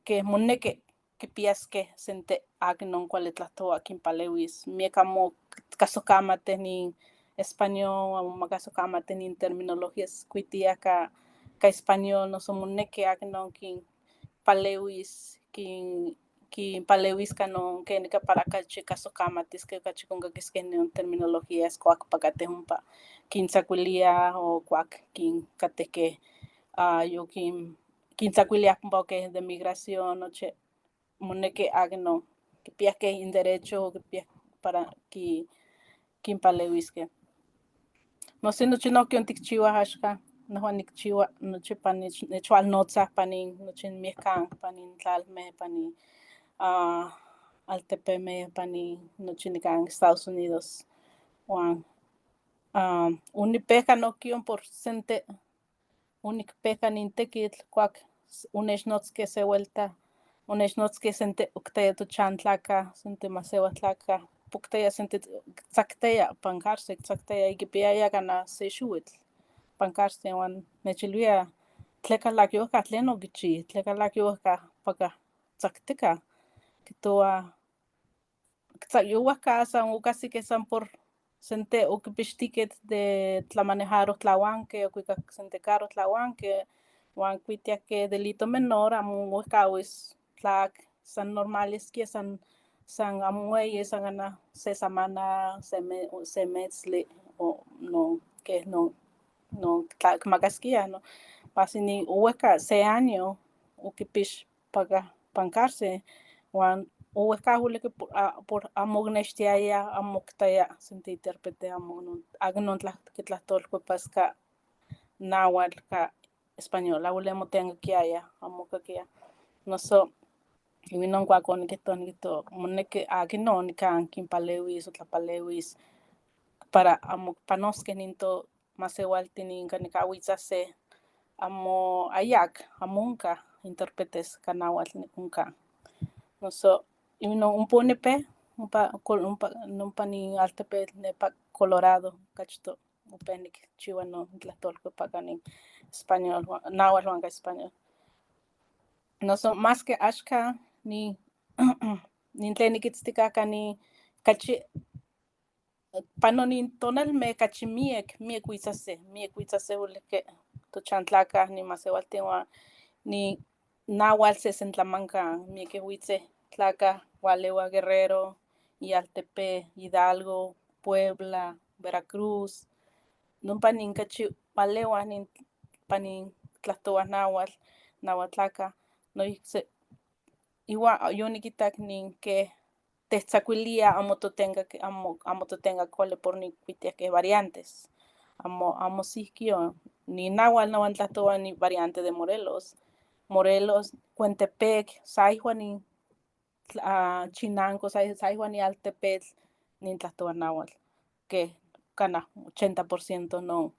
keh moneki kipiaskeh sente akinon kuali tlahtowa kinpalewis, miek amo kasokamateh nin español, amo makasokamateh nin terminologías kuitiah ka español, noso moneki akinon kinpalewis, kinpalewis kanon kenika para kachi kasokamatis,keh okachi konkakiskeh non terminologías kuak pakateh ompa kintzakuiliah o kuak kateh keh yokin kintzakuiliah ompa keh de migración nochi moneki akinon kipiaskeh inderecho o kipiah para kinpalewiskeh. Nosi nochi nohki ontikchiwah axkan, nehua nikchiwa nochi pa nechwalnotzah panin nochi miekkan panin tlalmeh, panin altepemeh, panin nochi nikan Estados Unidos, huan onipehka nohki por sente onikpehka nin tekitl kuak onechnotzkeh se welta, onechnotzkeh sente oktaya tochan tlakah, sente masewal tlakah, poktaya sente tzaktaya pan cárcel, tzaktaya y kipiaya kanah se xiwitl pan cárcel huan nechilwia Tleca tlaque tlen oquichi, tleca tlaque paka tzactica, quitoa tzayohuaca san ocasi que san por sente oquipixtique de tlamanejaro tlahuanque, ocuicac sente carro tlahuanque, huan cuitia que delito menor amo huehcahuis tlac san normales que san san amo hueyi san ana se samana se me, se metzli o no que no no tlacmacasquia no pasini huehca se año oquipix paka pan cárcel huan ohuehcahui por, por amo onextiaya amo octaya sente intérprete amo non aqui non quitlahtocuepasca náhuatl ka español amo motencaquiaya amo caquia noso inon cuac oniquihto niquihto moneki aqui non nican quinpalewis o tlapalewis para amo panosqueh nin to masewaltin nica huitzase amo ayac amo onca intérpretes ka náhuatl onca noso inon ompa onipe ompa ompa nompa nin altepetl nepa Colorado cachto ompa nikchiua notlahtolcuepa nin español náhuatl huan ka español. Noso maske axkan nin nin tlen niquitztica kanin cachi pano nin tonalmeh cachi miek miek huitzase miek huitzase que tochantlacah nin masewaltin huan nin náhuatl sesentlamanca mieke huitze tlacah waleua Guerrero, Jaltepec, Hidalgo, Puebla, Veracruz, nompa nin cachi waleuah nin panin tlahtoua náhuatl, nahuatlaca noihki se iua yoniquitac nin que tehtzacuilia amo totenca amo amo totenca cuali por nicuitia que variantes amo amo sihquio ni náhuatl nahuan tlahtoua ni variante de Morelos, Morelos, Cuentepec, saihua nin Chinango, saihua ni altepetl nin tlahtoua náhuatl que canah 80% non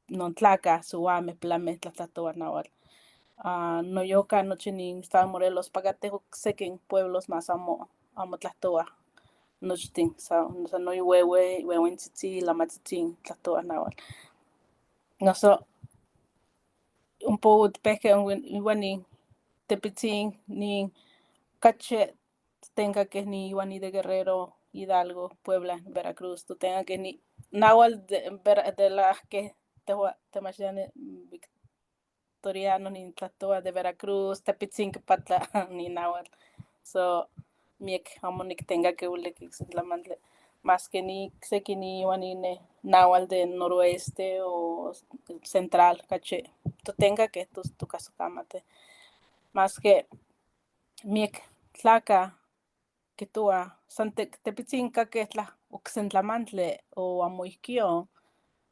non tlacah souameh, pilameh tlahtlahtoua náhuatl. Noyoca nochi nin estado de Morelos pacateh ocsequin pueblos mas amo amo tlahtoua nochtin san san huehue huehuentzitzin, lamatziztin tlahtoua náhuatl. Noso ompa otipehque iuan nin tepitzin nin cachi tencaqueh ni iuan ni de Guerrero, Hidalgo, Puebla, Veracruz, totencaqueh ni náhuatl de, de la que tehua temachtiani Victoriano nin tlahtoua de Veracruz, tepitzin quipatla ni náhuatl. So miek amo nictencaque uelic tlamantli maske ni seki ni iuan ni náhuatl de noroeste o central cachi totencaqueh tocasocamati. Maske miek tlacah quihtoua san tepitzin caqueh tlah ocsentlamantli o amo ihquio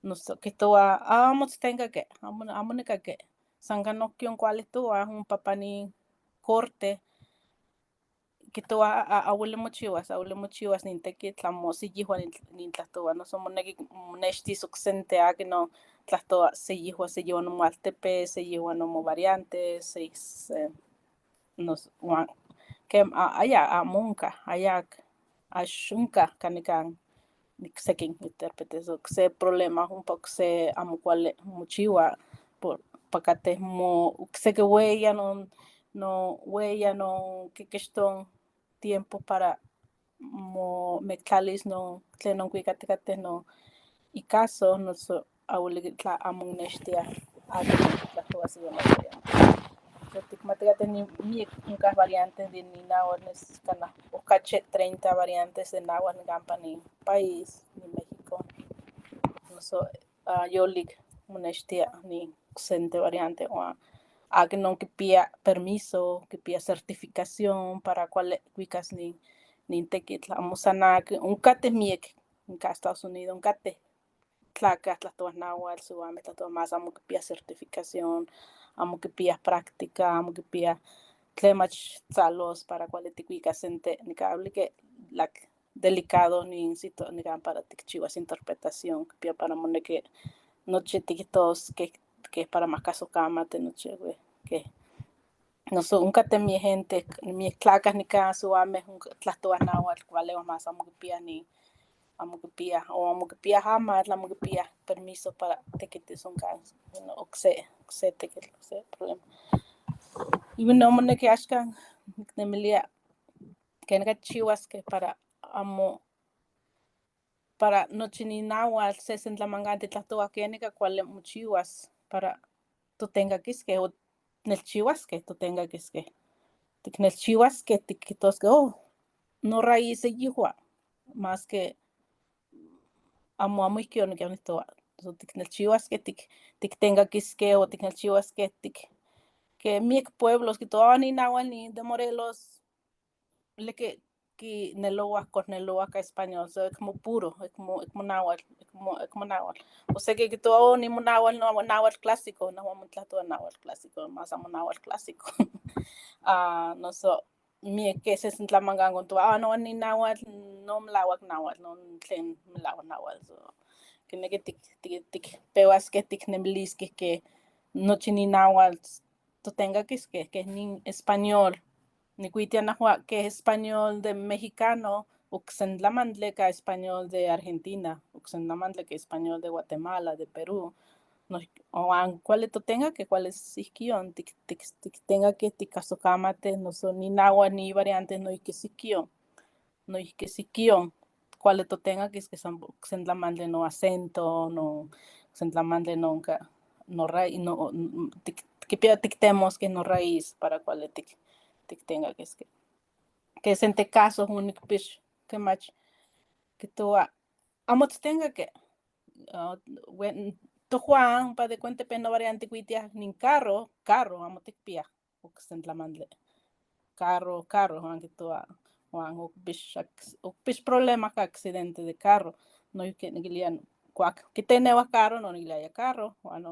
noso quihtoua amo tztencaque amo amo nicaque san canohquion cualihtoua ompa pani corte quihtoua ahueli mochiuas ahueli mochiuas nin tequitl amo siyihua nin tlahtoua noso moneki monextis ocsente aqui non tlahtoua seyihua seyihua nomoaltepe seyihua nomovariante se, se nos huan que aya amo onca ayac ax onca canican sequin intérpretes ocse problema ompa ocse amo cuali mochiua por pacateh mo ocsequi hueya non no hueya non quiquixton tiempo para mo mectlalis non tlen noncuicaticateh non icaso noso ahueli tla amo nextia aqui tlahtoua se So ticmaticateh ni miek oncah variantes de ni náhuatl nes canah ocachi 30 variantes de náhuatl nican pani país ni México. Noso yolic monextia ni sente variante huan aqui non quipia permiso, quipia certificación para cuali cuicas nin nin tequitl amo san aqui oncateh miek nica Estados Unidos oncateh tlacah tlahtoua náhuatl, souameh tlahtoua mas amo quipia certificación, amo quipia práctica, amo quipia tlen mach tzalos para cuali ticuicas sente nica que like delicado nin sito nican para tikchiuas interpretación quipia para moneki nochi tiquihtos que que para mahcasocamati nochi que noso oncateh miek gente miek tlacah nican souameh tlahtoua náhuatl cualeuah mas amo quipia ni amo quipia o amo quipia amatl amo quipia permiso para tequitis onka okse okse tekitl, okse problema. Y no moneki axkan niknemilia kenika tchiwaskeh para amo para nochi ni náhuatl sesentlamankan titlahtowa kenika kuali mochiwas para totenkakiskeh o tnelchiwaskeh totenkakiskeh, tiknelchiwaskeh tikijtoskeh oh noraíz yihua maske amo amo ihki onikijtowa, so tiknelchiwaskeh tiktenkakiskeh o tiknelchiwaskeh ke miek pueblos kihtowa oh nin náhuatl nin de Morelos leke kinelowa cornelowa ka español so amo puro, amo náhuatl, amo náhuatl, o seki kihtowa oh nin monáhuatl náhuatl clásico, nehua amo nitlahtowa náhuatl clásico, mas amo náhuatl clásico. Noso miekeh sesentlamankan kontowa ah no nin náhuatl no melawak náhuatl, no tlen melawak náhuatl, so kineki tikpewaskeh tiknemiliskeh ke nochi nin náhuatl totenkakiskeh keh nin español, nikuitia nehua ke español de mexicano oksentlamantli ka español de Argentina, oksentlamantli ke español de Guatemala, de Perú, uan kuali totenkakeh, kuali ihkion tiktenkakeh tikahsokamatih noso ni náhuatl ni variantes noihki sikion, noihki sikion kuali totenkakiskeh san oksentlamantli no acento, no oksentlamantli nonka no kipia tiktemoskeh noraíz para kuali tiktenkakiskeh. Ke sente caso onikpix kemach kihtowa amo titenkakeh, tojuan ompa de Cuentepec no variante kuitiah nin carro, carro amo tikpiah oksentlamantli, carro, carro uan kihtowa uan okipix problema ka accidente de carro, noihki nikilia kuak kitenewah carro no nikiliaya carro uan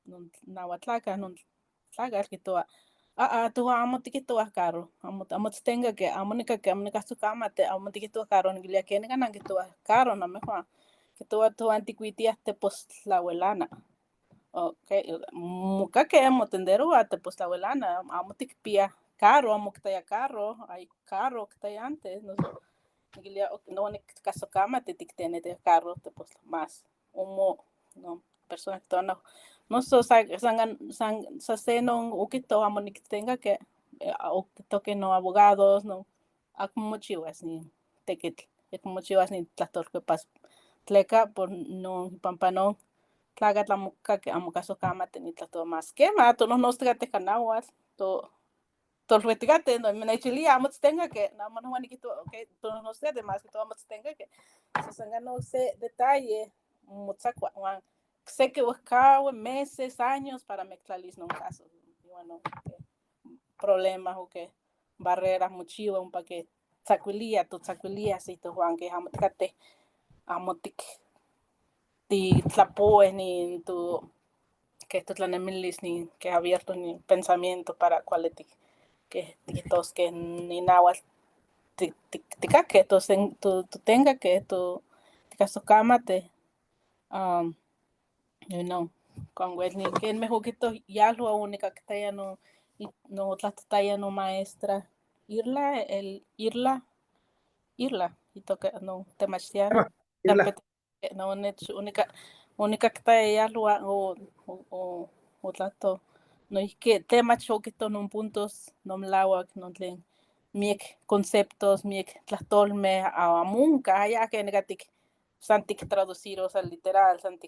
non nahuatlakatl non tlakatl kihtowa ah ah tojuan amo tikijtowah carro, amo titenkakeh, amo nikaki, amo nikahsokamati, amo tikijtowah carro, nikilia kenika nankijtowah carro namehwan, kihtowa tojuan tikuitiah tepostlahuelana, okay, mokakeh motenderowa tepostlahuelana, amo tikpiah carro, amo oktaya carro, hay carro oktaya antes, noso nikilia no nikahsokamati tiktenetiah carro tepostla mas omo no persona kihtowa no noso san se non okihto amo niktenkakeh, okihtohkeh no abogados no amo mochiwas nin tekitl, amo mochiwas nin tlahtlolkuepas, tleka por non ipampa non tlakatl amo kaki amo kahsokamati nitlahtowa mas kema tonohnotztikateh ka náhuatl, tolhuihtikateh, nechilia amo titenkakeh, amo nehua nikihtowa okay tonohnotztikateh mas kihtowa amo titenkakeh, so san ka no se detalle motzakua uan seki wehkawa meses, años para mektlalis non caso, iwan non problemas o ke barreras mochiwa ompa ke tzakuilia, totzakuilia si tojuan ke amo tikateh, amo titlapoweh nin to ke totlanemilis nin ke abierto nin pensamiento para kuali ke tikihtoskeh nin náhuatl tikakeh totenkakeh tikahsokamatih kuan wel nin kenmeh okihto yalua onikaktaya no otlahtotaya no maestra Irla, el Irla, Irla itoka non temachtiani, no onikaktaya yalua otlahto noihki temach okihto non puntos no melawak non tlen miek conceptos, miek tlahtolmeh amo onkah aya kenika san tiktraduciros al literal, san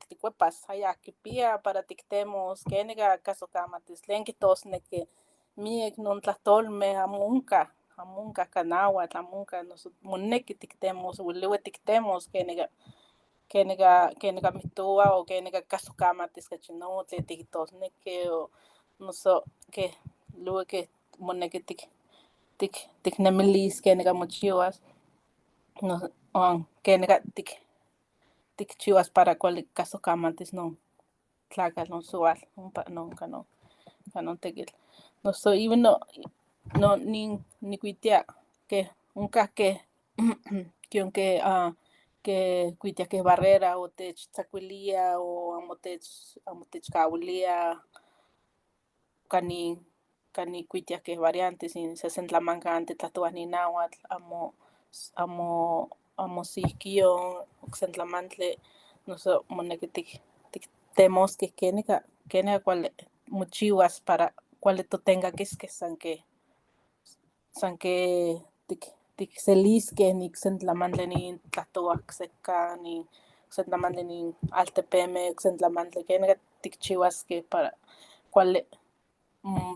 tikuepas, aya kipia para tiktemos kenika kahsokamatis tlen kihtosneki miek non tlahtolmeh amo onkah, amo onkah ka náhuatl, amo onkah, noso moneki tiktemos, weliwi tiktemos kenika kenika mihtowa o kenika kahsokamatis kachi no tlen tikihtosneki o noso ke liwi ke moneki tiknemilis kenika mochiwas uan kenika tikchiwas para kuali kahsokamatis non tlakatl, non siwatl ompa non kanon tekitl. Noso iwan no nin nikuitia ke onkah ke kion ke ke kuitiah ke barrera o techtzakuilia o amo techkawilia kanin kuitiah ke variantes sesentlamankan titlahtowa nin náhuatl amo amo amo sihkion oksentlamantli. Noso moneki tiktemoskeh kenika kuali mochiwas para kuali totenkakiskeh san ke tikseliskeh nik sentlamantli nin tlahtowa okseka nin sentlamantli nin altepemeh sentlamantli kenika tikchiwaskeh para kuali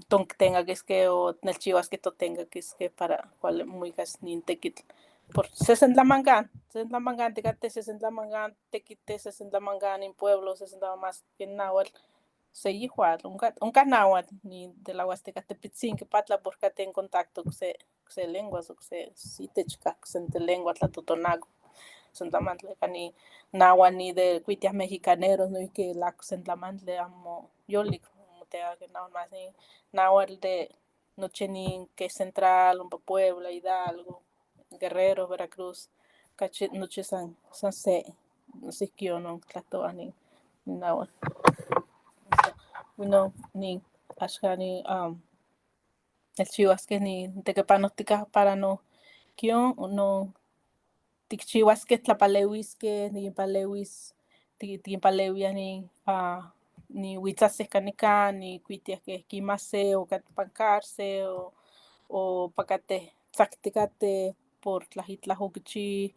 tontenkakiskeh o tnelchiwaskeh totenkakiskeh para kuali mowikas nin tekitl por sesentlamankan, sesentlamankan tikateh, sesentlamankan tekiteh, sesentlamankan nin pueblo, sesentlamankan mas ke nahuatl se yihuatl, onkah nahuatl nin de la Huasteca tepitzin kipatla por kateh en contacto okse lenguas, okse itech kah oksente lengua tlatotonaco, sentlamantli kani nahuatl ni de kuitiah mexicaneros noihki la sentlamantli amo yolik motenkaque nahuatl mas nin nahuatl de nochi nin ke central ompa Puebla, Hidalgo, Guerrero, Veracruz, kachi nochi san se sihkio non tlahtowa nin nahuatl. Bueno, nin axkan nin nelchiwaskeh nin tekipanohtikah para nohkion no tikchiwaskeh tlapalewiskeh, nikinpalewis, tikinpalewiah nin niwitzaseh kanikan, nikuitiah keh kimase o kateh ipan cárcel o ompa kateh tzaktikateh por tla itlah okichi,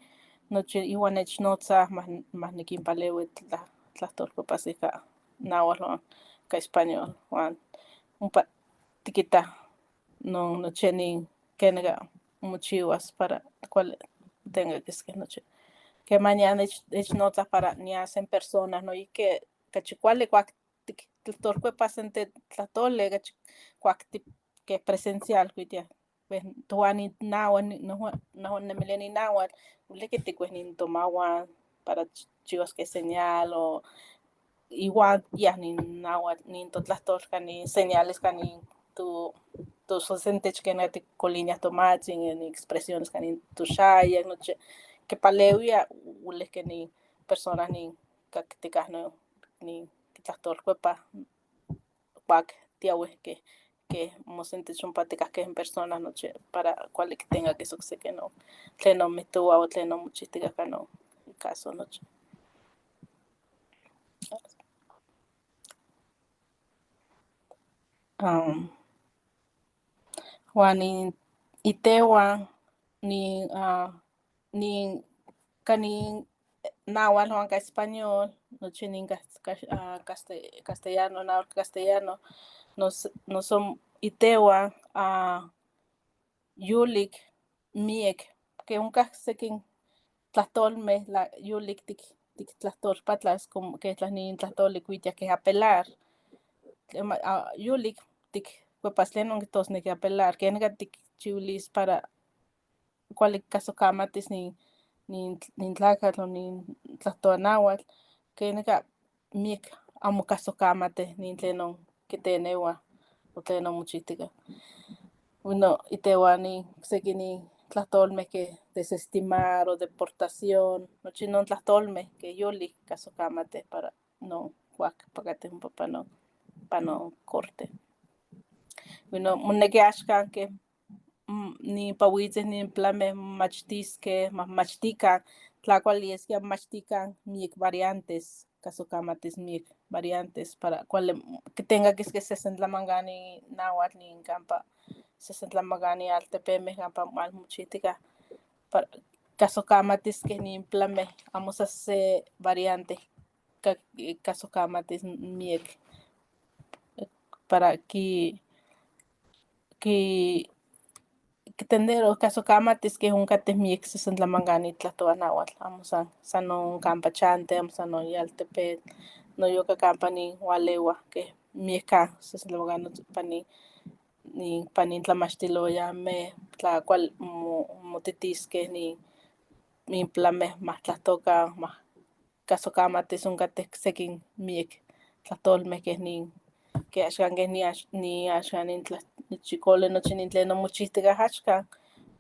nochi iwan nechnotzah mah nikinpalewi tlahtlastolkuepas ika nahuatl wan ika español wan ompa tikitah non nochi nin kenika mochiwas para kuali tenkakiskeh nochi. Kemanian nechnotzah para nias en persona noihki kachi kuali kuak tiktlastolkuepas sente tlahtoli kachi kuak keh presencial kuitiah towan nahuatl, nehua ninemelia ninahuatl, weliki tikuih nin tomawan para chiwaskeh señal o iwan yah nin nahuatl nin totlahtol kanin señales kanin tosentech kenika tikoliniah tomatzin nin expresiones kanin toxayak nochi kipalewia welihki nin personas nin kaktikah nin kitlahtolkuepah kuak tiawih keh mosentech ompa tikahkeh en persona nochi para kuali kitenkakis okseki non tlenon mihtowa o tlenon mochihtikah ka non caso nochi. Wan nin itewan nin nin kanin nahuatl wan ka español nochi nin castellano nahuatl castellano noso itewan yolik miek ke onkah sekin tlahtolmeh yolik tiktlahtolpatlas como keh tla nin tlahtoli kuitiah keh apelar, yolik tikkuepas tlenon kihtosneki apelar, kenika tikchiwilis para kuali kikasokamatis nin tlakatl o nin tlahtowa nahuatl, kenika miek amo kasokamatih nin tlenon kitenewah o tlenon mochihtikah. Bueno, itewan nin seki nin tlahtolmeh keh desestimar o deportación, nochi non tlahtolmeh keh yolik kasokamatih para non kuak pakatih ompa panon corte. Bueno, moneki axkan keh nimpa witzeh nin pilameh momachtiskeh, mahmachtikan, tla kuali yeskia momachtikan miek variantes, kasokamatis miek variantes para kuali kitenkakiskeh sesentlamankan nahuatl nin kampa sesentlamankan altepemeh kampa walmochihtikah para kasokamastiskeh nin pilameh amo san se variante kasokamatis miek para kitendero kasokamatis keh onkateh miek sesentlamankan tlahtowa nahuatl, amo san non kampa chantih, amo san non ialtepetl, noyoka kampa nin walewah keh miekah sesentlamankan pan nin tlamachtiloyameh tla kuali motitiskeh nin pilameh mahtlahtokah, mahkasokamatis onkateh sekin miek tlahtolmeh keh nin keh axkan keh ni axkan nin chikoli nochi nin tlenon mochihtikah axkan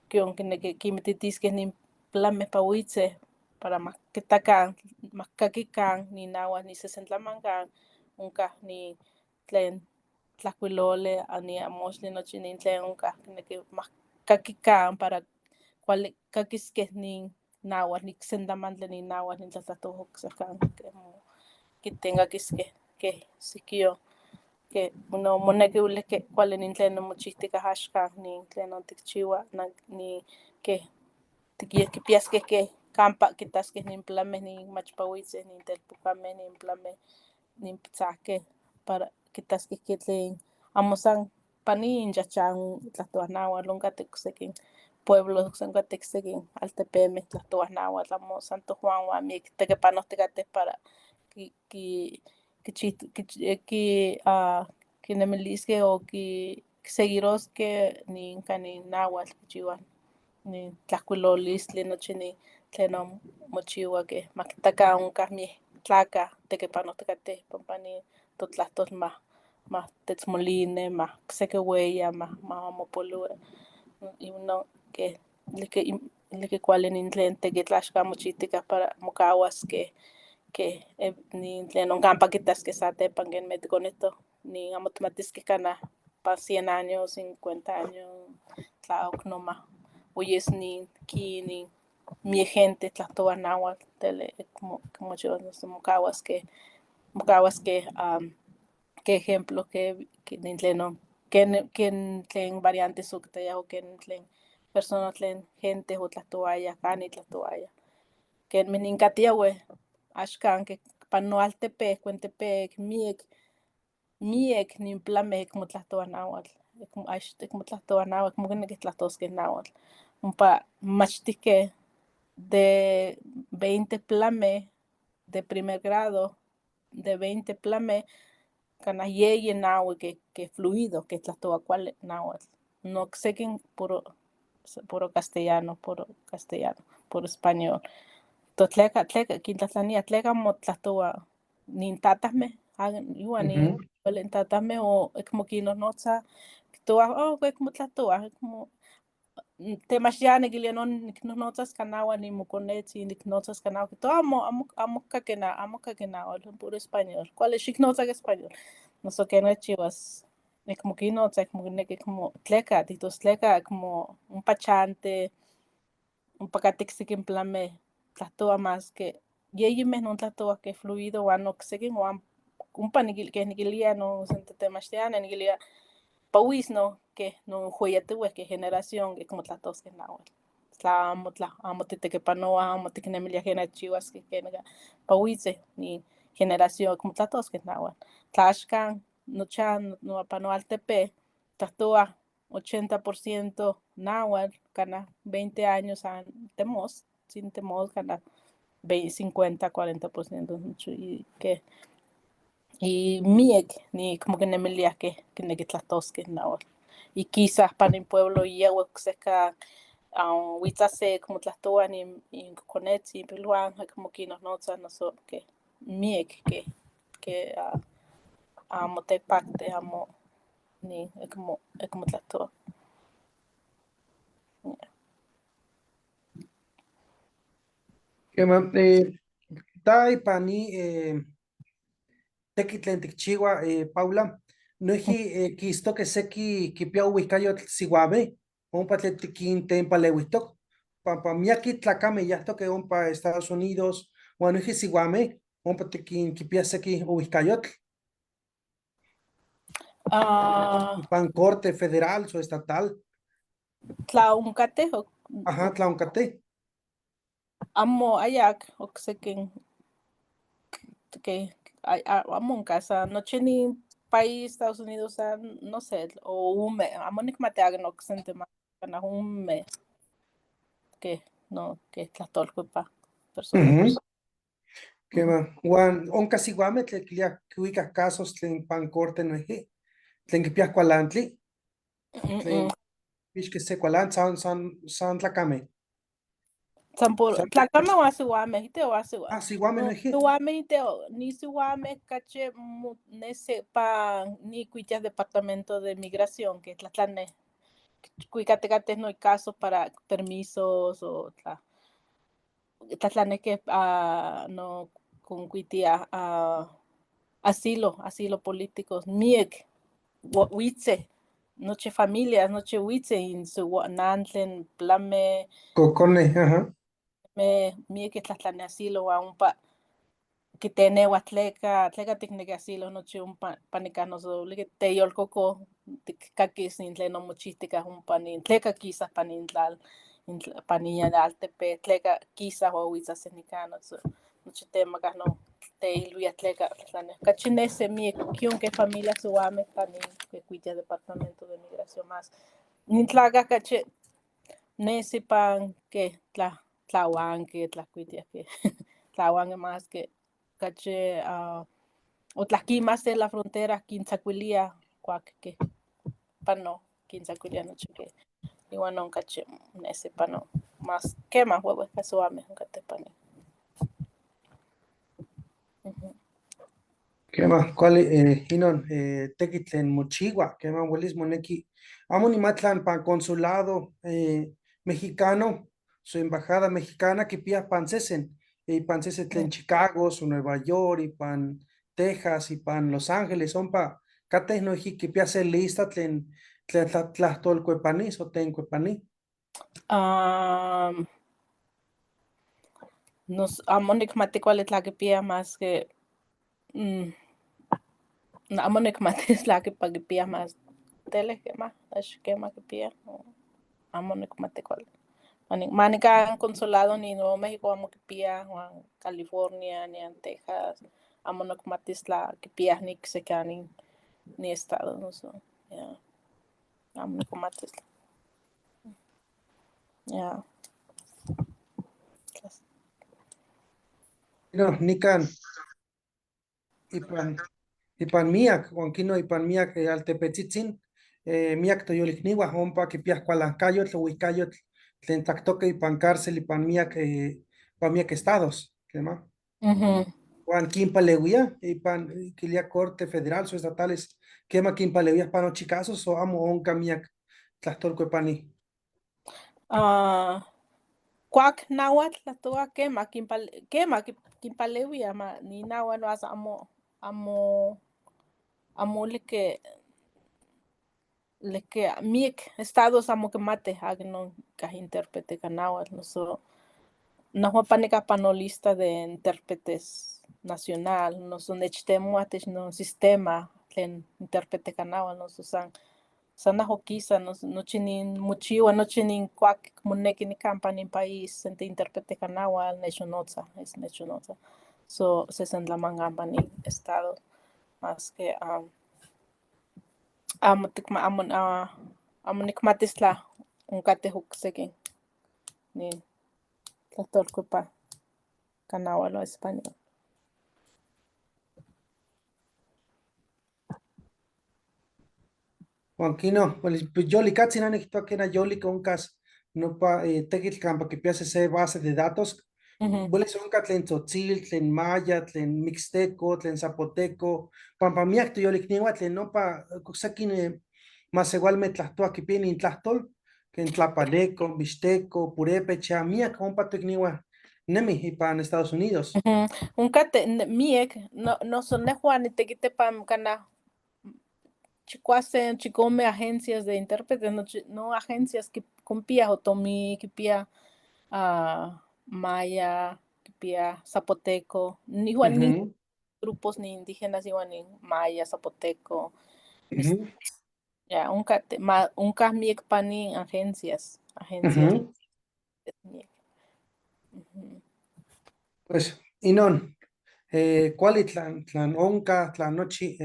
kion kineki kinmititiskeh nin pilameh pa witzeh para makitakan, makikakikan nin nahuatl nin sesentlamankan onkah nin tlen tlahcuiloli ni amoxtli nochi nin tlen onkah kineki makikakikan para kuali kakiskeh nin Náhuatl, ni sentlamantli ni náhuatl nintlatlahtohua okseka kitenkakiskeh keh sikiyo ke no moneki ke kuali nin tlen mochihtikah axkan nin tlenon tikchiwa ni keh kipiaskeh keh kampa kitaskeh nin pilameh nin machpawitzeh nin telpokameh nin pilameh nin pitzahkeh para kitaskeh ke tlen amo san pani inchahchan tlahtowa náhuatl, onkateh oksekin pueblos, onkateh oksekin altepemeh tlahtowa náhuatl, amo san tojuan wan miek tekipanohtikateh para kinemiliskeh o kiseguiroskeh nin kanin náhuatl kichiwah nin tlajkuilolistli nochi nin tlenon mochiwa keh ma kitakan onkah miek tlakah tekipanohtikateh pampa nin totlahtol ma tetzmoline, ma okseki weya, ma amo poliwi, inon keh nijki kuali nin tlen tekitl axkan mochihtikah para mokawas keh keh nin tlenon kampa kitaskeh satepan kenmeh tikonihtoh nin amo tikmatiskeh kanah pa 100 años, 50 años, tla ok noma oyes nin kinin miek gente tlahtowa náhuatl tele mochiwas noso mokawas keh mokawas keh ke ejemplo ke nin tlenon ken ken tlen variantes okitayah o ken tlen persona tlen gente otlahtoaya kani tlahtoaya kenmeh nin katiaue axkan ke pan noaltepe Cuentepec miek miek nin pilameh motlahtowa náhuatl, motlahtowa náhuatl, amo kinekih tlahtoskeh náhuatl, ompa machtihkeh de 20 pilameh de primer grado, de 20 pilameh kanah yeyi nahui ke fluido, ke tlahtowa kuali náhuatl, no oksekin puro puro castellano, puro castellano, puro español. Tos tleka tleka kintlahtlania tleka amo tlahtowa nin tatahmeh, iwan nin kuali tatahmeh o amo kinnonotzah kihtowah oh amo tlahtowa, amo temachtiani kilia no niknonotzas ka náhuatl nimokonetzin niknotzas ka náhuatl, kihtowa amo amo amo kaki amo kaki náhuatl, puro español, kuali xiknotza ka español, noso ken chiwas amo kinotza, amo kineki amo tleka, tihtos tleka amo ompa chantih, ompa kateh oksekin pilameh tlahtowa mas ke yeyimeh non tlahtowa ke fluido wan oksekin wan ompa keh nikilia no temachtiani nikilia pawis no keh no jueyatiweh keh generación amo tlahtoskeh náhuatl, tla amo amo titekipanowah, amo tiknemiliah ken chiwaskeh kenika pawitzeh nin generación amo tlahtoskeh náhuatl, tla axkan nochan nopa noaltepe tlahtowa 80% náhuatl, kanah 20 años san temos, sin temos kanah 50, 40% nochi y keh y miek ni como kinemiliah keh kinekih tlahtoskeh náhuatl, y kisah pan in pueblo yehua okseka witzaseh como tlahtowah inkokonetzin inpilwan amo kinnohnotzah noso keh miek keh ke amo tepaktih amo nin amo amo tlahtowa. Kema, ta ipan ni tekitl tlen tikchiwa, Paula, noijki kistoke seki kipia owijkayotl siwameh, ompa tlen tikintenpalewihtok, pampa miaki tlakameh yahtoke ompa Estados Unidos, uan noijki siwameh, ompa tikinkipia seki owijkayotl. Ipan corte federal o estatal. Tla onkateh o Ajá, tla onkateh. Amo ayak oksekin ke amo onka sa nochi nin país Estados Unidos sa no sé o ome amo nikmati akin oksente kanah ome ke no ke tlahtolkuipa personas. Kema, uan onka siwameh tlen kiliah kiwikah casos tlen ipan corte noijki, tlen kipiah kualantli, tlen pixkeh se kualantli san san san tlakameh. San por tlakameh uan siwameh, ite uan siwameh. Ah, siwameh noijki. Siwameh ite ni siwameh kachi ne sepa ni kuitiah departamento de migración ke tlahtlaneh kuikatikateh no casos para permisos o tla tlahtlaneh ke no konkuitiah asilo, asilo político, miek witzeh nochi familias, nochi witzeh insiwa nantli, pilameh, Kokoneh, ajá. Me mieke tlahtlani asilo huan ompa kitenehua tleca tikneki asilo nochi ompa panika noso teyolcoco tikkakis nin tlen mochihtikah ompa nin tleca kisah pan tlal pan altepetl tleca kisah huan huitzase nikan noso nochi temakah no teilhuiah tleca tlahtlania. Okachi nesi miek yonque familias sihuameh kanin kuitia Departamento de Migración mas nin tlacah kachi nesi pan ke tlahuanque tlakuitiah ke tlahuanque mas que kachi o tlahquimase la frontera kintzakuiliah kuak ke pano kintzakuiliah nochi ke iwan non kachi nesi pano mas kemah huehuehka sihuameh onkateh pani. Kema, kuali inon tekitl tlen mochiwa, kema welis moneki, amo nimatlan pan consulado mexicano, su embajada mexicana kipia pan sesen, ipan sesen tlen Chicago, su Nueva York, ipan Texas, ipan Los Ángeles, ompa kateh noijki kipia se lista tlen tlahtolkuepani, so tenkuepani. Nos amo nikmati kuali tla kipia mas que amo nikmati tla kipia mas tele kema, ax kema kipia, amo nikmati kuali. Ma nikan consulado ni Nuevo México amo kipia, huan California, nian Texas, amo nikmatis tla kipiah nikseki ni estado, noso, yeah. Amo nikmatis. Yeah. No, nikan ipan miak, huan kino ipan miak altepetzitzin, miak toyolikniwah ompa kipiah kualankayotl o wihkayotl tlen tlaktoka ipan cárcel ipan miak estados, kema. Huan kinpalewia ipan kilia corte federal o estatales, kema kinpalewia panochi casos o amo onka miak tlahtolkuepani. Kuak nahuatl tlahtowa kema kema kinpalewia ma ni nahuatl mas amo amo amo leke miek estados amo kimatih akinon kah intérprete ika nahuatl noso nehua panikah pano lista de intérpretes nacional noso nechtemoah tech non sistema tlen intérprete ika nahuatl noso san nehua kisa nochi nin mochiwa nochi nin kuak moneki nikan pan nin país senti intérprete ika nahuatl nechonotza, es nechonotza. So sesentlamankan pan nin estado mas que amo amo amo nikmatis tla onkateh oksekin nin tlahtolkuepa ika nahuatl o español. Huan kino, pues yolikatzi nah nikihtowa kena yolik onkas nopa tekitl kampa kipia se base de datos, welis onka tlen tzotzil, tlen maya, tlen mixteco, tlen zapoteco, pampa miak toyolikniwah tlen nopa oksekin masewalmeh tlahtowa kipia inintlahtol, ken tlapaneco, mixteco, purépecha, miak ompa toikniwah nemih ipan Estados Unidos. Onkateh miek, noso nehua nitekiti pan kanah chikuasen, chikome agencias de intérpretes, no agencias konpiah otomí, kipiah maya, kipiah zapoteco, iwan nin grupos ni indígenas iwan nin maya, zapoteco, ya onkateh, onkah miek panin agencias, agencias. Miek. Pues inon, kuali tlan onka, tlan nochi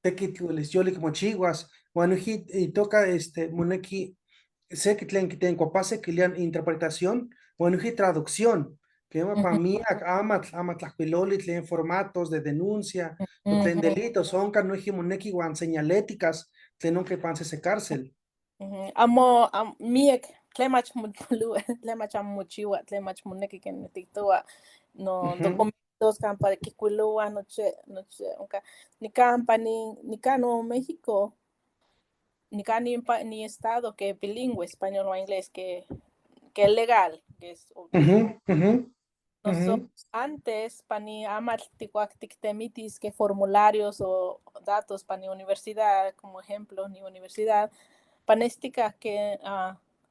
tekitl welis yolik mochiwas, huan noijki itoka moneki seki tlen kitenkuapase kilian interpretación, huan noijki traducción, kema pa miak amatl, amatlajkuiloli tlen formatos de denuncia, o tlen delitos, onka noijki moneki huan señaléticas tlen onka ipan sese cárcel. Amo, miek tlemach tlemach amo mochiwa, tlemach moneki ken tiktowa no documentos kampa kikuilouah nochi, nochi onka nikan panin, nikan Nuevo México, nikan ni estado que bilingüe español o inglés que es legal, que es noso antes pani amatl tikuak tiktemitis que formularios o datos pani universidad, como ejemplo ni universidad, panestika que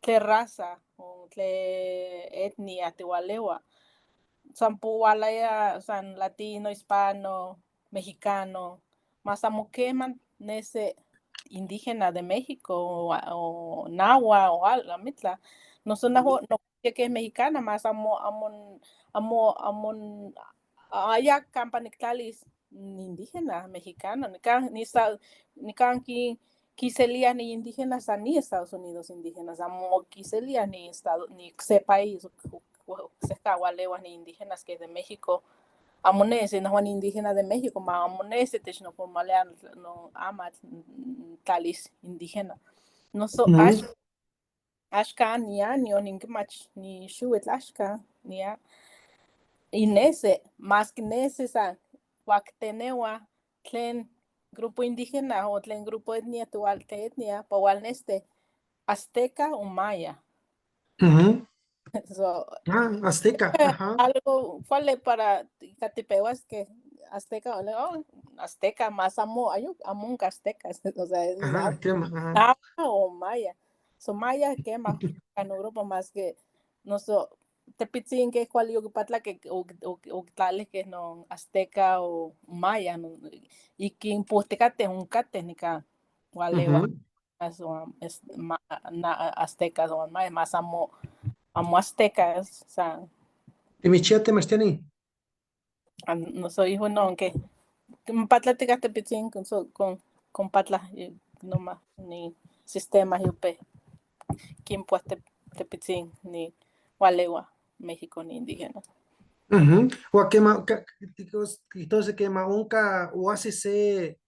tlen raza O tlen etnia tihualewa. San pohualaya san latino, hispano, mexicano, mas amo queman nese indígena de México o nahua o algo, amitla. No son no que es mexicana, mas amo amo amo amo aya campa nictlalis ni indígena, mexicano, nican ni sa nican quiselia ni indígenas ni Estados Unidos indígenas, amo quiselia ni estado ni se país se ni indígenas que de México. Amo nesi nahuan indígena de México, ma amo nesi technoformalea no amatl tlalis indígena. No so axkan nia nion inquimach ni xiuitl axkan nia y nesi, más que nesi san kuaktenewa tlen grupo indígena o tlen grupo etnia tual te etnia pa azteca o maya. So, Ah, azteca, ajá. Algo cuál para catipehuas que azteca, oh, azteca más amo, amo azteca, o sea, es Ajá, quema, ajá. O maya. So maya quema no grupo más que no so tepitzin que cual yo patla que o tales que no azteca o maya no, y que impostecate un cate nica walewa es ma, na, aztecas o maya más amo amo aztecas, o sea. Timichia temachtini. No soy hijo no aunque patla tepitzin con patla no más ni sistema yupe quien pues tepitzin ni walewa México ni indígena. O quema entonces quema unca o así se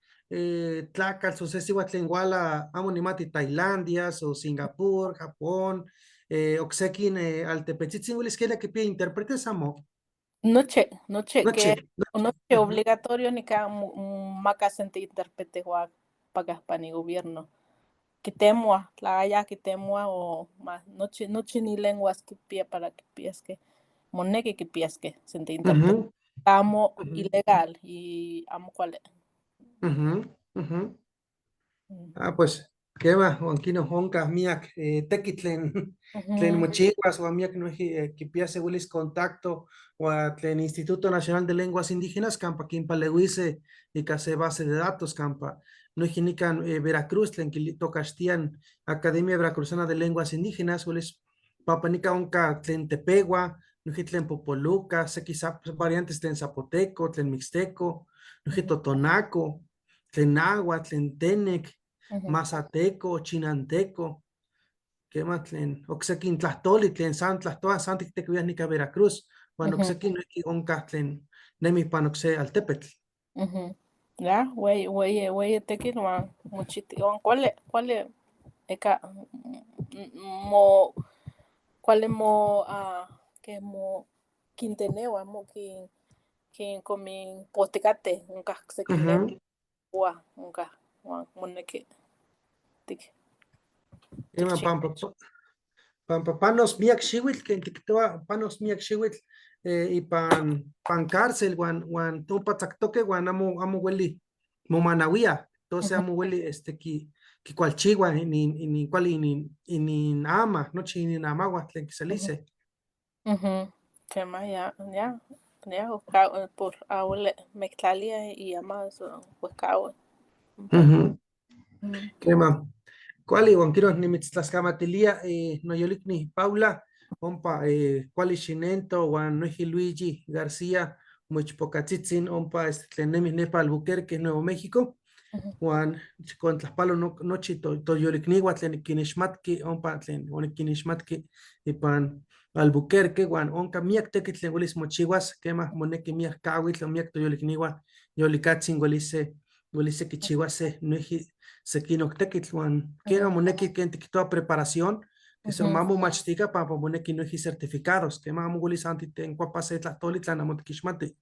tlacal o se iguala amo ni mati Tailandia o Singapur, Japón, oxequin altepetzitzi huelis que que pide intérpretes amo. Noche, noche, que noche obligatorio ni ka makasente intérprete wa pagas pa ni gobierno. Quitemua, la haya quitemua o más noche, noche ni lenguas que pie para que pies que moneke que pies que sente intérprete. Amo ilegal y amo cuál. Ah, pues quema Juanquino honka miak tequitlen tlen mochihuas o miak no kipiase huelis contacto o tlen Instituto Nacional de Lenguas Indígenas campa quinpaleuise ika se base de datos campa no nican Veracruz tlen tocaxtian Academia Veracruzana de Lenguas Indígenas huelis papanica onka tlen Tepegua no tlen Popoluca seki variantes tlen Zapoteco tlen Mixteco no Totonaco tlen Náhuatl tlen Tenec Mazateco, Chinanteco, quema tlen oksekin tlahtoli tlen san tlahtoa san tiktequiuiah nica Veracruz, huan oksekin noihki onkah tlen nemi pan okse altepetl. Ya, güey, güey, güey, tekitl huan mochiti, huan kuali, kuali, eka, mo, kuali mo, que mo quintenewa, mo quin, quin comin posticate, onkah seki lengua, onkah, huan moneki tik. Quema pampa, pampa panos miak xiuitl, ken tiktoa panos miak xiuitl ipan pan cárcel huan huan tompa tzaktoke huan amo amo ueli momanawia, entonces amo ueli este ki kikualchiua inin inin kuali inin inin ama, nochi inin amahua tlen kiselise. Quema ya, ya, ya, por ahora mezclalia y ama so huescaue. Quema. Kuali huan quiero nimitztlaskamatilia noyolikni Paula ompa kuali xinento huan noijki Luigi García moichpokatzitzin ompa este tlen nemih nepa Albuquerque, Nuevo México huan chikontlajpalo nochi toyolikniua tlen nikinixmatki ompa tlen onikinixmatki ipan Albuquerque huan onka miak tekitl tlen welis mochiuas kema moneki miak kawitl o miak toyolikniua yolikatzin welise welise kichiuase noijki sekinok tekitl huan kema moneki ken tikihtowa preparación que se mamo machtika pampa moneki noijki certificados kema amo welis san titenkuapa se tlahtoli tlan amo tikixmati.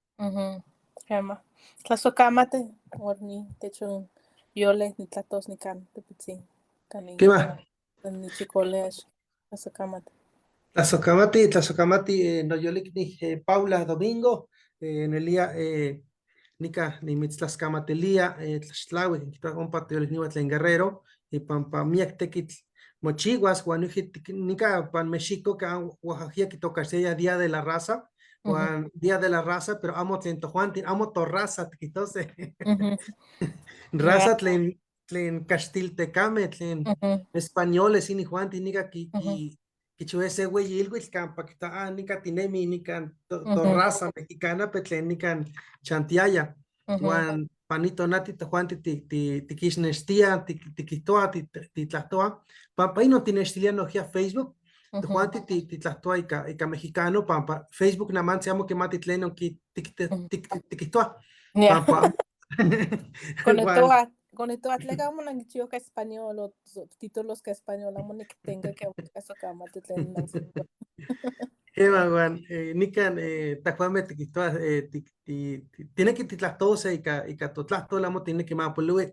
Kema. Tlasokamate huan techon yole nitlatos nikan tepitzin kanin Kema. nichikoleax tlasokamate. Tlasokamati, tlasokamati noyolikni Paula Domingo nelia nika nimitztlaskamatilia tlaxtlaui kihtowa ompa toyolikniua tlen Guerrero ipampa miak tekitl Mochihuas huan nica pan Mexico que Oaxaca quitocaxtiaya Día de la Raza, huan Día de la Raza, pero amo tlen tojuantin, amo torraza, tiquitose. Raza tlen tlen caxtiltecame, tlen españoles inijuantin, nica ki, ki, kichihuaya se hueyi ilhuitl campa quita, ah, nica tinemi, nica to, torraza mexicana, pe tlen nican chantiaya. Huan panitonati tojuanti tiquixnextia, tiquihtoa, titlahtoa, pampa inon tinextilia nojia Facebook, tojuanti titlahtoa ika, ika mexicano, pampa Facebook namantzi amo quimati tlenon tiquihtoa. Pampa Conectoa, conectoa, tleca amo nanquichihuaj ka español o subtítulos ka español, amo niktenka que caso kamati tlen nanquichihuaj. Eva, huan, nican tajuame tiquihtoa, tineki titlahtose ika, ika totlahtol, amo tineki mapolui,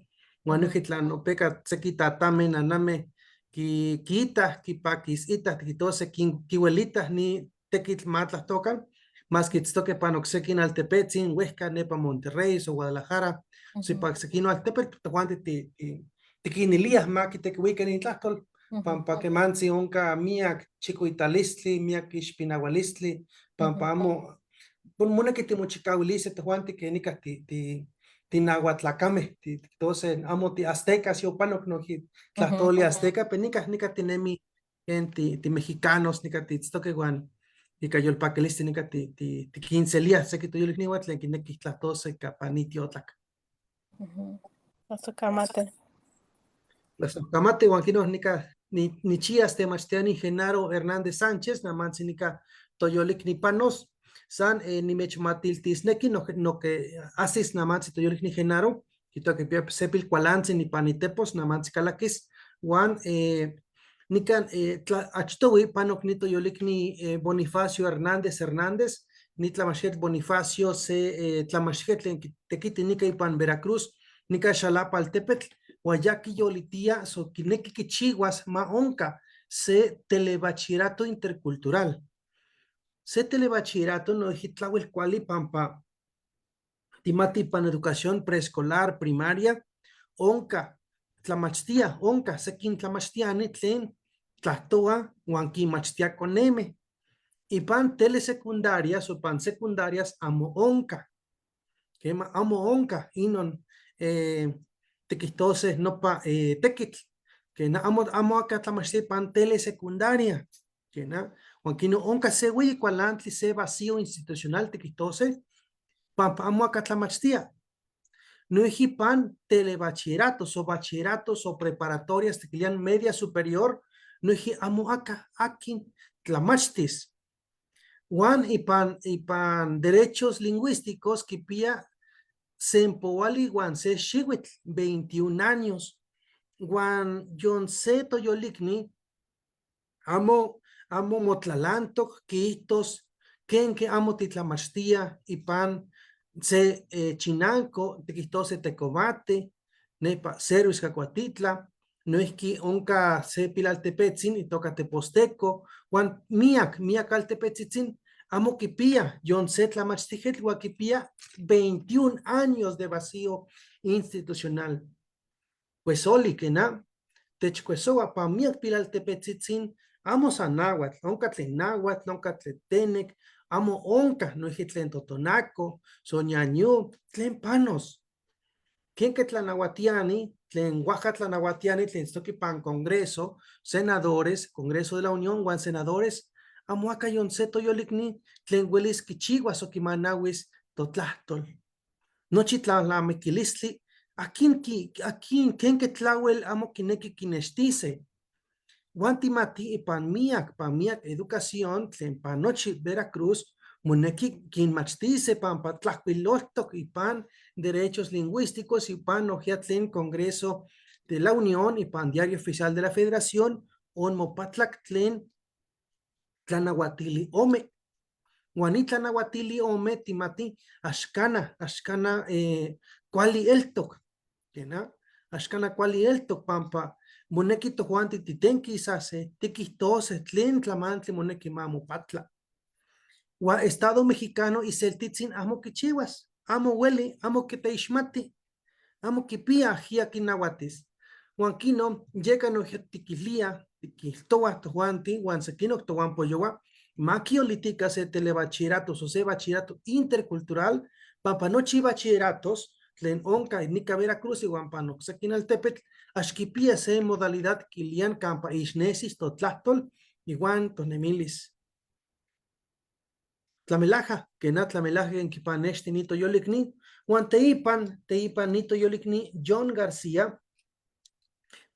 huan noijki tlan opeka seki tatame, naname, ki, kiitah, kipakis itah, tiquitose, kiuelitah ni tekitl ma tlahtokan, maski itztoque pan oksekin altepetzin, huehca, nepa Monterrey o Guadalajara, si pa oksekino altepetl, tojuanti tiquiniliah ma kitequiuican intlahtol, pampa quemantzi onka miak chicoitalistli, miak ixpinahualistli, pampa amo, moneki timochicauilise tojuanti que nica tinahuatlacameh, tiquitose amo ti aztecas, yopanok noji tlahtoli azteca, pero nica, nica tinemi ken ti, ti mexicanos, nica tiitztoque huan ika yolpaquilistli nica tiquinseliah seki toyolikniuan tlen kinekih tlahtose ika pan itiotlak. Tlazohcamate. Tlazohcamate huan kinon nica nichias temachtiani Genaro Hernández Sánchez, namantzi nica toyolikni panos, san nimechmatiltisneki no, no que asis namantzi toyolikni Genaro, quitoa quipia se pilcualantzin ipan itepos, namantzi calakis, huan nican achtohui panok ni toyolikni Bonifacio Hernández Hernández, ni tlamachtietl Bonifacio se tlamachtietl tlen tekiti nica ipan Veracruz, nica Xalapa altepetl, huan ya quiyolitia, so kineki kichihuas ma onka se telebachillerato intercultural. Se telebachillerato noijki tlawel kuali pampa timati ipan educación preescolar, primaria, onka tlamachtia, onka sekin tlamachtiani tlen tlahtoa huan kinmachtia koneme. Ipan telesecundarias o pan secundarias amo onka. Kema amo onka inon tiquihtose nopa tekitl. Kena amo, amo aka tlamachtia ipan telesecundaria. Kena, huan kino onka se hueyi kualantli, se vacío institucional tiquihtose, pampa amo aka tlamachtia. Noijki pan telebachilleratos o bachilleratos o preparatorias tiquilian media superior, noijki amo aka akin tlamachtis. Huan ipan, ipan derechos lingüísticos kipia sempoali huan se xihuitl, 21 años. Huan yon se toyolikni amo, amo motlalantok quiihtos kenque amo titlamachtia ipan se chinanco tiquihtose tecomate, nepa Cerro Ixcacuatitla, noijki onka se pilaltepetzin itoka Teposteco, huan miak, miak altepetzitzin amo kipia yon se tlamachtijketl huan kipia 21 años de vacío institucional. Cuesoli, kena, techcuesoa pa miak pilaltepetzitzin amo san nahuatl, onka tlen nahuatl, onka tlen tenec, amo onka noijki tlen totonaco, soñañú, tlen panos. Kenque tlanahuatiani, tlen Oaxaca tlanahuatiani, tlen itztoque pan Congreso, senadores, Congreso de la Unión, huan senadores, amo aka yon se toyolikni, tlen huelis kichihuas o kimanawis totlahtol. Nochi tlalnamiquilistli, akin ki, akin, kenque tlawel amo kineki kinextise. Huan timati ipan miak, pan miak educación, tlen pan nochi Veracruz, moneki kinmachtise pampa tlahcuiloltok ipan derechos lingüísticos ipan nojia tlen Congreso de la Unión ipan Diario Oficial de la Federación onmopatlak tlen tlanahuatili ome. Huan ni tlanahuatili ome timati axcana, axcana kuali eltok. Kena, axcana kuali eltok pampa moneki tojuanti titenkisase, tiquihtose tlen tlamantli moneki ma mopatla. Huan Estado mexicano iseltitzin amo kichihuas, amo ueli, amo kiteixmati, amo kipia jia kinahuatis. Huan kino yeka nojia tiquilia. Tiquihtohuah tojuanti huan sequinoc tohuampoyohua ma quiyolitica se telebachillerato o se bachillerato intercultural pampa nochi bachilleratos tlen onca nica Veracruz ihuan pan ocsequin altepetl ax quipiya se modalidad quilian campa ixnesis totlahtol ihuan tonemilis. Tlamelaja, quena tlamelaja quen quipanexti ni toyolicni, huan teipan, teipan ni toyolicni John García,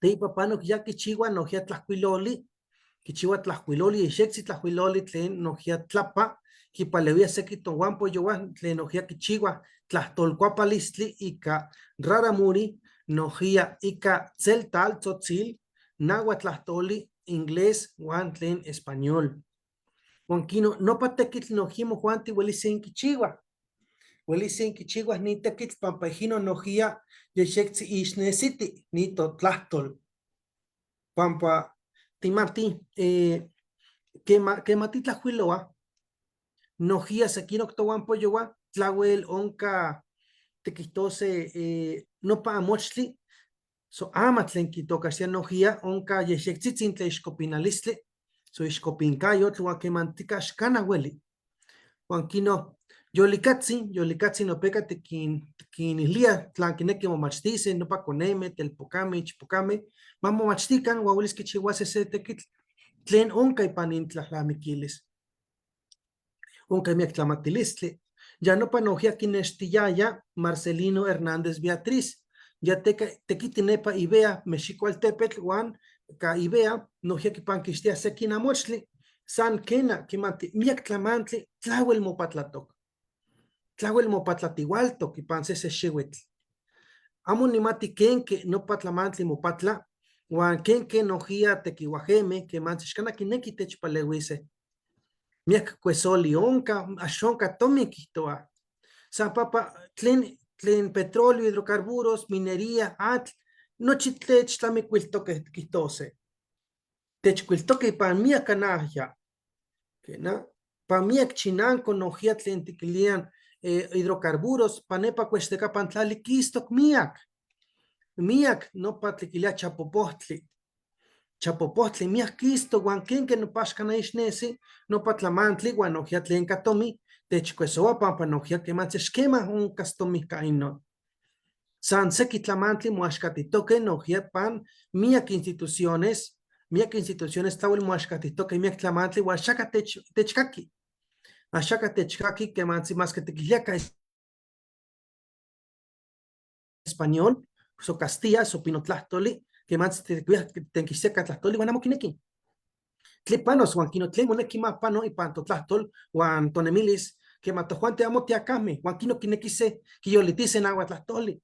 teipa panoc ya quichihua nojia tlajcuiloli, quichihua tlajcuiloli, ixectzi tlajcuiloli tlen nojia tlapa, quipaleuía sequi tohuampoyohua tlen nojia quichihua tlajtolcuapalistli ica raramuri, nojia ica tzeltal tzotzil, nahuatlahtoli, inglés huan tlen español. Huan quino nopa tequitl nojia mojuanti huelis inquichihuaj. Huelis inquichihuaj ni tequitl pampa ijino nojia yexectzi ixnesiti ni totlahtol. Pampa timati quema, quema titlajuiloa, nojia sequinoc tohuampoyohua tlahuel onca tiquijtose nopa amochtli, so ama tlen quitocaxtia nojia onca yexectzitzin tlen ixcopinalistli, so ixcopincayotl huan quemantica axcana hueli. Huan quino yolicatzin, yolicatzin opeca tiquin, tiquinilía tlan quinequi momachtise, nopa coneme, telpocame, ichpocame, ma momachtican huan huelis quichihuase se tequitl tlen onca ipan intlalnamiquilis. Onca miac tlamatilistli. Ya nopa nojia quinextiyaya Marcelino Hernández Beatriz. Ya teca, tequiti nepa ibea Mexico altepetl huan ca ibea nojia quipanquixtia sequin amochtli san quena quimati miac tlamantli tlahuel mopatlatoc. Tlahuel mopatlatihualtoc ipan sese xihuitl. Amo nimati kenque nopa tlamantli mopatla huan kenque nojia tequihuajeme quemantzi xcana quinequi techpaleuise. Miac cuesoli onca, ax onca tomin quihtoa. San papa tlen, tlen petróleo, hidrocarburos, minería, atl, nochi techtlamikuiltoque quihtose. Techcuiltoque ipan miac canahya. Quena, pan miac chinanco nojia tlen tiquilian hidrocarburos, panepa cuextecapan tlali quistoc miac. Miac nopa tliquilia chapopohtli. Chapopohtli miac quisto huan quenque nopaxcana ixnesi nopa tlamantli huan nojia tlen catomi techcuesoa pampa nojia quemantzi xquema oncas tomi ca inon. San sequi tlamantli moaxcatitoque nojia pan miac instituciones, miac instituciones tlahuel moaxcatitoque miac tlamantli huan xaca tech, techcaqui. Axaca techcaqui quemantzi más que tiquiliaca español, so Castilla, so pinotlahtoli, quemantzi tenquixteca tlahtoli huan amo quinequi. Tlipanos huan quino tlen monequi ma pano ipan totlahtol huan tonemilis, quema tojuanti amo tiacame, huan quino quinequise quiyolitise nahuatlahtoli.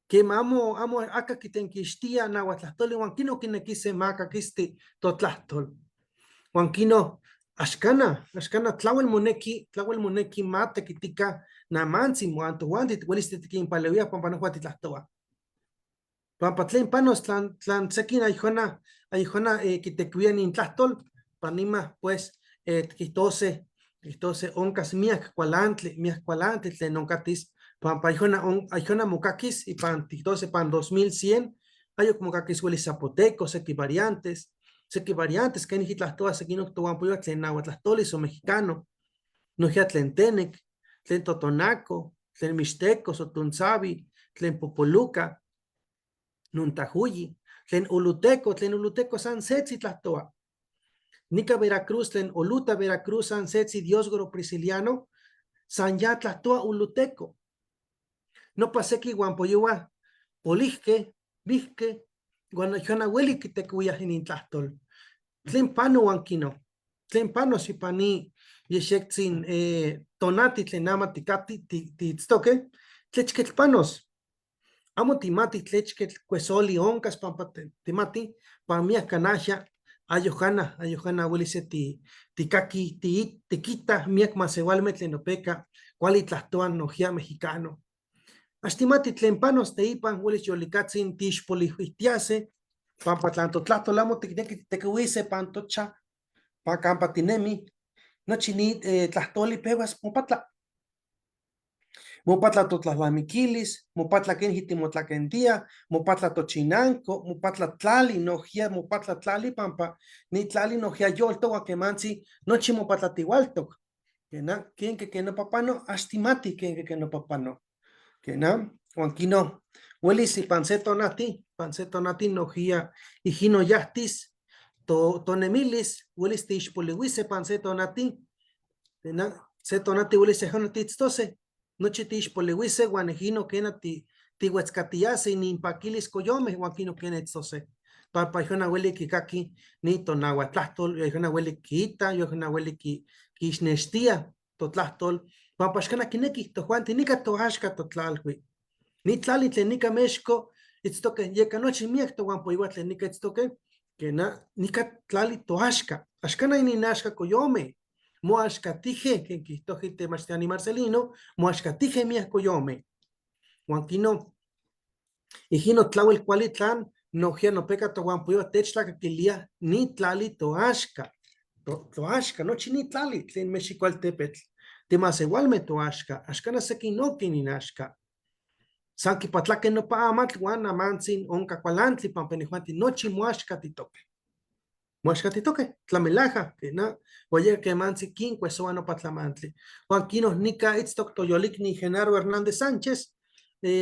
Quema amo, amo aca quitenquixtia nahuatlahtoli huan quino quinequise ma caquisti totlahtol. Huan quino axcana, axcana tlahuel monequi, tlahuel monequi ma tequitica namantzi huan tojuanti huelis tiquinpaleuia pampa nohua titlahtoa. Pampa tlen panos tlan, tlan sequin ayjona, ayjona quitecuia nintlahtol, panima pues tiquihtose, tiquihtose oncas miac cualantli, miac cualantli tlen oncatis, pampa ayjona, on, ayjona mocaquis ipan tiquihtose pan 2100, ayoc mocaquis huelis zapoteco, sequi variantes, sequi variantes, quenih itlahtoa sequinoc tohuampoyohua tlen nahuatlahtoli o mexicano, nojia tlen tenec, tlen totonaco, tlen mixteco, sotuntzavi, tlen popoluca, nuntajuyi, tlen uluteco, tlen uluteco san setzi tlahtoa. Nica Veracruz, tlen Oluta Veracruz, san setzi Diosgoro Prisciliano, san ya tlahtoa uluteco. Nopa seki huampoyohua polijque, vijque, huan ayjona hueli quitecuiaj inintlahtol. Tlen pano huan quino, tlen pano sipani yexectzin tonati tlen ama ticati tiitztoque, tlechquetl panos. Amo timati tlechquetl cuesoli oncas pampa timati, pan miac canahya, ayojana, ayojana hueli se ti, ticaqui, ti, tiquita miac masewalme tlen opeca, cuali tlahtoan nojia mexicano. Ax timati tlen panos teipan huelis yolicatzin tixpolihuijtiase, pampa tlan totlahtol amo tiquineki titequihuise pan tocha, pa campa tinemi, nochi ni tlahtoli pehuas mopatla. Mopatla totlalnamiquilis, mopatla kenji timotlaquentia, mopatla tochinanco, mopatla tlali, nojia mopatla tlali pampa, ni tlali nojia yoltok huan quemantzi nochi mopatlatihualtok. Quena, kenque que nopa pano, axtimati kenque que nopa pano. Quena, huan quino, huelis ipan se tonati, pan se tonati nojia ijino yahtis, to, tonemilis, huelis tixpolihuise pan se tonati, quena, se tonati huelis sejona tiitztose, nochi tixpolihuise huan ijino quena ti, tihuetzcatiyase ininpaquilis coyome huan quino quena itztose. Pampa ijona hueli kikaki ni tonahuatlahtol, ijona hueli kiita, ijona hueli ki, kixnextia totlahtol, pampa axcana kineki tojuanti nica toaxca totlalhui. Ni tlali tlen nica Mexco itztoque, yeka nochi miak tohuampoiua tlen nica itztoque, kena nica tlali toaxca. Axcana ininaxca coyome, moaxcatije, ken quihtoji temachtiani Marcelino, moaxcatije miak coyome. Huan quino, ijino tlauel cuali tlan, nojia nopeka tohuampoiua techtlacaquilia ni tlali toaxca. To, toaxca, nochi ni tlali tlen Mexikualtepetl. Timaseualme toaxca, axcana sequinoqui ninaxca. San kipatlaque nopa amatl huan amantzin onka cualantli pampa inijuanti nochi moaxca titoque. Moaxca titoque, tlamelaja, kena, huan yeka quemantzi quincuesoa nopa tlamantli. Huan quino nica itztoc toyolicni Genaro Hernández Sánchez,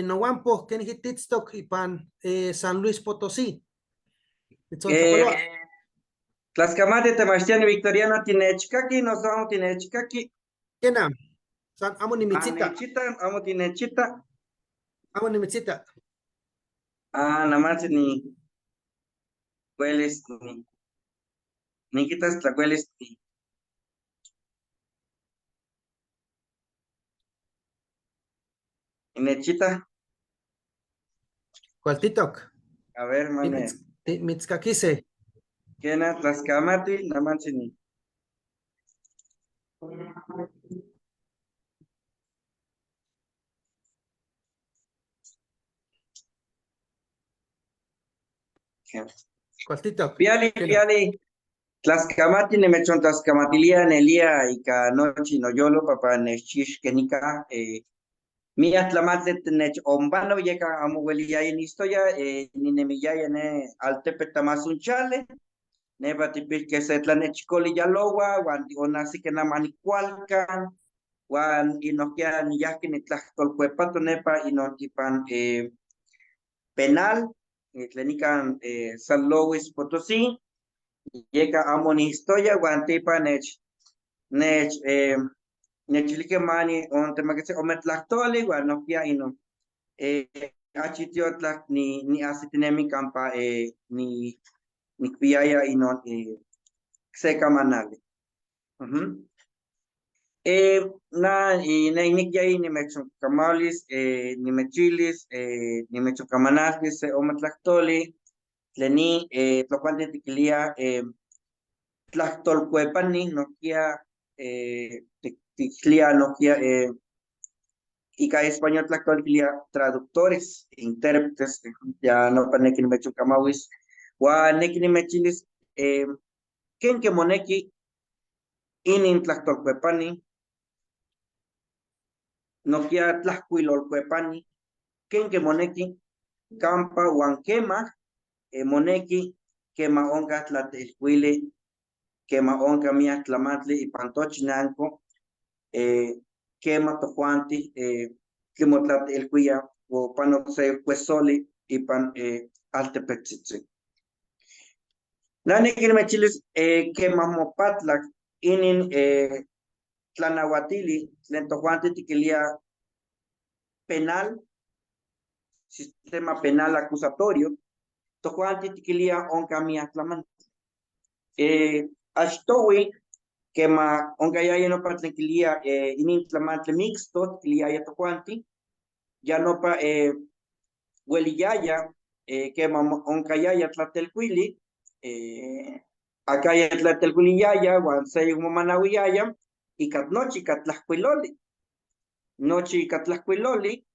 nohuampo keniji titztoc ipan San Luis Potosí. Mitzontlapaloa. Tlaxcamati temachtiani Victoriano tinechkaki, noso amo tinechkaki. Kena, san amo nimitzita. Anechita, amo tinechita. Amo nimitzita. Ah, namantzi ni huelis ni niquitas tlacuelis ni nechita. Cualtitoc. A ver, mane. Mitzcaquise. Kena tlaxcamati, namantzi ni. Cualtitoc. Piali, Kena. piali. Tlaxcamati nimechon tlaxcamatilia nelia ika nochi noyolo papa nechixkenika miak tlamantli nech ompano yeka amo ueliaya nistoya ninemiyaya ne altepetl Tamazunchale nepa tipixque se tlanechcoli yaloua uan onahsique nama nicualcan uan inohkia niyahqui nitlahtolcuepato nepa inon ipan penal tlen nican San Luis Potosí yeka amo nistoya uan tipa nech nech nechilihque mani ontemaketzi ome tlahtoli uan nohkia inon achitiotlak ni niahsitinemi kampa ni nicpiaya inon se kamanali. Na ne nikiyaya nimechonkamaulis nimechilis nimechonkamanaltis se ome tlahtoli tlen ni tlocuanti tiquilia tlahtolcuepani nohkia tiquilia nohkia ika español tlahtoli tiquilia traductores, intérpretes, ya nopa nequi nimechonkamauis uan nequi nimechilis kenque moneki inin tlahtolcuepani nohkia tlahcuilolcuepani kenque moneki kampa uan quema moneki quema onka tlatelcuili quema onka miak tlamantli ipan tochinanco quema tojuanti timotlatelcuia o pano se cuesoli ipan altepetzitzin. Na nequi nimechilis quema mopatlak inin tlanahuatili tlen tojuanti tiquilia penal, sistema penal acusatorio, tojuanti tiquilia onka miak tlamantli. Achtoui quema onkayaya nopa tlen quilia inin tlamantli mixto tiquiliaya tojuanti, ya nopa ueliyaya quema onkayaya tlatelcuili acaya tlatelcuiliyaya uan seyok momanauiyaya ika nochi ika tlahcuiloli, nochi ika tlahcuiloli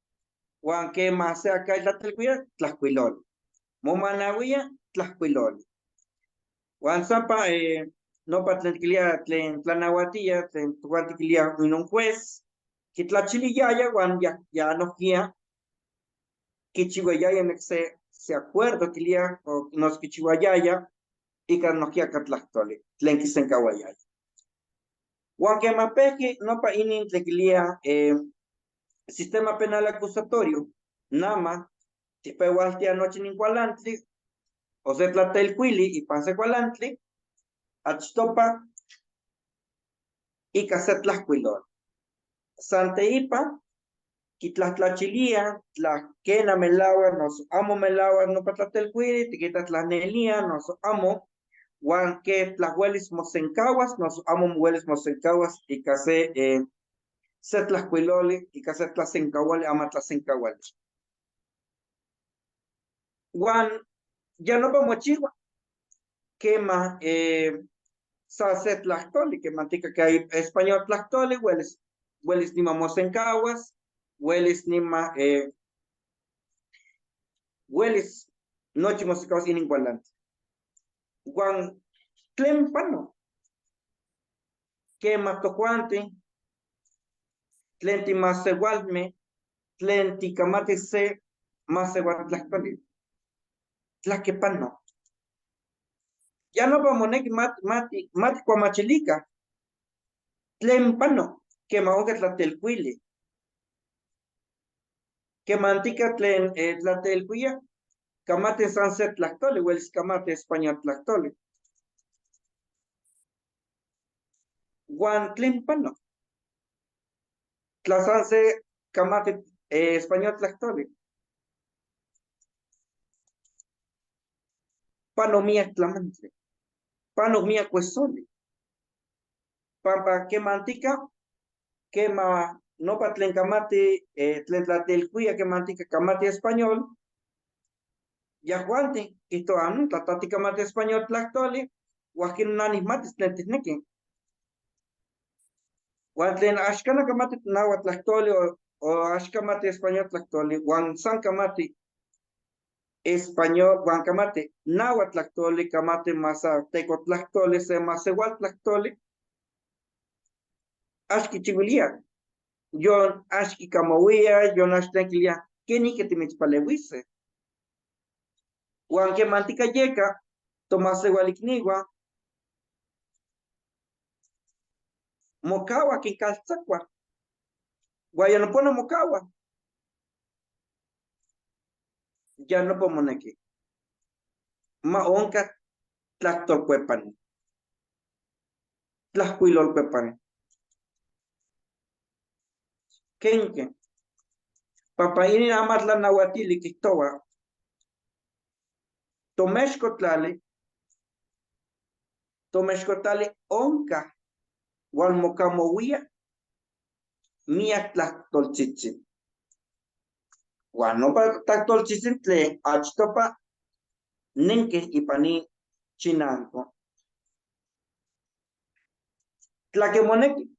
uan quema se acaya tlatelcuilia tlahcuiloli, momanauiya tlahcuiloli. Uan sampa nopa tlen tiquilia tlen tlanahuatia tlen tojuanti tiquilia inon juez. Kitlachiliyaya huan ya, ya nohkia kichihuayaya se acuerdo kilia o nos kichihuayaya ika nohkia katlajtoli tlen kisenkawayaya. Huan quema pejqui nopa inin tlen kilia sistema penal acusatorio, nama tijpehualtia nochi nin kualantli o se tlatelkuili ipan se kualantli, achtopa ika se tlajkuiloli. San teipa kitlajtlachilia tla melahua noso amo melahua nopa tlatelkuili, tikita tlanelia noso amo, huan ke tlahuelis mosenkahuas noso amo huelis mosenkahuas ika se tlajkuiloli, ika se tlasenkahuali ama tlasenkahuali. Huan ya nopa mochiwa quema sa se tlahtoli, que mantica que hay español tlahtoli, huelis nima mosenkahuas, huelis nima huelis nochi mosenkahuas inin kualantli. Huan tlen pano quema tojuanti tlen timasewalme tlen tikamati se masewaltlahtoli tlaquepano. Ya no pa moneki mati kuamachilika tlen pano quema onka tlatelkuili quemantica tlen tlatelkuia kamate san se tlahtoli huelis kamate español tlahtoli. Huan tlen pano tla san se kamate español tlahtoli. Pano miak tlamantli, pano miak kuesoli. Pampa quemantica quema nopa tlen kamati tlen tlatelkuia quemantica kamati español, yajuanti kijtowa tlatati kamati español tlahtoli, huajkin nanismatis tlen tijneki. Huan tlen axkana kamati náhuatl tlahtoli o axkamati español tlahtoli, huan san kamati español, huan kamati náhuatl tlahtoli, kamati mazateco tlahtoli, se masewal tlahtoli, axkichiwilia. Yon axkikamawia, yon axtlenkilia, kenik timitzpalewise. Huan kemantika yeka, tomasewalikniwa, mokawa kinkaltzakua. Huan ya no pone mokawa. Ya no moneki. Ma onka tlahtolkuepani. Tlajkuilolkuepani. Kenke. Pampa inin amatlanauatili kijtowa tomexkotlali, tomexkotlali onka huan mokamowia miak tlahtoltzitzin. Huan nopa tlahtoltzitzin tlen achtopa nenke ipan nin chinanko. Tla moneki,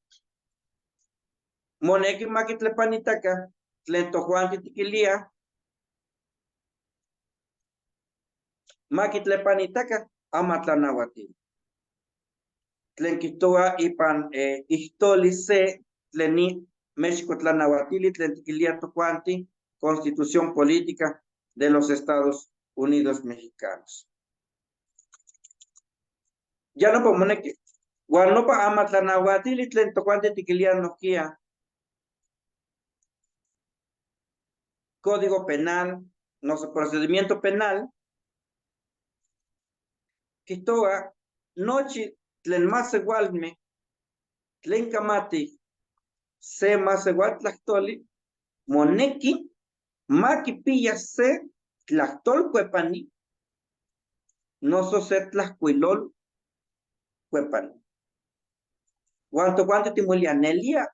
moneki makitlepanitaka tlen tojuanti tikilia, makitlepanitaka amatlanauatili. Tlen kijtowa ipan ihtoli se tlen ni mexkotlanauatili tlen tikilia tojuanti Constitución Política de los Estados Unidos Mexicanos. Ya no moneki. Huan nopa amatlanauatili tlen tojuanti tikilia nohkia Código Penal, no procedimiento penal, kijtowa nochi tlen masewalme tlen kamati se masewaltlahtoli moneki makipiya se tlahtolkuepani noso se tlajkuilolkuepani. Huan tojuanti timoilia nelia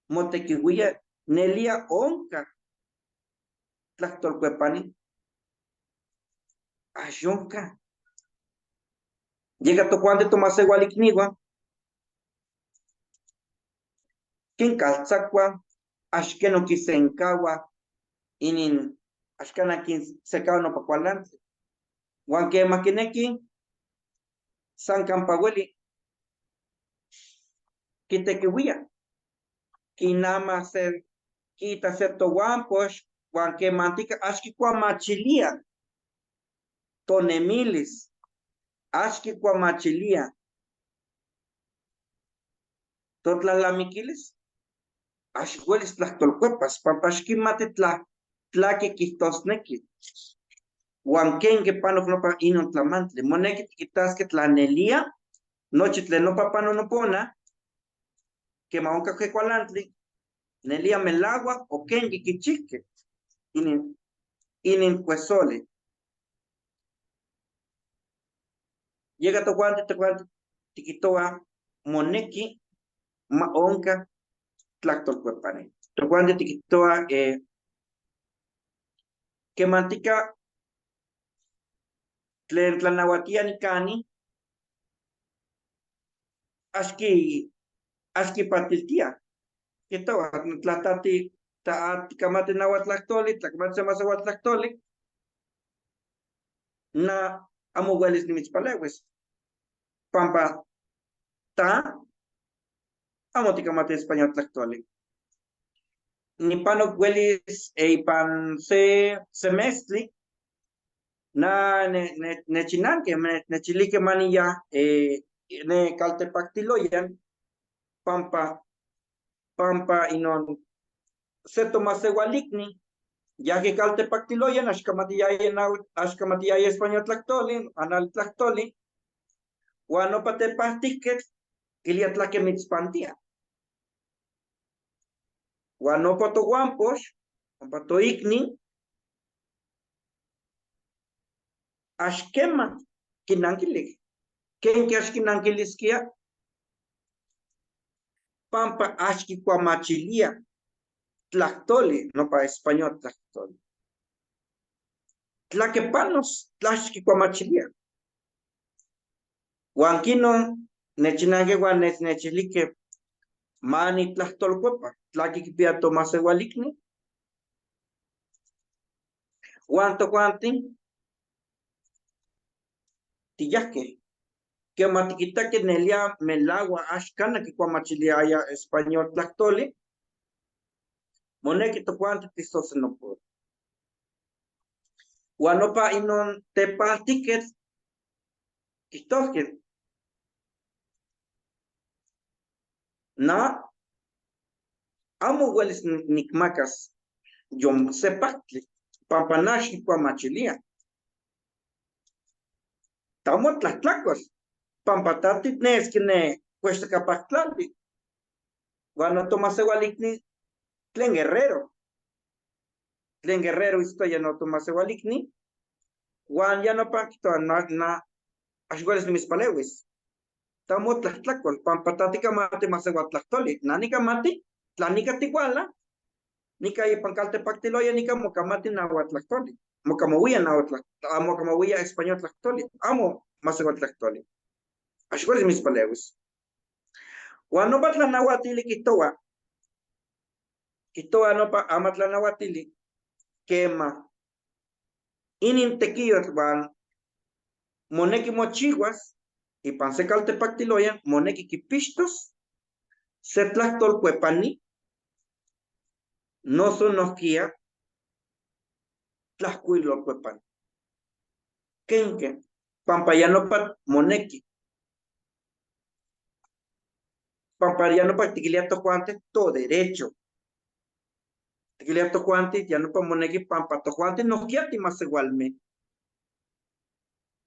motekiuia nelia onka tlahtolkuepani axonka. Llega tojuanti tomasewalikniwa kinkaltzakua axkeno kisenkaua inin axkana kinsekaua nopa kualantli. Huan quema kineki san kampa ueli kitekiuia. Kinama se kita se tohuampox huan quemantica ax kikuamachilia tonemilis, ax kikuamachilia totlalamiquilis, ax huelis tlahtolcuepas, pampa ax quimati tlaqui quihtosnequi. Huan kenque panok nopa inon tlamantli, moneki tiquitaske tlanelia, nochi tlen nopa pano nopona, quema onka kualantli, nelia melagua o kenque kichihque, inin cuesole. Llega tohuante, tohuante, tiquitoa, moneki, ma onka, tlahtolcuepani. Tohuante tiquitoa, quemantica, tlen tlanahuatia nikani, axki patiltia. Kitoa, tlatati, ta tikamati nahuatlahtoli, tlakamati semasehuatlahtoli, na amo huelis nimitzpalewis. Pampa ta amo tikamati español tlahtoli. Nipano huelis ipan se semestli, na nechinanque, nechilique manilla, ne caltepactiloyan, pampa, pampa inon se tomasehualicni, ya que caltepactiloyan, axcamatiyaya español tlahtoli, anal tlahtoli, huan nopa tepahtiquetl, quilia tlaque mitzpantia. Huan nopa tohuampox, pampa toicni, axquema kinanquilik. Kenque axquinanquilisquia, pampa axquikuamachilia tlahtoli, nopa español tlahtoli. Tlaquepanos tlaxquikuamachilia. Huan kinon nechinanque huan nechilique mani tlahtolcuepa, tlaquikipia tomasehualicni. Huan tohuantin tiyahque. Que matiquitaque nelia melagua axcana kikuamachiliaya español tlahtoli, moneki tohuanti tistosenopo. Huan nopa inon tepaltiquetl quihtosque na amo huelis nikmakas yon sepactli, pampa nax kikuamachilia. Tamo tlahtlacuas, pampa tati nesqui ne cuextacapactlali. Huan no tomasehualicni tlen guerrero. Tlen guerrero istoya no tomasehualicni. Huan ya no paquito na ax huelis nimitzpalewis. Tamo tlahtlacual, pampa tati kamati masehuatlahtoli. Na nikamati, tlanica tihuala, nika ipan caltepactiloya, nika mokamati nahuatlahtoli. Mokamowia nahuatlahtoli, mokamowia español tlahtoli, amo masehuatlahtoli. Ax huelis mitzpalewis. Huan nopa tlanahuatili quihtowa, quihtowa nopa ama tlanahuatili, quema inin tequiyotl huan moneki mochihuas, ipan se caltepactiloyan, moneki quipixtos, se tlahtolcuepani, noso nohkia, tlacuilolcuepani. Kenque, pampa ya nopa moneki. Pampa ya nopa tiquilia tojuante to derecho. Tiquilia tojuante ya nopa moneki pampa tojuante nohkia timasehualme.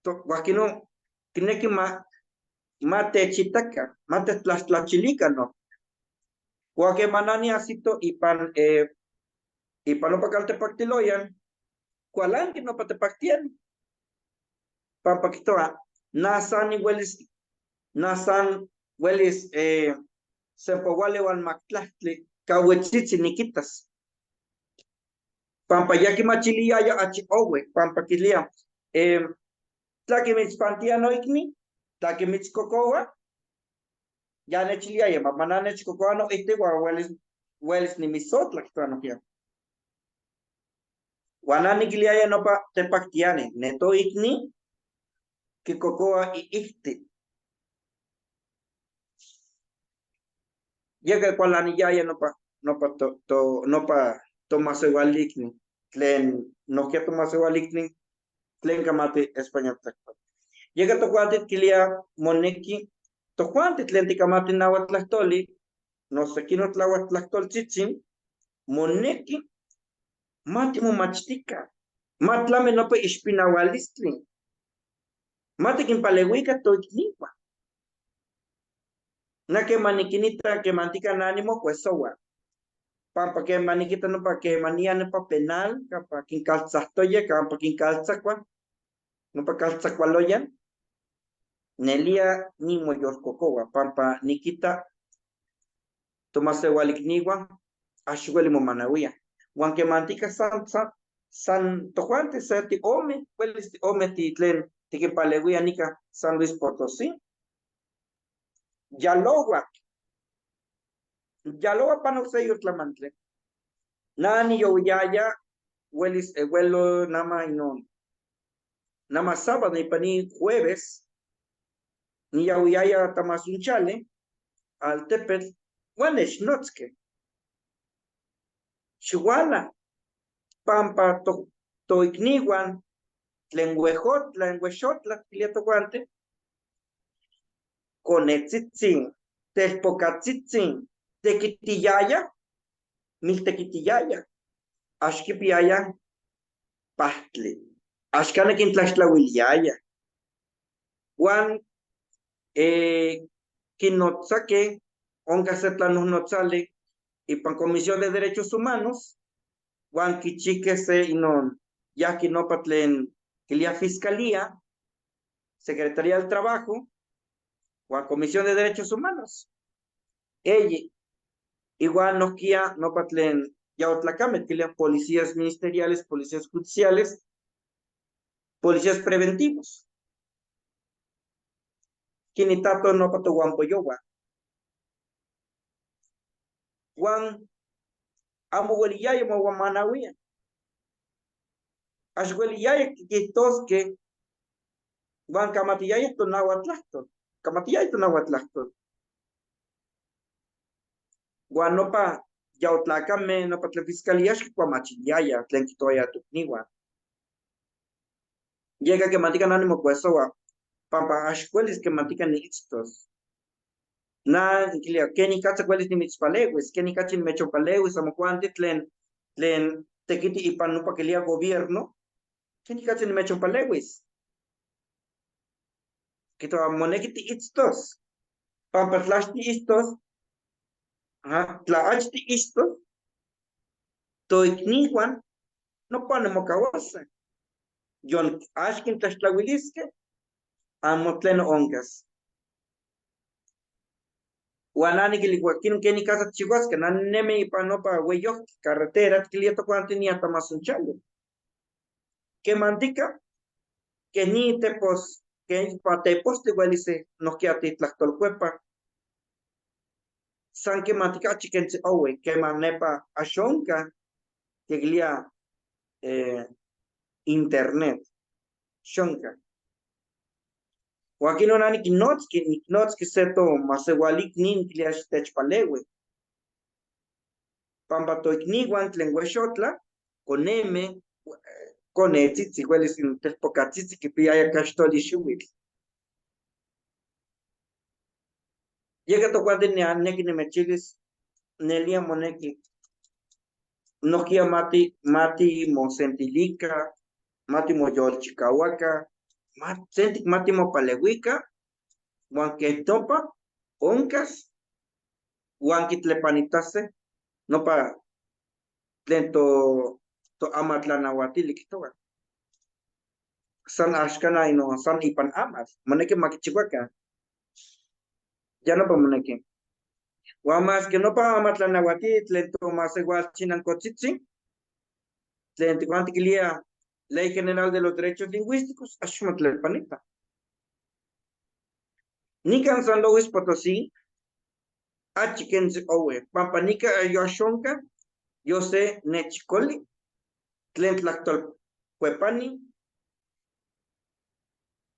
Huaquino kineki ma techitaca, ma tetlachilica, no. Huaque manani asito ipan ipan nopa caltepactiloyan, cualanqui nopa tepactian. Pampa quitoa, nasan huelis, nasan huelis sempohuale huan mactlahtli, cahuetzitzi niquitas. Pampa ya quimachiliaya achi owe, pampa quilia, tlaquimitzpantia noicni, tlaquimitzcocoa, ya nechiliaya, mamá nechcocoa no icti, huan huelis nimisotla quitoa noquia. Huan niquiliaya nopa tepactiani, neto icni, kikokoa iicti. Llega cualaniyaya nopa nopa to nopa tomaseualicni tlen nohkia tomaseualicni tlen kamati español tlahtoli. Yeka tojuanti tiquilia moneki tojuanti tlen tikamati náhuatl tlahtoli no sekino tlahuatl moneki ma timomachtika, ma tlami nopa ixpinaualistli, ma tikinpalewika toikniwan. Na quema nikinita kemantika na nimokuesoua, pampa quema nikita nopa kemania nopa penal kampa kinkaltzahtoya kampa kinkaltzakua, nopa kaltzakualoyan, nelia nimoyolkokoua pampa nikita tomaseualikniwan axueli momanauiaj. Huan kemantika san tojuanti se tiome, uelis tiome tlen tikinpaleuia nika San Luis Potosí. Yalowa, yalowa pano se tlamantli. Nani yoyaya uelis ewelo nama inon, nama sábado ipani jueves, niyahuiyaya Tamazunchale, altepetl, huan nechnotzque. Xiuala, pampa toikniwan, tlen huejotla, tlen huexotla, quilia tojuanti, konetzitzin, telpokatzitzin, tekitiyaya, miltekitiyaya, axquipiaya pahtli, axkana kintlaxtlauiliaya. Huan kinnotzake, onka se tlanonotzali ipan Comisión de Derechos Humanos, huan kichike se inon yahki nopa tlen quilia Fiscalía, Secretaría del Trabajo, huan Comisión de Derechos Humanos. Ella, igual nohkia nopa tlen yaotlacame, quilia policías ministeriales, policías judiciales, policías preventivos. Kinitato nopa tohuampoyohua. Huan amo ueliyaya mohuamanauia. Ax ueliyaya kihtoske huan kamatiyaya tonahuatlahtol, kamatiyaya tonahuatlahtol. Huan nopa yaotlacame, nopa tlen fiscalía xkikuamachiliaya tlen kihtoaya tokniwan. Yeka kemantika na nimokuesoua pampa ax uelis kemantika niitztos. Na niquilia kenikatza uelis nimitzpalewis, kenikatzi nimechonpalewis amojuanti tlen tekiti ipan nopa quilia gobierno, kenikatzi nimechonpalewis. Kihtowa moneki tiitztos, pampa tla axtiitztos, tla axtiitztos, toikniwan nopa nemokauase. Yon ax kintlaxtlauiliskeh, amo tleno onkas. Huan na niquilihua kenikatza tchiuaskeh, na ninemi ipan nopa ueyohtli, carretera, tiquilia tojuanti nia Tamazunchale. Kemantika, keh ni tepos, keh ipan tepostli uelis nohkia titlahtolkuepa, san kemantika achi kentzi oui, keman nepa axonka, quilia internet, xonka. Huan kinon na niquinotzqui, niquinotzqui se tomaseualikni niquilia xitechpaleui. Pampa toikniwan tlen uexotla, koneme, konetzitzi, uelis telpokatzitzi kipiaya kaxtoli xiuitl. Yeka tojuanti neki nimechilis, nelia moneki, nohkia mati mosentilika, mati moyolchikauaka, sentik mati mopalewika, huan keh nopa onkas, huan kitlepanitase nopa tlen toamatlanauatili kihtowa. San axkana inon san ipan amatl, moneki makichiuakan. Ya nopa moneki. Huan maski nopa amatlanauatili tlen tomaseualchinankotzitzi, tlen tijuan tiquilia Ley General de los Derechos Lingüísticos, ax motlepanita. Nikan San Luis Potosí, achi kentzi owe, pampa nika yoaxonka, yo se nechcoli, tlen tlahtolkuepani,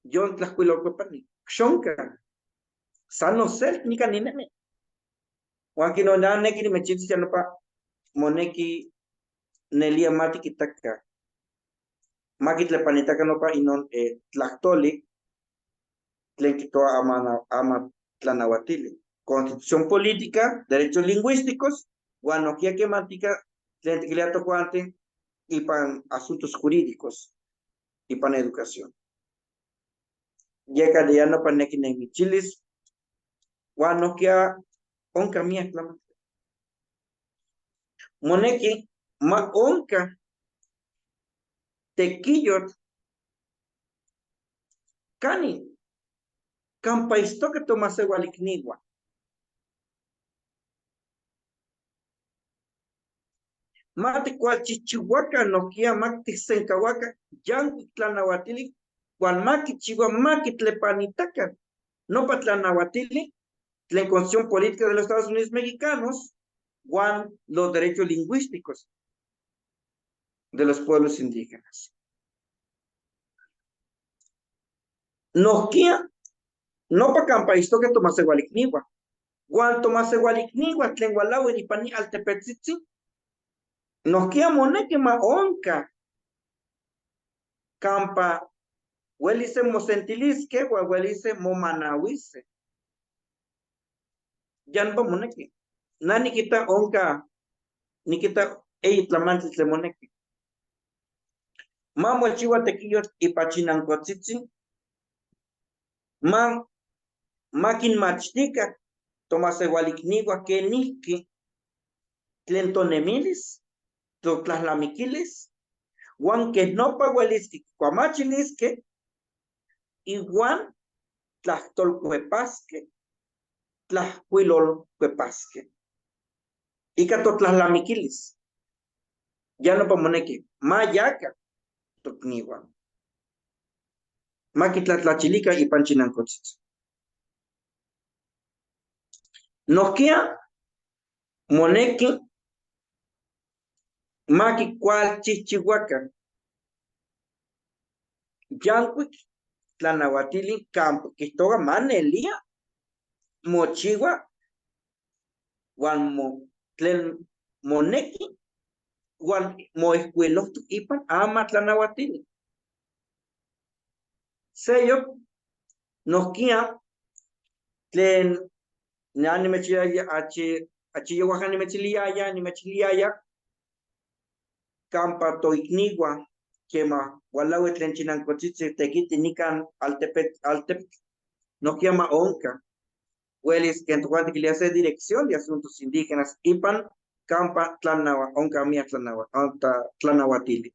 yon tlajkuilolkuepani, xonka, san osel nika ninemi. Huan kinon neki nimechiltis ya nopa moneki nelia ma tikitaka. Ma kitlepanitaka nopa inon tlahtoli tlen kihtowa ama tlanauatili. Constitución política, derechos lingüísticos, huan nohkia kemantika tlen tiquilia tojuanti ipan asuntos jurídicos, ipan educación. Yeka de ya nopa neki nemichilis, huan nohkia onka miak tlamantli. Moneki ma onka tekiyotl kani kampa istoke tomaseualikniua. Ma tikualchijchiuakan nohkia ma tiksenkauakan yankuik tlanauatili huan ma kichiua ma kitlepanitakan nopa tlanauatili tlen Constitución Política de los Estados Unidos Mexicanos huan los derechos lingüísticos de los pueblos indígenas. Nohkia nopa kampa istoke tomaseualikniua huan tomaseualikniua tlen ualaui ipan ni altepetzitzin nohkia moneki ma onka kampa uelis se mosentiliske huan uelis se momanauise. Ya nopa moneki. Na nikita onka, nikita eyi tlamantli tlen moneki. Ma mochiua tekiyotl ipan chinankotzitzi, ma kinmachtika tomaseualikniua kenijki tlen tonemilis, totlahlamiquilis, huan kej nopa uelis kikuamachiliske iuan tlahtolkuepaske, tlajkuilolkuepaske. Ika totlahlamiquilis. Ya nopa moneki, ma yaka tokniuan. Ma kitlatlachilika ipan chinankotzitzi. Nohkia moneki ma kikualchijchiuakan yankuik tlanauatili kampa kihtowa ma nelia mochiua huan tlen moneki huan moijkuilojtok ipan ama tlanauatili. Seyok nohkia tlen ya nimechiliaya achi nimechiliaya nimechiliaya kampa toikniua kema ualaui tlen chinankotzitzi tekiti nikan altepetl nohkia ma onka uelis ken tojuanti tikiliaj se dirección de asuntos indígenas ipan kampa tlanaua onka miak tlanauatili.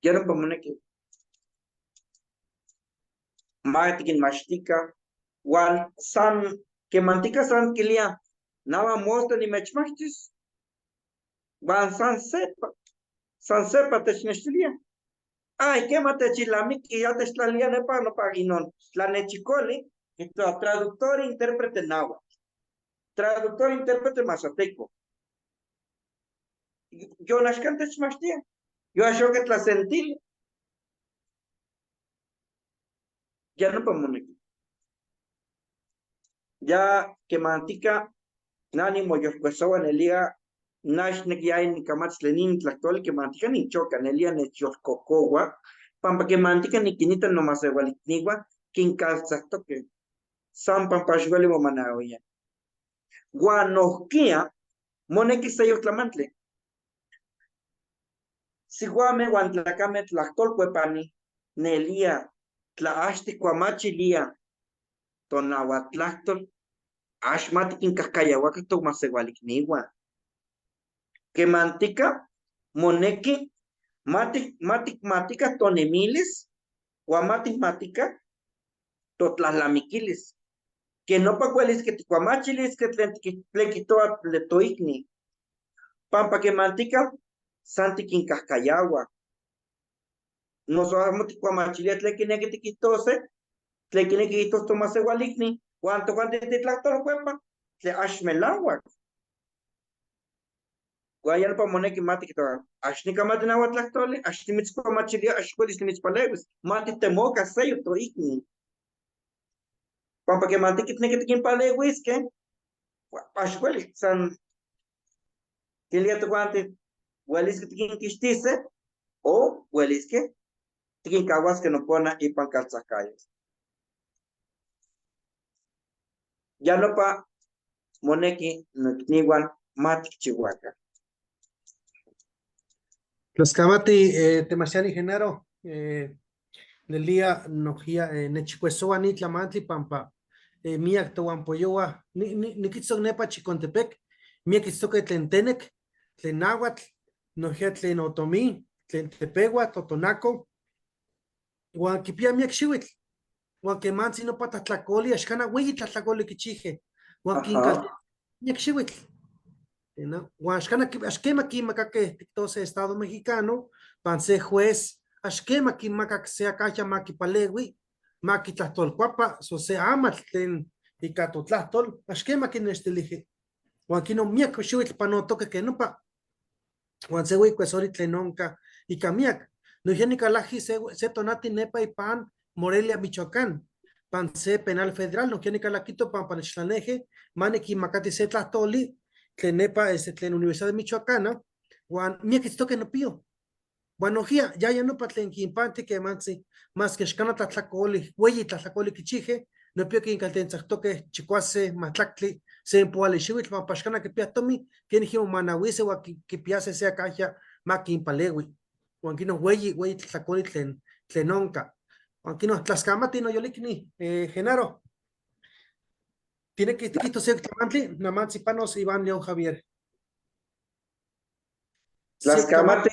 Ya nopa moneki ma tikinmachtika huan san kemantika san kilia nama mostla nimechmachtis huan san sepa technextilia. Ay, kema techilnamiki ya techtlalia nepa nopa inon tlanechikoli kihtowa traductor intérprete náhuatl, traductor intérprete mazateco. Yonaxkan techmachtia, yoaxoka tlasentili. Ya nopa moneki. Ya kemantika nani moyolkuesoua nelia naxnekiaya nikamachis tlen nin tlahtoli kemantika nichoka nelia nechyolkokoua pampa kemantika nikinita nomaseualikniua kinkaltzajtoke san pampa axueli momanauiaj. Huan nohkia moneki seyok tlamantli. Sihuame huan tlacame tlahtolkuepani nelia tlaxtikuamachilia tonahuatlahtol ax ma tikinkajkayauaka tomaseualikniua. Kemantika moneki ma tikmatika tonemilis huan ma tikmatika totlahlamiquilis. Que nopa uelis que tikuamachiliske tlen kihtowa toikni. Pampa kemantika san tikinkajkayaua. Noso amo tikuamachilia tlen kineki tikihtose, tlen kineki kihtos tomaseualikni, huan tojuanti titlahtolkuepa tlen ax melauak. Huan ya nopa moneki ma tikihtowa ax nikamati nahuatlahtoli, ax nimitzkuamachilia, ax uelis nimitzpalewis, ma titemoka seyo toikni. Pampa kemantika tikneki tikinpaleuiskej, Ax huelis san tilia tojuanti huelis que tiquinquixtise o huelis que tiquincahuasque nopona ipan caltzajcayotl. Ya nopa moneki noikniuan ma tikchiuakan. Tlaxcamati, Temachiani Genaro, nelia nohkia nechcuesoa ni tlamantli pampa miak tohuampoyohua, niquitztoc nepa Chicontepec, miak itztoque tlen Tenec, tlen náhuatl, nohkia tlen otomí, tlen tepehua, totonaco, huan quipia miak xihuitl, huan quemantzi nopa tlahtlacoli, axcana hueyi tlahtlacoli quichije, huan quincalti miak xihuitl. Huan axcana ax quema quinmacaque tictose Estado mexicano, pan se juez, ax quema quinmacac se acahya ma quipalehui, ma quitlahtolcuapa, so se amatl tlen ica totlahtol, ax quema quinextilije. Huan quino miak xihuitl panotoque que nopa, huan se hueyi cuesori tlen onca ica miak. Nohkia nicalajqui se tonati nepa ipan Morelia, Michoacán, pan se penal federal, nohkia nicalaquito pampa nechtlaneje, ma niquinmacati se tlahtoli tlen nepa, tlen Universidad de Michoacana, huan miak itztoque nopio. Huan nohkia, yaya nopa tlen quinpanti quemantzi, más que axcana tlahtlacoli, hueyi tlahtlacoli quichije, nopio quincaltentzajtoque chicuase, mahtlactli, sempoali xihuitl, pampa axcana quipia tomi, quenijqui momanahuise huan quipiase se acahya ma quinpalehui. Huan quino hueyi, hueyi tlahtlacoli tlen onca. Huan quino tlaxcamati noyolicni, Genaro. Tiene que tiquito se tlamantli, namantzi panos Iván León Javier. Tlaxcamati,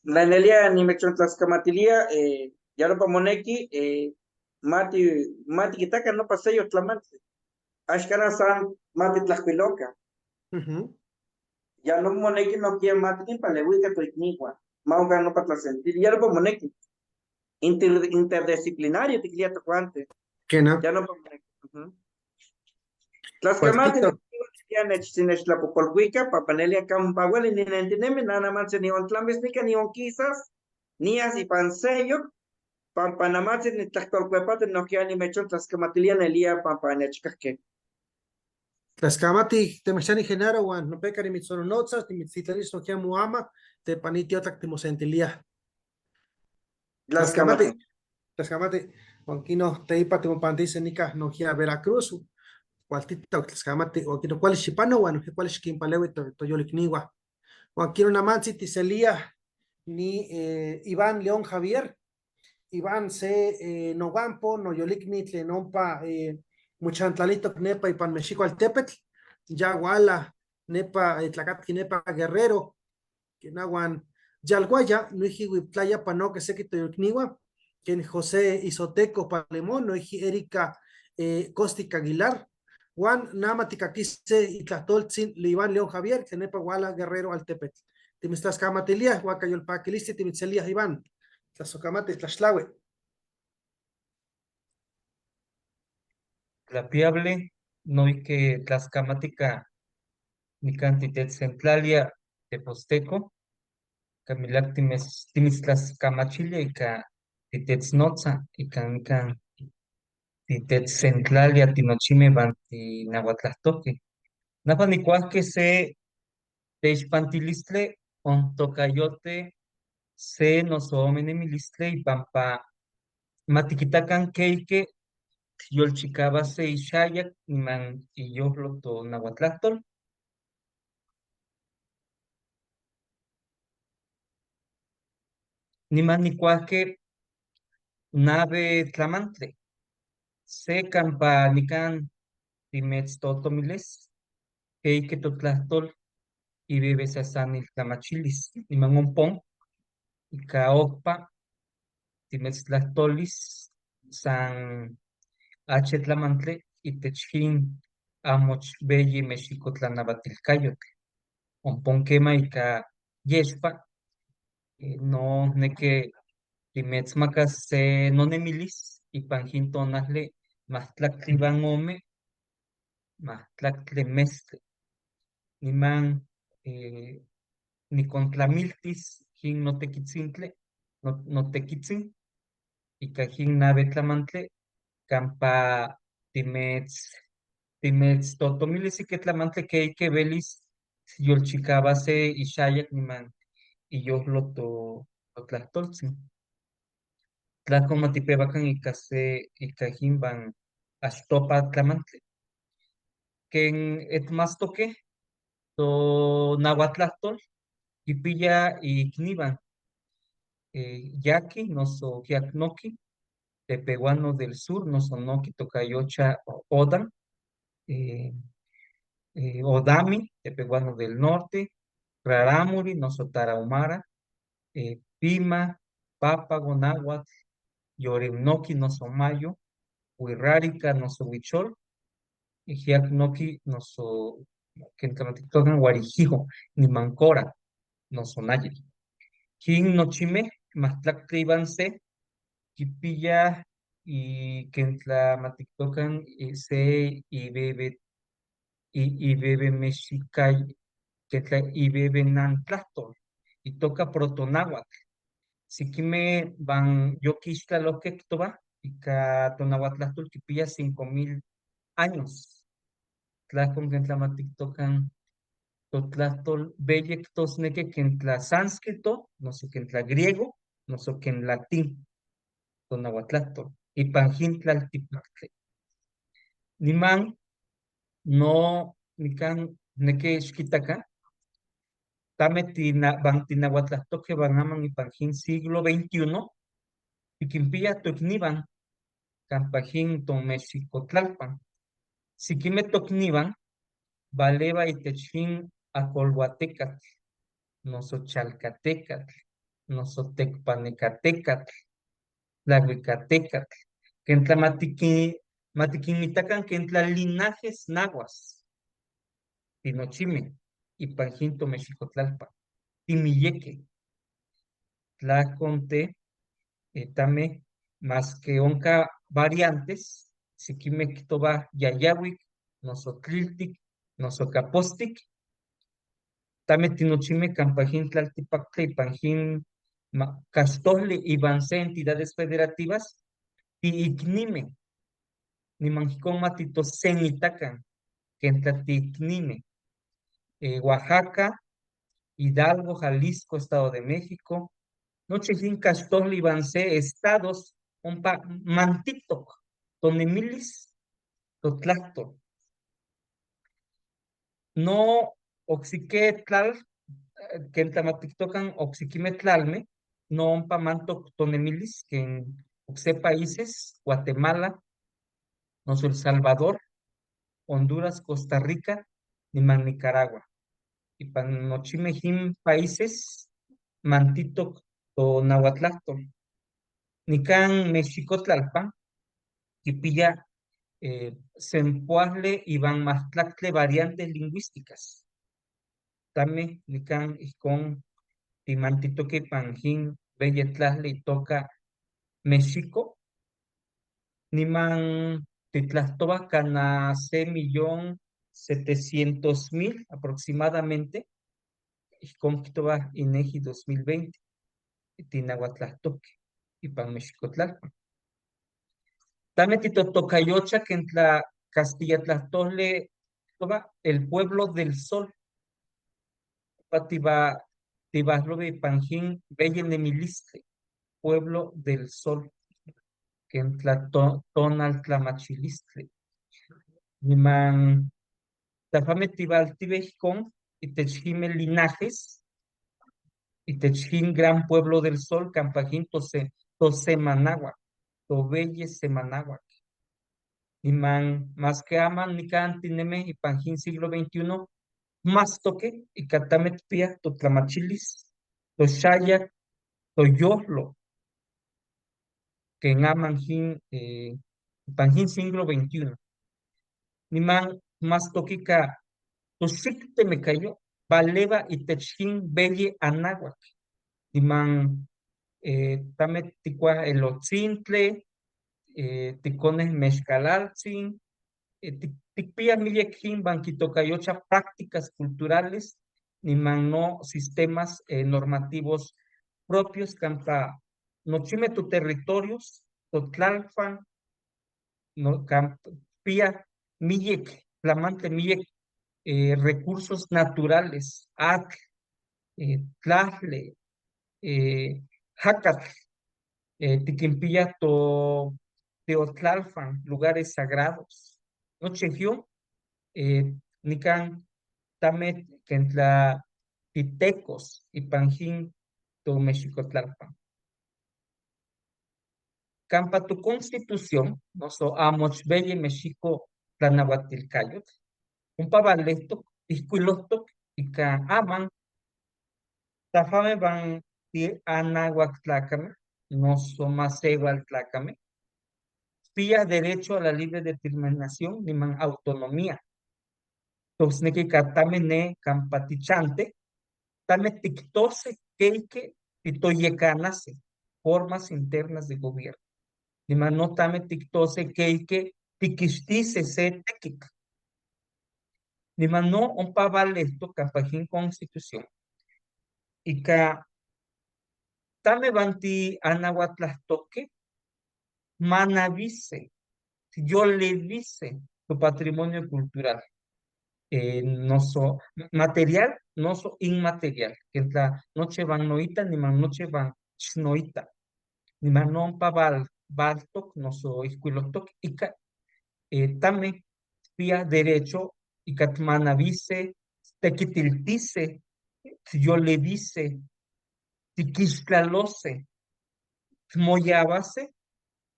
la Nelia nimechon tlaxcamatilia, ya lo pamoneki, mati, mati quitaca no paseyo tlamantli. Axcana san mati tlajcuiloca. Ya no moneki no quiere mati quinpalehuica toicnihua. Mauca no patlasentir, ya no pamoneki. Interdisciplinario tiquilia tojuante. ¿Qué no? Ya no pamoneki. Tlaxcamati, Cuartito. ya nechtlapopolcuica, papanelia campahueli, ni nentinemi, nada más ni ontlamesnica, ni onquisas, ni así pansello, pampanamatzi, ni tlahtolcuepate, no que ni mechon tlaxcamatilia, nelia, pampanechcaque. Tlaxcamati, Temachani Genaro, huan, no peca ni mitzononotzas, ni mitzitlanis, no que muama, te panitio tactimosentilia. Tlaxcamati. Tlaxcamati, huan quino, teipa, timopantice, nica, no que Veracruz, cualtita, tlaxcamati, huan quino, cuál xipano, huan, no cuál xquimpalehui, toyolicniwa. Huan quino namantzi, tiselia, ni Iván León Javier, Iván se noguampo, noyolicni, tlenompa, muchantlalito, nepa, ipan Mexico altepetl, ya guala, nepa, tlacatqui, nepa, Guerrero, que nahuan, yalguaya, noiji huiptlaya, pano, que se quito yolicniwa, quien José Isoteco Palemón, noiji Erika Costica Aguilar, Juan Namatikakise y Tlahtoltzin, Iván León Javier, que nepa guala, Guerrero altepetl. Timistlascamatilia, huacayolpaquilisti, timitzelia, Iván, Tlaxocamate, Tlaxtlahui. Tlapiable, noike tlaxcamatica, nican titetzentlalia teposteco, camilac timitztlascamachilia ica titetznotza, ica nican titetzentlalia tinochime van tinahuatlahtokeh. Napa nicuahque se teixpantilistle ontocayote se noso ome nemilistle ipampa matiquitacan keike yolchicaba se ixayac niman iyojlo tonahuatlahtol. Niman nicuahque nave tlamantle, se campa nican timetztotomiles, keike totlahtol ibebesazaniltlamachilis, niman ompon, ika okpa timetztlahtolis san H tlamantle itech jin amoch beyi mexicotlanavatilcayotl. Ompon kema ika yexpa, no neke timetzmacas se nonemilis ipan jin tonajle mahtlactli ivan ome, mahtlactli meztli. Niman nikontlamiltis jin notequitzintle, notequitzin, ika jin nave tlamantle, campa timetz Timetztotomilis siki tlamantli keike velis yolchicabase ixayac niman iyojlo totlahtoltzin. Tlahcon matipehuacan ika se ika jinvan achtopa tlamantli. Ken etmastoque tonahuatlahtol kipiya iknivan yaqui noso kiaknoki tepehuano del sur noso noki tocayocha Odan, Odami tepehuano del norte, Rarámuri noso Tarahumara, Pima, Pápago, Náhuatl, Yoremnoki noso Mayo, Wixárika noso Huichol, Jiacnoki noso Kentlamatiktokan Guarijijo, niman Cora noso Náyeri. Jin nochimej majtlaktli ivan se kipiya y kentlamatiktokan se ibebe ibebemexicay kentla ibebenantlahtol itoka protonáhuatl. Sikimej van yokixtlalojkej kijtowaj ika tonahuatlahtol kipiya 5000 años. Tlahcon kentlamatiktokan totlahtol beye kijtosneki ken tla sánscrito, noso ken tla griego, noso ken latín tonahuatlahtol ipan jin tlaltikpaktli. Niman no nikan niki xquitaca tame van tinahuatlahtokej van aman ipan jin siglo XXI tikinpiya toiknivan kampa jin tomexicotlalpan. Sikimej toknivan valeva itech jin acolhuatecatl, noso chalcatecatl, noso tecpanecatecatl, tlahuicatecatl, ken tla matikinmitacan ken tla linajes nahuas tinochimej ipan jin tomexicotlalpan, timiyekej, tlahcon te tame mas que onka variantes, sikimej kijtowaj yayahuic, noso tliltic, noso capostic, tame tinochimej kampa jin tlaltipaktli ipan jin caxtojli ivan se entidades federativas tiiknimej, niman ijkon matitosenitakan ken tla tiiknimej. Oaxaca, Hidalgo, Jalisco, Estado de México, nochi jin caxtojli ivan se estados ompa mantitok tonemilis totlahtol. No oksike tlal ken tlamatoktokan oksekimej tlalmej no ompa mantok tonemilis ken okse países, Guatemala, noso El Salvador, Honduras, Costa Rica, niman Nicaragua. Ipan nochimej jin países mantitok tonahuatlahtol. Nikan Mexicotlalpan kipiya sempoajli ivan majtlaktli variantes lingüísticas. Tame nikan ijkon timantitokej ipan jin weyi tlajli itoka Mexico, niman titlahtowa kana se 1.700.000 aproximadamente, ijkon kijtowa INEGI 2020, tinahuatlahtokej ipan Mexicotlalpan. Tame titotocayocha ken tla Castilla tlahtojli kijtowa el pueblo del sol, ompa tibajlowi ipan jin weyi nemilistli, pueblo del sol, ken tla tonaltlamachilistli. Niman tlajpamej tibaltiwej ijkon itech jinmej linajes, itech jin gran pueblo del sol, kampa jin tosemanahuac, toweye semanahuac. Niman mas que aman nikan tinemej ipan jin siglo XXI, mastokej ika tame tikpiyaj totlamachilis, toxayac, toyojlo, ken aman jin ipan jin siglo XXI. Niman mastoke ika toxiktemekayo valewa itech jin weyi anahuac. Niman tame tikuaj elotzintle, tikoneh mexcalaltzin, tikpiyaj miyek jin van kitokayocha prácticas culturales niman no sistemas normativos propios kampa nochimej toterritorios, totlalpan, no, pia miyek tlamantli miyac recursos naturales, atl, tlajli, jacatl, tiquinpiya to teotlalpan, lugares sagrados. Nochi jion, nican tame kentla titecos ipan jin tomexicotlalpan. Campa tu constitución, noso amochbelle Mexico tlanahuatilcayotl, ompa valehtoc, ijcuilohtoc ika aman tafame van ti anahuac tlacame, noso masewal tlacame, pilla derecho a la libre determinación niman autonomía. Tosneki katame ne kampatichante, tame tictose keike titoyecanase, formas internas de gobierno. Niman no tame tictose keike tiquixtise se tequit. Niman no ompa valehto kampajin constitución. Ika tame van ti anahuatlahtoque, manavise, yo le dice tu patrimonio cultural, no so material, no so inmaterial, que la noche van noita, ni man noche van chnoita, ni man no pa val, valtoc, no so ijcuilotoc, ika, tame pia derecho, ika tmanavise, tequitiltise, yo le dice, tiquixtlalose, tmoyabase,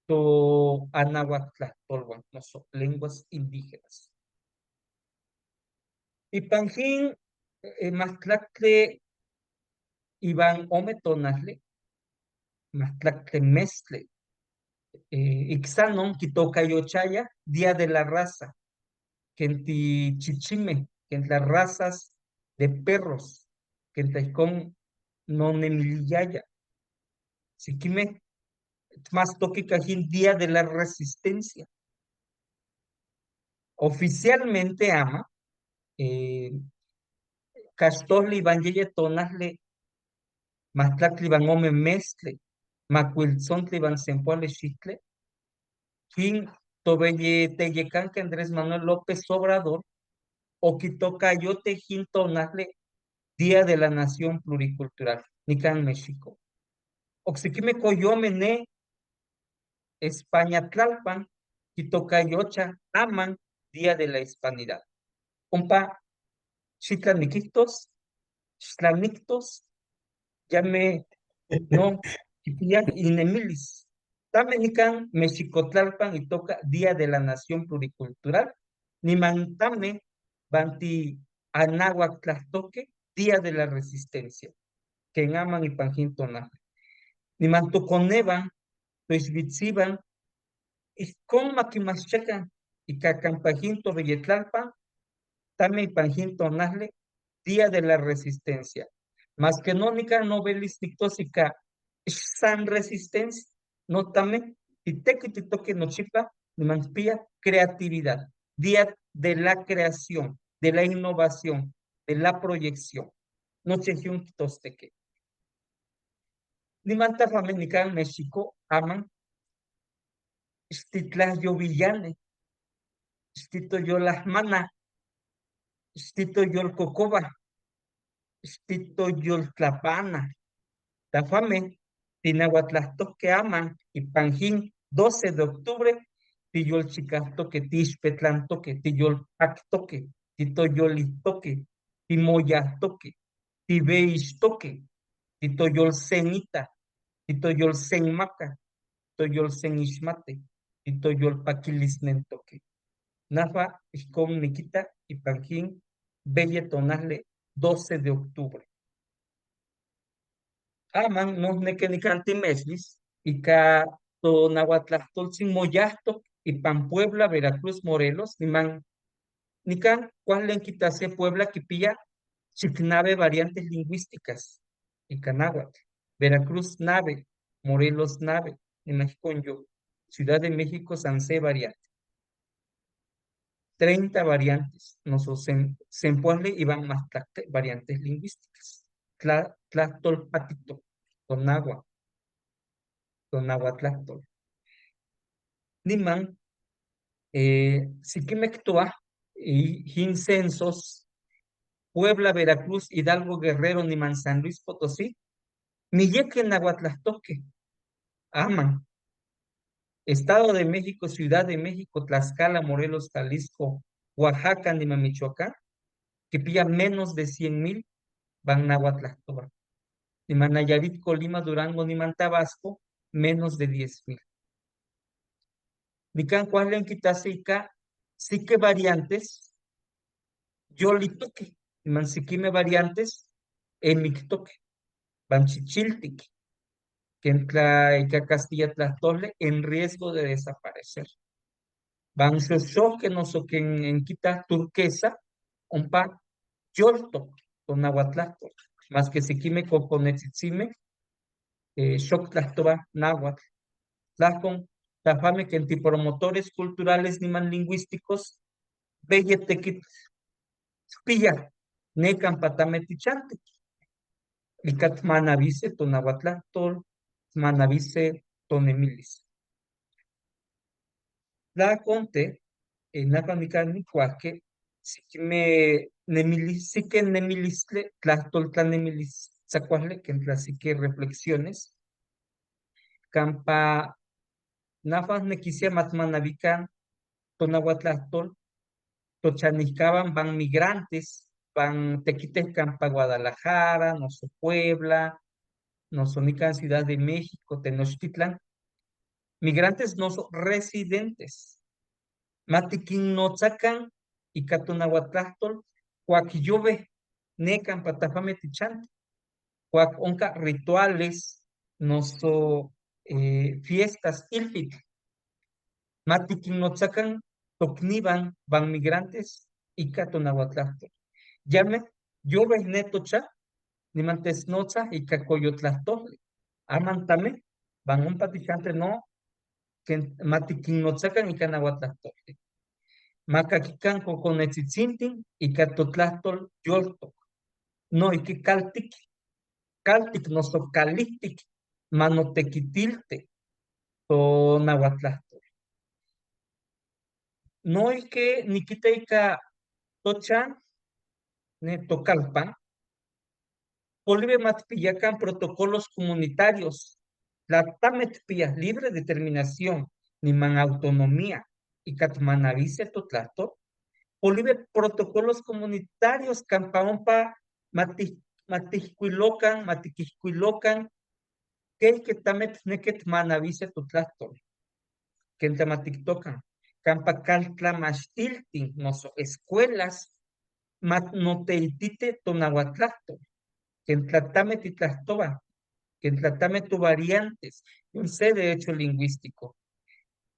to anahuac tlahtolwan, no so lenguas indígenas. Ipanjin, mahtlactle iban ome tonajli, mahtlactle mestle, ixanon kitokayochaya, Día de la Raza, kenti chichime, kent las razas de perros, kentaikon no nemiliyaya. Siquime, más toque cajin Día de la Resistencia. Oficialmente ama, Castoli iban yeye tonajle, mahtlactli iban ome mestle, macuiltzontli iban sempoale xitle, jin tobeye teyecanque Andrés Manuel López Obrador, oquitocayote jin tonajle, Día de la Nación Pluricultural, nican México. Oxiquime coyome ne, España Tlalpan, quitocayocha, aman, Día de la Hispanidad. Ompa, xitlaniquihtos, xtlanictos, llame, no, inemilis. Tame nican Mexicotlalpan y toca Día de la Nación Pluricultural, nimantame banti anáhuac tlahtoque, Día de la Resistencia, que en aman y panjin tonaje. Nimantoconeban, toixvitziban, ijcon maquimaxchacan, y cacampajin tobelletlalpan, tame y panjin tonajle, Día de la Resistencia. Más que no nica novelis nictósica, san resistencia, no tame, y tequititoque nochipa, nimanpía creatividad, Día de la creación, de la innovación, de la proyección. Noche tosteque. Nimanta familia México aman Ixtitlayovillane, Ixtitoyolahmana, Ixtitoyolcocoba, Ixtitoyoltlapana, Tafame, Tinahuatlahtoque aman y Panjín, 12 de octubre, Tiyolchicahtoque, Tixpetlantoque, Tiyolpactoque, Titoyolitoque, Timoyahtoque, Tibeixtoque, Titoyolcenita, Titoyolcenmaca, Titoyolcenixmate, Titoyolpaquilisnentoque. Nafa, Ixcom, Nikita y Panjín, Belle Tonajle, 12 de octubre. Aman, no nequenicantimeslis, y ca tonahuatlahtoltzin moyahtoc, y pan Puebla, Veracruz, Morelos, niman, nican, cuál quitase Puebla, quipilla, chicnave variantes lingüísticas, y canáhuatl, Veracruz, nave, Morelos, nave, yo, Ciudad de México, San C variante. 30 variantes, noso sempoasle iban más variantes lingüísticas. Tlahtolpatito, tonagua, tonahuatlahtol. Niman, siquimectoa, y censos, Puebla, Veracruz, Hidalgo, Guerrero, niman San Luis Potosí, miyeke nahuatlahtoque, aman. Estado de México, Ciudad de México, Tlaxcala, Morelos, Jalisco, Oaxaca, niman Michoacán, que pilla menos de 100,000 van nahuatlahtoba. Niman Nayarit, Colima, Durango, niman Tabasco, menos de 10,000. Nican cualen quitase ica, sí que variantes, yolitoque, niman siquime variantes, emictoque, banchichiltic, que en tla ica Castilla Tlahtole en riesgo de desaparecer. Van que no so que en quita turquesa, ompa yolto, con nahuatlahtol, más que siquime coconetzitzime, xoctlahtoba náhuatl. Tlahcon, tlahpame que en promotores culturales niman lingüísticos, belletequit, pilla, necan patametichante. Icat manavice tonahuatlahtol, manavice tonemilis. La conte, napanicani cuaque, siquime nemilis, sique nemilistle, tlahtol tlanemilis, tzacuasle, que en que reflexiones, campa nafas nequisia matmanavican, tonahuatlahtol, tochanihcaban van migrantes, van tequites campa Guadalajara, noso Puebla, noso nican Ciudad de México, Tenochtitlan, migrantes noso residentes, matiquin notzacan y catonahuatlahtol, cuac lluve, necan patafame tichante, cuac onca rituales, noso fiestas ilfit, matiquin notzacan, tocniban, van migrantes y catonahuatlahtol. Llame, lluve netocha, nimantesnotza y cacoyotlahtoli. Amantame, van un patichante no, que matiquinnotzacan y canahuatlahtoli. Macaquican coconetzitzintin y catotlahtol yoltoc. No, y que caltic, caltic, noso calíctic, manotequitilte, to nahuatlahtol. No, y que niquita ica tochan, ne tocalpan, polibe matpillacan protocolos comunitarios, la tametpilla, libre determinación, niman autonomía, y catmanavice totlato, polibe protocolos comunitarios, campaompa, matihcuilocan, matiquiscuilocan, que que tamet neket manavice totlato, que tamatictocan, campacaltlamachtiltin, noso escuelas, matnoteitite tonahuatlato, que tlatame titlahtoba, que tlatame tu variantes, un C de hecho lingüístico.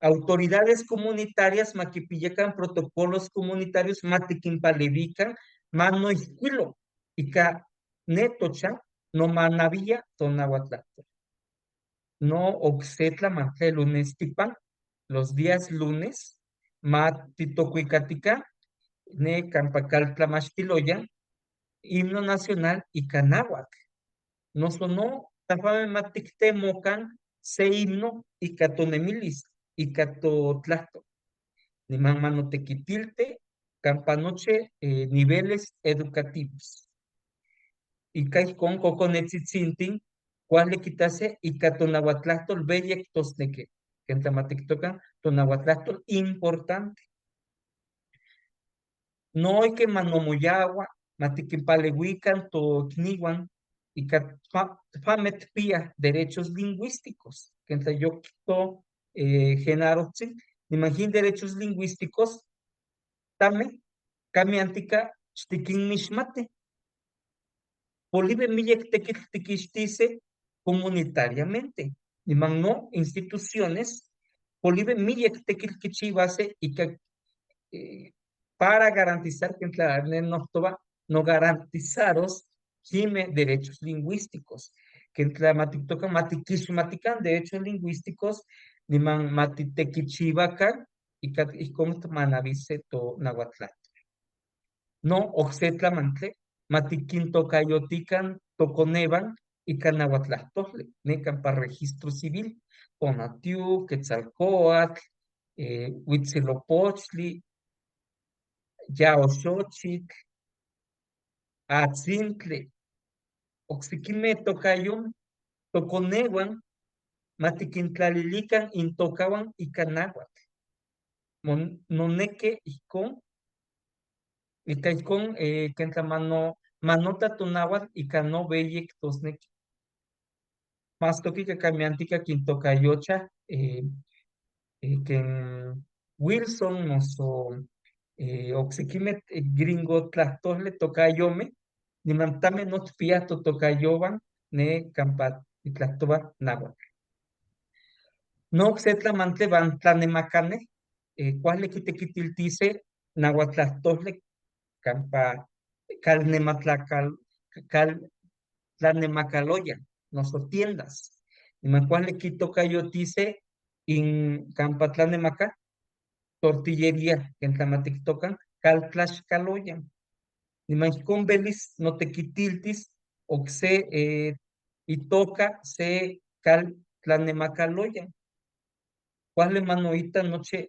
Autoridades comunitarias maquipillacan protocolos comunitarios matiquimpalevican mano isquilo y ka netocha no manavilla tonahuatlato. No oxetla mantle lunes tipan, los días lunes, matitocuicatica, ne campacaltlamachtiloyan, himno nacional y canáhuatl. No sonó, tafame matictemocan, se himno y catonemilis y catotlato. Ni manotequitilte, campanoche, niveles educativos. Y con coconetzitzintin, cuál le quitase y catonahuatlahtol bellec tosneque. Que en tamatictocan, tonahuatlahtol importante. No hay que manomoyagua, matiquimpalehuican, tocnihuan, y famet pía derechos lingüísticos. Que entre yo quito Genaro, imagín derechos lingüísticos, tame, kamiantica, xtiquin mixmate. Polibe miyek tekitl tiquixtise comunitariamente, niman no instituciones, polibe miyek tekitl kichiwase y que para garantizar que en la no garantizaros jime derechos lingüísticos, que en la matictoca matiquixmatican derechos lingüísticos, niman matitequichivacan y con manavice to nahuatlato. No oxetla mantle, matiquintocayotican toconeban y canahuatlahtole, necan para registro civil, Tonatiuh, Quetzalcoatl, Huitzilopochtli, Yaoxochitl, Atzintli, oksekimeh tokayomeh, tokoneuan matikintlalilikan intokawan ika náhuatl. Noneki ijkon, ika ijkon ken tlamano manota tonáhuatl ika no weyi kijtosneki. Mas tokika kamiantika kintokayocha ken Wilson noso oksekimeh gringo tlahtoli tokayomeh niman tameh notpiah totokayowan ne kampa titlahtowa náhuatl. No okse tlamantli van tlanemakaneh kuali kitekitiltise nahuatlahtoli kampa kalnematlakal kal tlanemakaloyan noso tiendas, niman kuali kitokayotise in kampa tlanemaka tortillería ken tlamatiktokan kaltlaxkaloyan, niman ijkon velis notekitiltis okse itoka se kal tlanemakaloyan. Kuali manoita nochi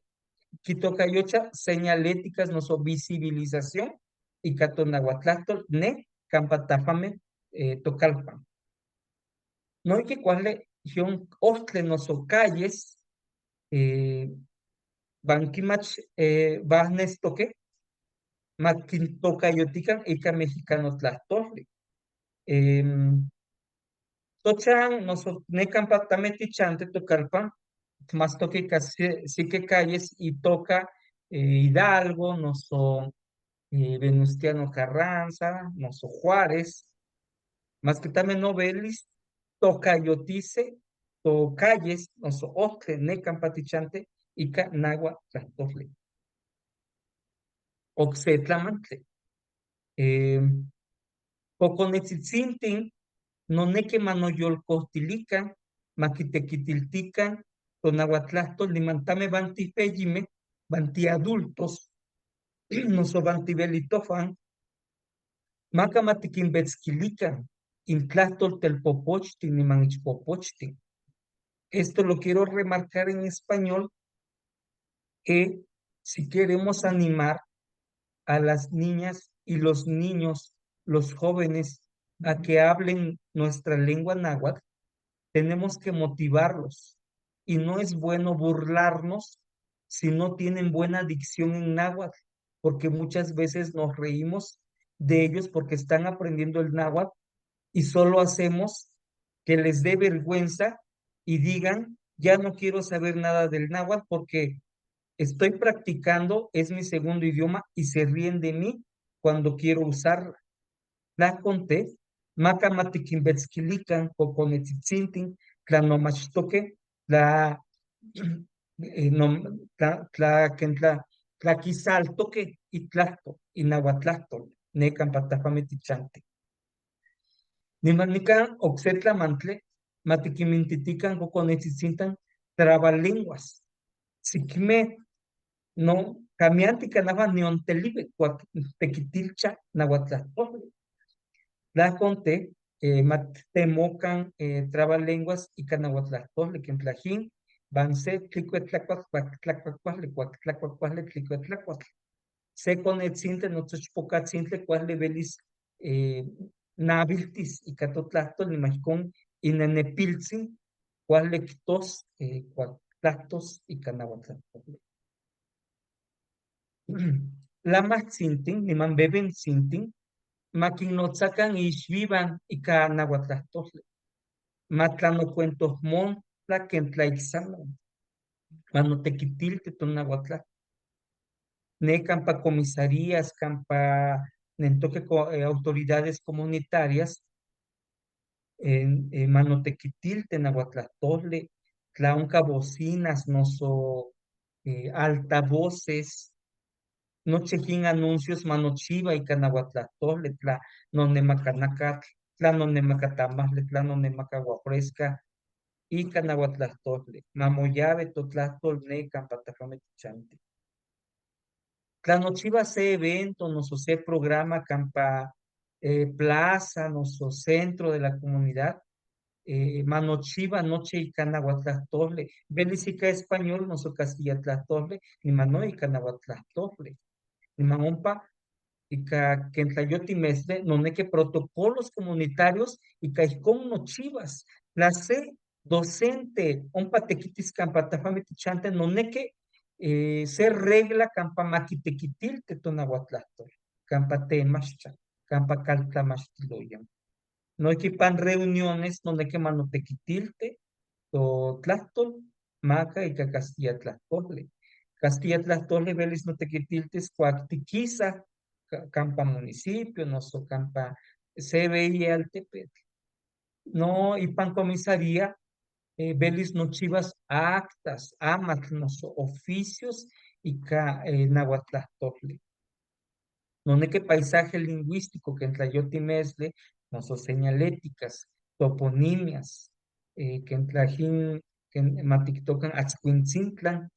kitokayocha señaléticas noso visibilización ika tonahuatlahtol ne kampa tafameh tokalpan. Noihki kuali yon ohtli noso calles van kimach vahnestokeh makintokayotikan ika mexicano tlahtoli. Tochan noso ne kampa tameh tichantih tokalpan tmastoke ika siki calles itoka Hidalgo noso Venustiano Carranza noso Juárez, maski tameh no velis tokayotise tocalles noso ohtli ne kampa tichantih ika nahuatl. Okse tlamantli, kokonetzitzintih noneki manoyolkohtilikan, makitekitiltikan tonahuatlahtol niman tameh van tihpeyimeh, van tiadultos, noso van tibelitohwan, maka matikinbetzkilikan intlahtol telpopochtin niman ichpopochtin. Esto lo quiero remarcar en español, que si queremos animar a las niñas y los niños, los jóvenes, a que hablen nuestra lengua náhuatl, tenemos que motivarlos. Y no es bueno burlarnos si no tienen buena dicción en náhuatl, porque muchas veces nos reímos de ellos porque están aprendiendo el náhuatl y solo hacemos que les dé vergüenza y digan, ya no quiero saber nada del náhuatl porque estoy practicando, es mi segundo idioma y se ríen de mí cuando quiero usarla. La conté, maka matikinbetzkilikan kokonetzitzintih tlanomachtoque tla no, tla, tla, ken tla, tlaquisaltoque itlahtol, inahuatlahtol, ne kampa tafameh tichantih. Niman nikan okse tlamantli matikinmintitikan kokonetzitzintih trabalenguas. Sikimeh no kamianti kanahua niontelive kuak tekitilcha nahuatlahtoli. Tlaconte matemokan trabalenguas ika nahuatlahtoli ken tlajin van se tlicuetlacuatl kuak tlacuacuajli kuak tlacuacuajli tlicuetlacuatl. Se konetzintli noso ichpokatzintli kuali velis naviltis ika totlahtol niman ijkon inenepiltzin kuali ktos kuak tlahtos ika nahuatlahtoli. Lamajtzintin niman bebentzintin makinnotzakan ixvivan ika nahuatlahtoli. Matlanocuentohmontla ken tlaixano, manotequitilti tonahuatlahtol. Ne kampa comisarías, kampa nentoque autoridades comunitarias, manotequitilti nahuatlahtoli, tla onka bocinas noso altavoces, nochi jin anuncios manochiwa ika nahuatlahtoli, tla nonemaka nakatl, tla nonemaka tamajli, tla nonemaka agua fresca, ika nahuatlahtoli, mamoyawe totlahtol ne kampa tafameh tichantih. Tla nochiwa se evento noso se programa kampa plaza noso centro de la comunidad, manochiwa nochi ika nahuatlahtoli, velis ika español noso castilla tlahtoli, niman no ika nahuatlahtoli. Niman ompa ika ken tlayotimestle noneki protocolos comunitarios ika ijkon nochivas. Tla se docente ompa tekitis kampa tafame tichante noneki se regla kampa makitekitilte tonahuatlahtol, kampa temachtla, kampa kaltlamachtiloyan. Noijki pan reuniones noneki manotekitilte totlahtol maka ika castilla tlahtoli. Castilla tlahtoli velis notekitiltis kuak tikisa kampa municipio, noso kampa CBI altepetl. No ipan comisaría velis nochivas actas, amatl, noso oficios ika nahuatlahtoli. Noneki paisaje lingüístico ken tlayotimestle, noso señaléticas, toponimias, ken tlajin, ken matiktokan Atzcuintzintlan,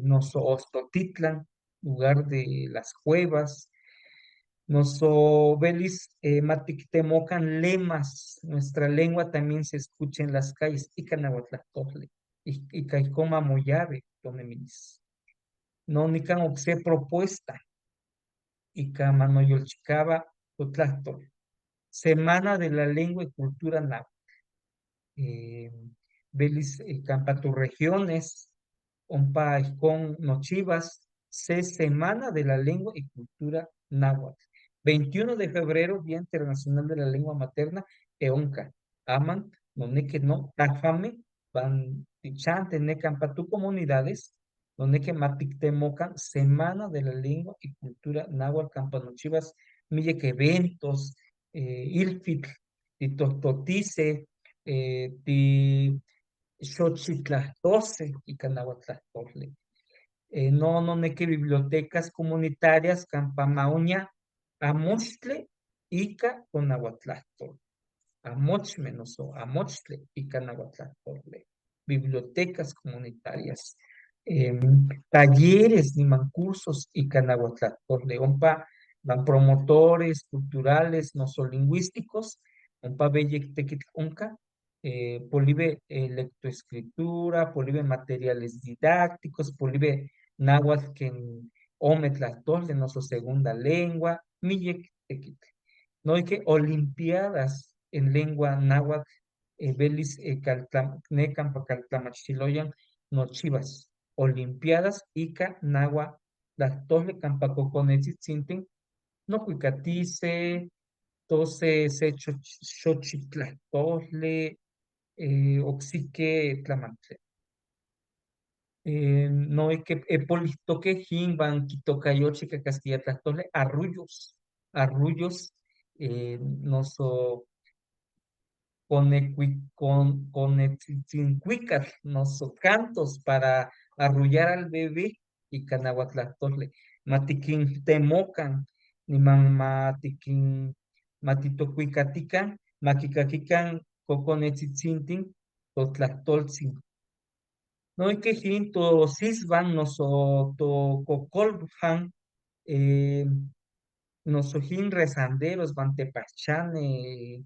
noso Ostotitlan, lugar de las cuevas, noso velis matiktemokan lemas, nuestra lengua también se escucha en las calles, ika nahuatlahtoli, ika ijkon mamoyavi tonemilis. No nikan okse propuesta, ika manoyolchikawa totlahtol. Semana de la Lengua y Cultura Náhuatl. Velis kampa tu regiones, ompa ijkon nochivas, se Semana de la Lengua y Cultura Náhuatl. 21 de febrero, Día Internacional de la Lengua Materna, eonka. Aman, noneki no, tafame, van tichante, nekan pa tu comunidades, noneki matiktemokan, Semana de la Lengua y Cultura Náhuatl, kampa nochivas, miyek eventos, ilfitl, titohtotice, ti xochitlahtose ika nahuatlahtoli. No, noneki bibliotecas comunitarias, kampa maoña, amoxtle ika tonahuatlahtol. Amochme noso amoxtle ika nahuatlahtoli. Bibliotecas comunitarias. Talleres niman cursos ika nahuatlahtoli. Ompa van promotores culturales noso lingüísticos, ompa beyek tekitl onka, polive lectoescritura, polive materiales didácticos, polive náhuatl ken ome tlahtoli noso segunda lengua, miyek tekitl. Noijki olimpiadas en lengua náhuatl, velis ne kampa kaltlamachtiloyan nochivas. Olimpiadas ika náhuatl tlahtoli kampa kokonetzitzintli no cuicatice, tose se xochitlahtoli, oksike tlamantli. Noijki epolihtoke jinvan kitokayochi ika castilla tlahtoli arrullos, arrullos, noso konetzitzinkuikatl, noso cantos para arrullar al bebé ika nahuatlahtoli. Matikintemokan, niman matitokuikatikan, makikakikan kokonetzitzintli totlahtoltzin. Noijki jin tosiswan noso tokokolwan, noso jin rezanderos van tepachane,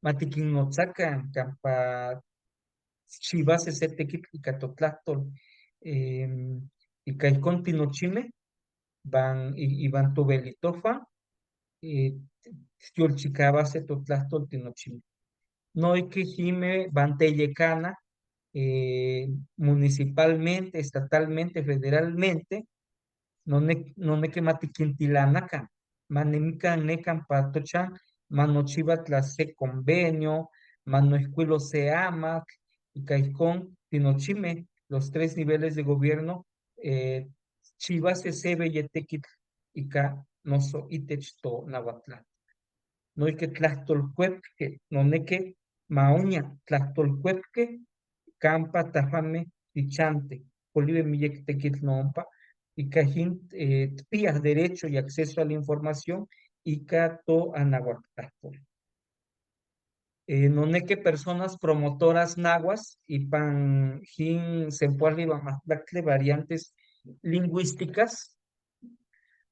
matikinnotzakan kampa chivase se tekitl ika totlahtol, ika ijkon tinochimej van ivan tobelitojuan, yolchikawase totlahtol tinochimej. Noijki jime van teyekana, municipalmente, estatalmente, federalmente, noneki matikintilanakan, manemikan nekan pa tochan, manochiva tla se convenio, manoijkuilo se amatl, ika ijkon tinochimej, los tres niveles de gobierno, chivase se beyetekitl ika noso itech tonahuatlahtol. Noijki tlahtolkuepke, noneki maoña tlahtolkuepke, kampa tafame tichante, polive miyek tekitl noompa, ika jin tpiaj derecho y acceso a la información ika to anahuatlahtol. Noneki personas promotoras nahuas ipan jin sempoalli iwan majtlaktli variantes lingüísticas,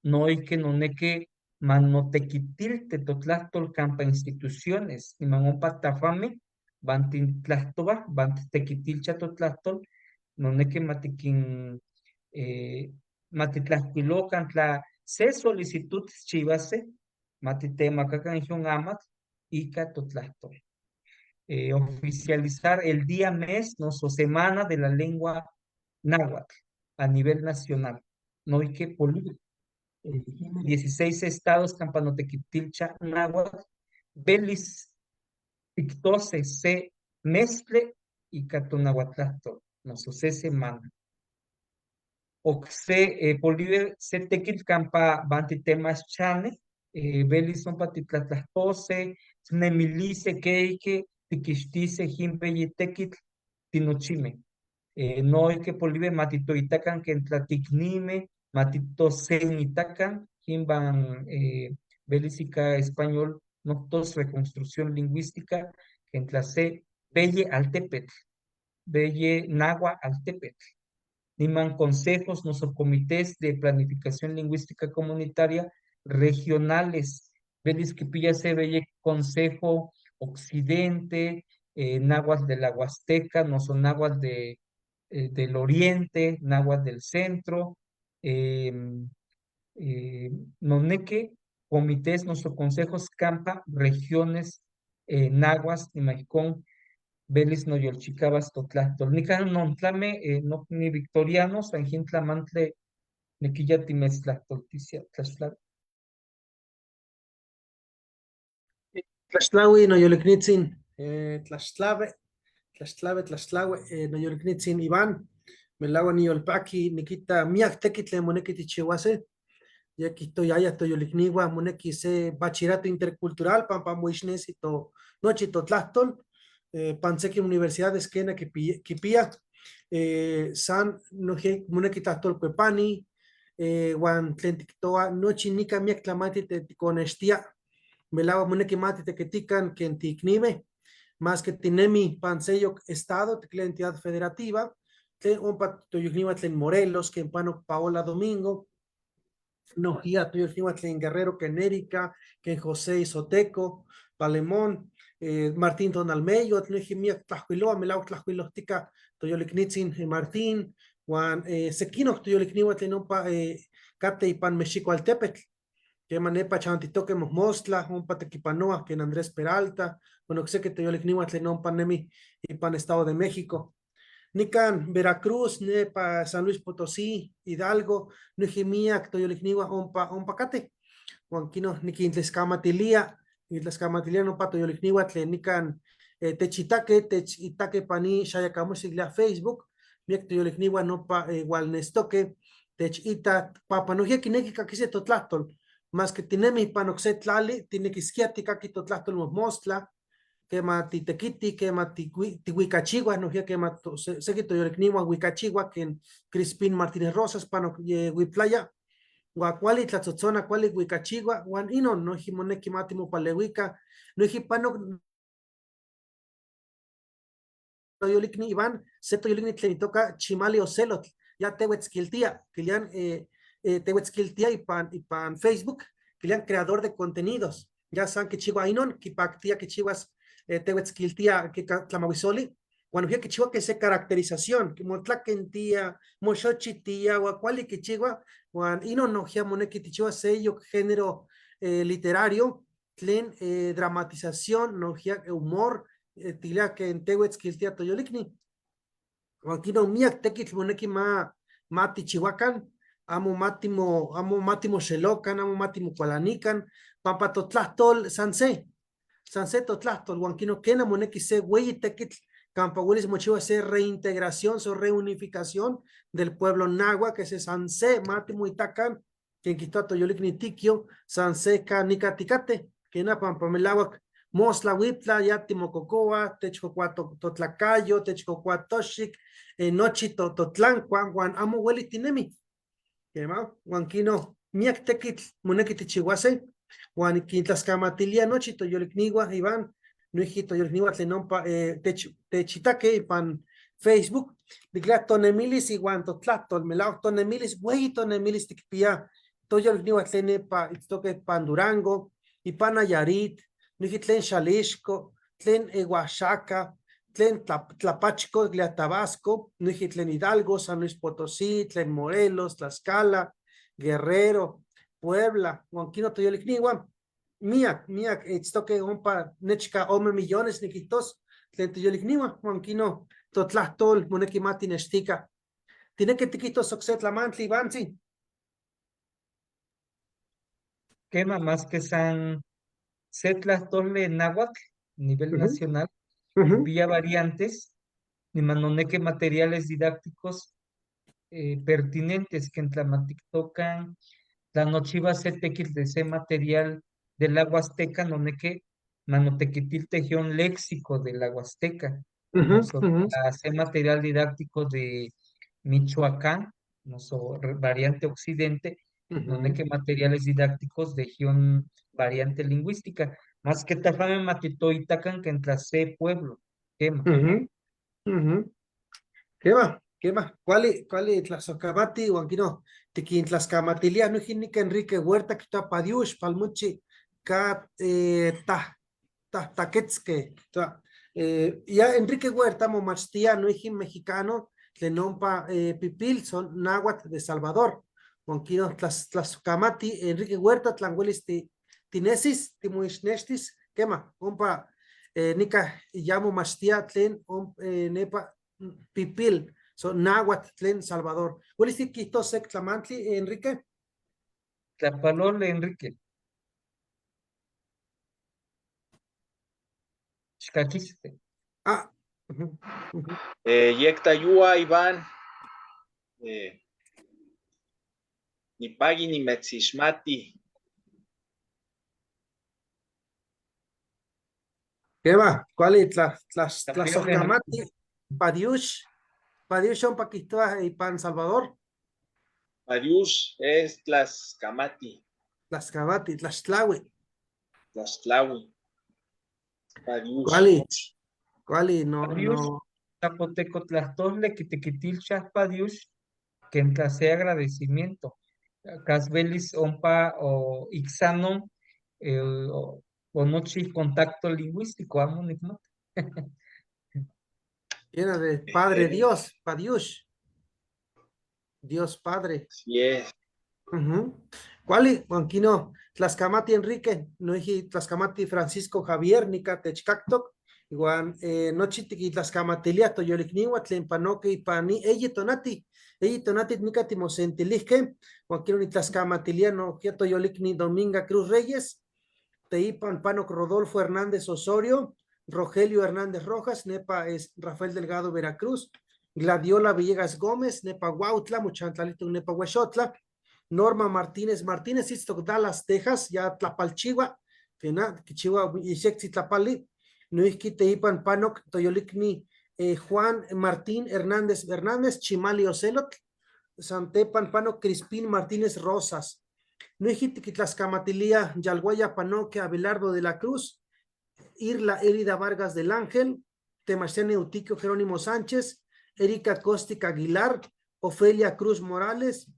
noijki noneki manotekitilte totlahtol kampa instituciones, niman ompa tafame van tintlahtowaj, van tekitilcha totlahtol, noneki matikin Matitlajcuilocan tla se solicitud tijchihuase, matitemacacan ijon amatl ica totlahtol. Oficializar el día, mes, noso semana de la lengua náhuatl a nivel nacional. Noike poliwe. 16 estados campa notequitilcha náhuatl, belis tictose se mezcle ica tonahuatlahtol, noso se semana. Okse poliwe se tequitl campa van titemaschane, belis ompa titlatlajtose, tnemilise keike, tiquixtise jimpeyi tequitl tinochime. Noike poliwe matitoitacan ken tlaticnime, matitosenitacan, jimban belis ica español noctos reconstrucción lingüística, ken tla se belle altepetl, belle nahua altepetl. Niman consejos, noso comités de planificación lingüística comunitaria regionales, belis quipilla se belle consejo occidente, náhuatl de la Huasteca, noso náhuatl del oriente, náhuatl del centro, noneque comités, noso consejos campa, regiones, nahuas, nimaicón, belis noyolchicabas totlahtol. Nican nontlame, no ni victoriano, san jintlamantle, nequilla timetztlahtolticia, tlaxtlawi. Tlaxtlawi noyoliknitzin, tlaxtlave, tlaxtlave, tlaxtlawe, noyoliknitzin Iván, melahua niyolpaki, nikita miak tekitl tlen moneki tichiuase, ya kihtoyaya toyolikniua moneki se bachillerato intercultural pampa moixnesi to nochi totlahtol, pan seki universidades kena kipia, san noje moneki tlahtolkuepani, huan tlen tiktoa nochi nika miak tlamantli tlen tikonextia, melahua moneki ma titekitikan ken tiiknime, más que tinemi pan seyok estado, tiklia entidad federativa, tlen ompa toyolikniua tlen Morelos, ken pano Paola Domingo, nojia toyolikniua tlen Guerrero, ken Erika, ken José Izoteco, Palemón, Martín Tonalmeyo, tlen miak tlajkuiloa, melauak tlajkuilohtika toyoliknitzin Martín, huan sekinok toyolikniua tlen ompa kate ipan Mexikoaltepetl, quema nepa chantitoque mojmostla, ompa tekipanoa ken Andrés Peralta, huan okseki toyolikniua tlen ompa nemi ipan Estado de México. Nikan Veracruz, nepa San Luis Potosí, Hidalgo, noijki miak toyolikniua ompa kate. Huan kino nikintlaskamatilia, nikintlaskamatilia nopa toyolikniua tlen nikan techitake, techitake pani xayakamuxik Facebook, miak toyolikniua nopa walnestoke, techita, papa nohkia kineki kakise totlahtol, más que tinemi ipan okse tlali, tinekiskia tikaki totlahtol mojmostla, kema titekiti, kema tihuikachiua, nohkia kema seki toyolikniua huikachiua, ken Crispín Martínez Rosas, panok Huiplaya, huan kuali tlatzotzona, kuali huikachiua, huan inon noijki moneki ma timopalewika, noijki panok toyolikni Iván, se toyolikni tlen itoka Chimali Ocelotl, ya tehuetzquiltia, kilian tehuetzquiltia ipan Facebook, kilian creador de contenidos, ya san kichiua inon, kipaktia kichiuas tehuetzquiltia tlamahuisoli, huan nohkia kichiua que se caracterización, motlakentia, moxochitia, huan kuali kichiua, huan inon nohkia moneki tichiua seyok género literario, tlen dramatización, nohkia humor, tilia ken tehuetzquiltia toyolikni. Huan kino miak tekitl moneki ma tichiuakan, amo matimo, amo matimoxelokan, amo matimokualanikan, pampa totlahtol san se, san se totlahtol, huan kino kena moneki se hueyi tekitl, campa huelis mochiua se reintegración, so reunificación del pueblo nahua, que se san se matimoitakan, ken kihtoa toyolikni Tikio, san se ka nika tikate, kena pampa melauak mostla huiptla, ya timokokoa, techkokoa totlacayo, techkokoa toxik, nochi totlancua, huan amo ueli tinemi. Kema, huan kino miak tekitl moneki tichiuase, huan kintlaskamatilia nochi toyolikniua, Iván, noijki toyolikniua tlen ompa techitake ipan Facebook, diklia tonemilis iwan totlahtol, melauak tonemilis, hueyi tonemilis tikpia, toyolikniua tlen nepa itztoke ipan Durango, ipan Nayarit, noijki tlen Xalixco, tlen Oaxaca, Tlen Tlapachco, tlen Tabasco, noijki tlen Hidalgo, San Luis Potosí, tlen Morelos, Tlaxcala, Guerrero, Puebla, huan quino toyolicnihuan, miac, miac itztoque ompa nechca ome millones niquihtos tlen toyolicnihuan, huan quino totlahtol moneki ma tinextica. Tinequi tiquihtos okse tlamantli, Ivantzi. Quema, más que san se tlahtole náhuatl, nivel nacional, vía variantes, ni manoneque materiales didácticos pertinentes que en tocan la nochiva se tequil de ese material del agua azteca, noneque manotequitil tejión léxico del agua azteca, hace material didáctico de Michoacán, noso variante occidente, noneque materiales didácticos de gion variante lingüística, más que tafame matitoitacan que en se pueblo, quema. Quema, quema. ¿Cuál, cuál tlazocamati, huanquino, tiquintlascamatilia, no jinica Enrique Huerta, quita padiush, palmuchi, ka ta, ta, taquetzque, ya Enrique Huerta, momachtia, no mexicano, tlenompa pipil, son náhuatl de Salvador. Huanquino, tlascamati, Enrique Huerta, tlanhuelis tinesis, timuixnextis, quema, ompa, nika llamo machtia, tlen, nepa, pipil, son náhuatl, tlen Salvador. ¿Huelis tiquihtos tlamantli, Enrique? Tlapalole, Enrique. Xcaquiste. Ah. Yektayua, Iván. Nipagui nimetzixmati. ¿Qué va? ¿Cuál es Tlazocamati? Padiush. Padiush ompa quihtoa ipan Salvador. Padiush es Tlaxcamati. Tlaxcamati, Tlaxtlahui. Tlaxtlahui. Padiush. ¿Cuál es? ¿Cuál es? No, Padiush, no. Zapoteco tlahtole, quitequitilchas padiush, que en clase agradecimiento. Casbelis ompa o ixano o nochi contacto lingüístico, amo nikmati. Llena de Padre Dios, Padiush. Dios Padre. Así es. ¿Cuál es? Juanquino, Tlaxcamati Enrique, noiji Tlaxcamati Francisco Javier, nika techcactoc, igual nochi tiqui Tlaxcamatilia, toyolicniua, tlen panoque y pani, eye tonati, eye tonati nika timosentilijque, Juanquino ni Tlaxcamatilia, no, kia toyolicni Dominga Cruz Reyes, teipan panoc Rodolfo Hernández Osorio, Rogelio Hernández Rojas, nepa es Rafael Delgado Veracruz, Gladiola Villegas Gómez, nepa Huautla, Muchantlalito, nepa Huexotla, Norma Martínez Martínez, Iztoc, Dallas, Texas, ya Tlapalchigua, Kena, Kichiwa, Ixectzi Tlapali, Nuijki Teipan Panoc, Toyolicni, Juan Martín Hernández Hernández, Chimali Ocelotl, Santepan Panoc, Crispín Martínez Rosas, Nuijki Tiquitlascamatilia, Yalguaya Panoque, Abelardo de la Cruz, Irla Elida Vargas del Ángel, Temaxtiani Eutiquio Jerónimo Sánchez, Erika Cóstica Aguilar, Ofelia Cruz Morales,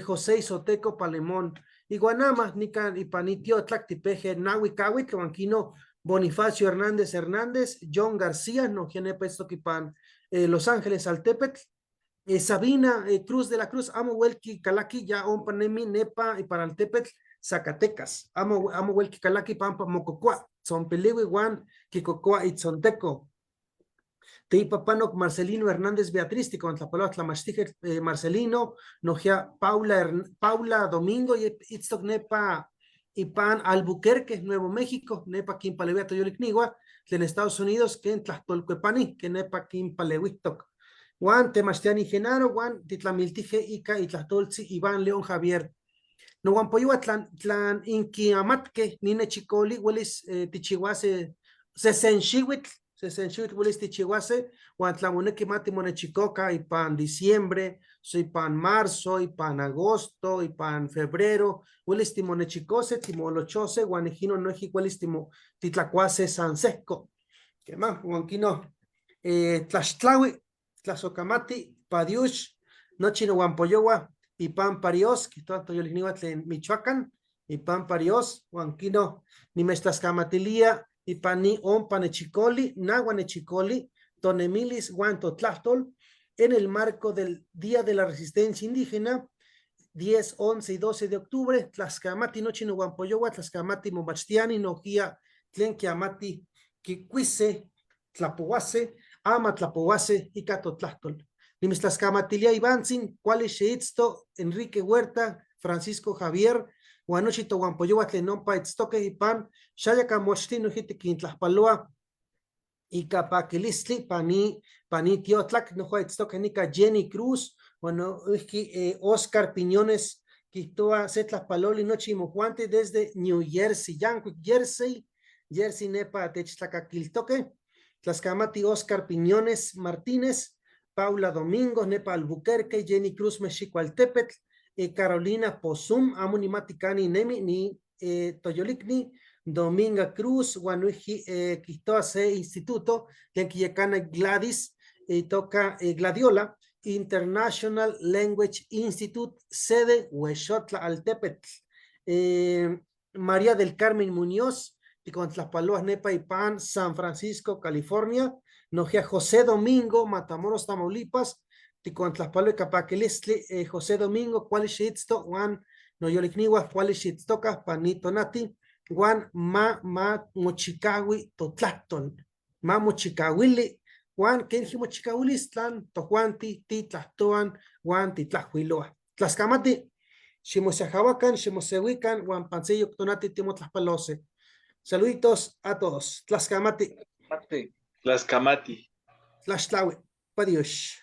José Isoteco Palemón, Iguanama, Nica Ipanitio, Tlactipeje, Nahui Cahuitl, Banquino, Bonifacio Hernández Hernández, John García, no Estoquipan, Los Ángeles Altepetl, Sabina Cruz de la Cruz, Amo Huelqui Calaqui, ya Ompa Nemi, Nepa y para Altepetl, Zacatecas, Amo, Amo Huelqui Calaqui, Pampa Mococoa, Tzonpelihui, Juan, Kikocoa y Tzonteco. Teipapanoc Marcelino Hernández Beatriz, Ticontlapaloa Tlamachtige, Marcelino, Nojia Paula, Paula Domingo, y Itztoc Nepa Ipan Albuquerque, Nuevo México, Nepa Quimpalewia Toyolicnigua, en Estados Unidos, que en Tlachtolcuepani, que Nepa Quimpalehuistoc. Juan Temastiani Genaro, Juan Titlamiltije Ica y Tlachtolzi, Iván León Javier. No Juan tlan, tlan inquiamatque, nine chicoli, huelis tichihuase, sesenxihuitl, sesenxihuitl huelis tichihuase, Juan tlamonequi mati monechicoca, y pan diciembre, soy pan marzo, y pan agosto, y pan febrero, huelis timonechicose, timolochose, guanejino noeji, huelis timo titlacuase sansesco. ¿Qué más? Juanquino, tlaxtlahui, tlazocamati, padiush, nochino guampoyowa, y pan parios, que tanto yo en Michoacán, y pan parios, huanquino, ni mestlascamatilia, y pani ompa nechicoli, nagua nechicoli, Tonemilis huan Totlahtol en el marco del Día de la Resistencia Indígena, 10, 11 y 12 de octubre, Tlaxcamati nochi nohuampoyohua, Tlaxcamati momachtiani, nohkia tlen quiamati quicuise, tlapohuase, ama tlapohuase ica totlahtol. Nimitztlascamatilia Ivantzin, cuali xiitzto, Enrique Huerta, Francisco Javier, huan nochi tohuampoyohua tlen ompa itztoque ipan xayaca mochtin noji tiquintlajpaloa ika paquilistli pani pani tiotlak noja itztoque nica Jenny Cruz, bueno, Oscar Piñones quihtoa se tlajpaloli nochi imojuanti desde New Jersey, Yancuic Jersey, Jersey nepa techtlacaquiltoque, Tlaxcamati Oscar Piñones Martínez, Paula Domingos, nepa Albuquerque, Jenny Cruz Mexicoaltepetl, Carolina Pozum, amo nimati cani nemi ni Toyolicni, Dominga Cruz, Guanuiji quihtoa se instituto, tlen quiyecana Gladys, toca Gladiola, International Language Institute, sede Huexotla Altepetl. María del Carmen Muñoz, Ticontlajpaloas Nepa y Pan, San Francisco, California. Nojia José Domingo, Matamoros, Tamaulipas, Ticontlajpalo y Capaquilistli, José Domingo, Cualixitzto, Juan Noyolicniwa, Cualixitztoca, Panito Nati, Juan Ma Ma Mochicahui, Totlahtol, Ma Mochicahuili, Juan Kenji Mochicahuilistlan, Tojuanti, Titlahtoan, Juan Titlahuiloa. Tlaxcamati, Ximosiajahuacan, Ximosehuican, Juan Pancillo, Tonati, Timotlajpalose. Saluditos a todos. Tlaxcamati. Tlaxcamati. Tlaxtlahui. Adiós.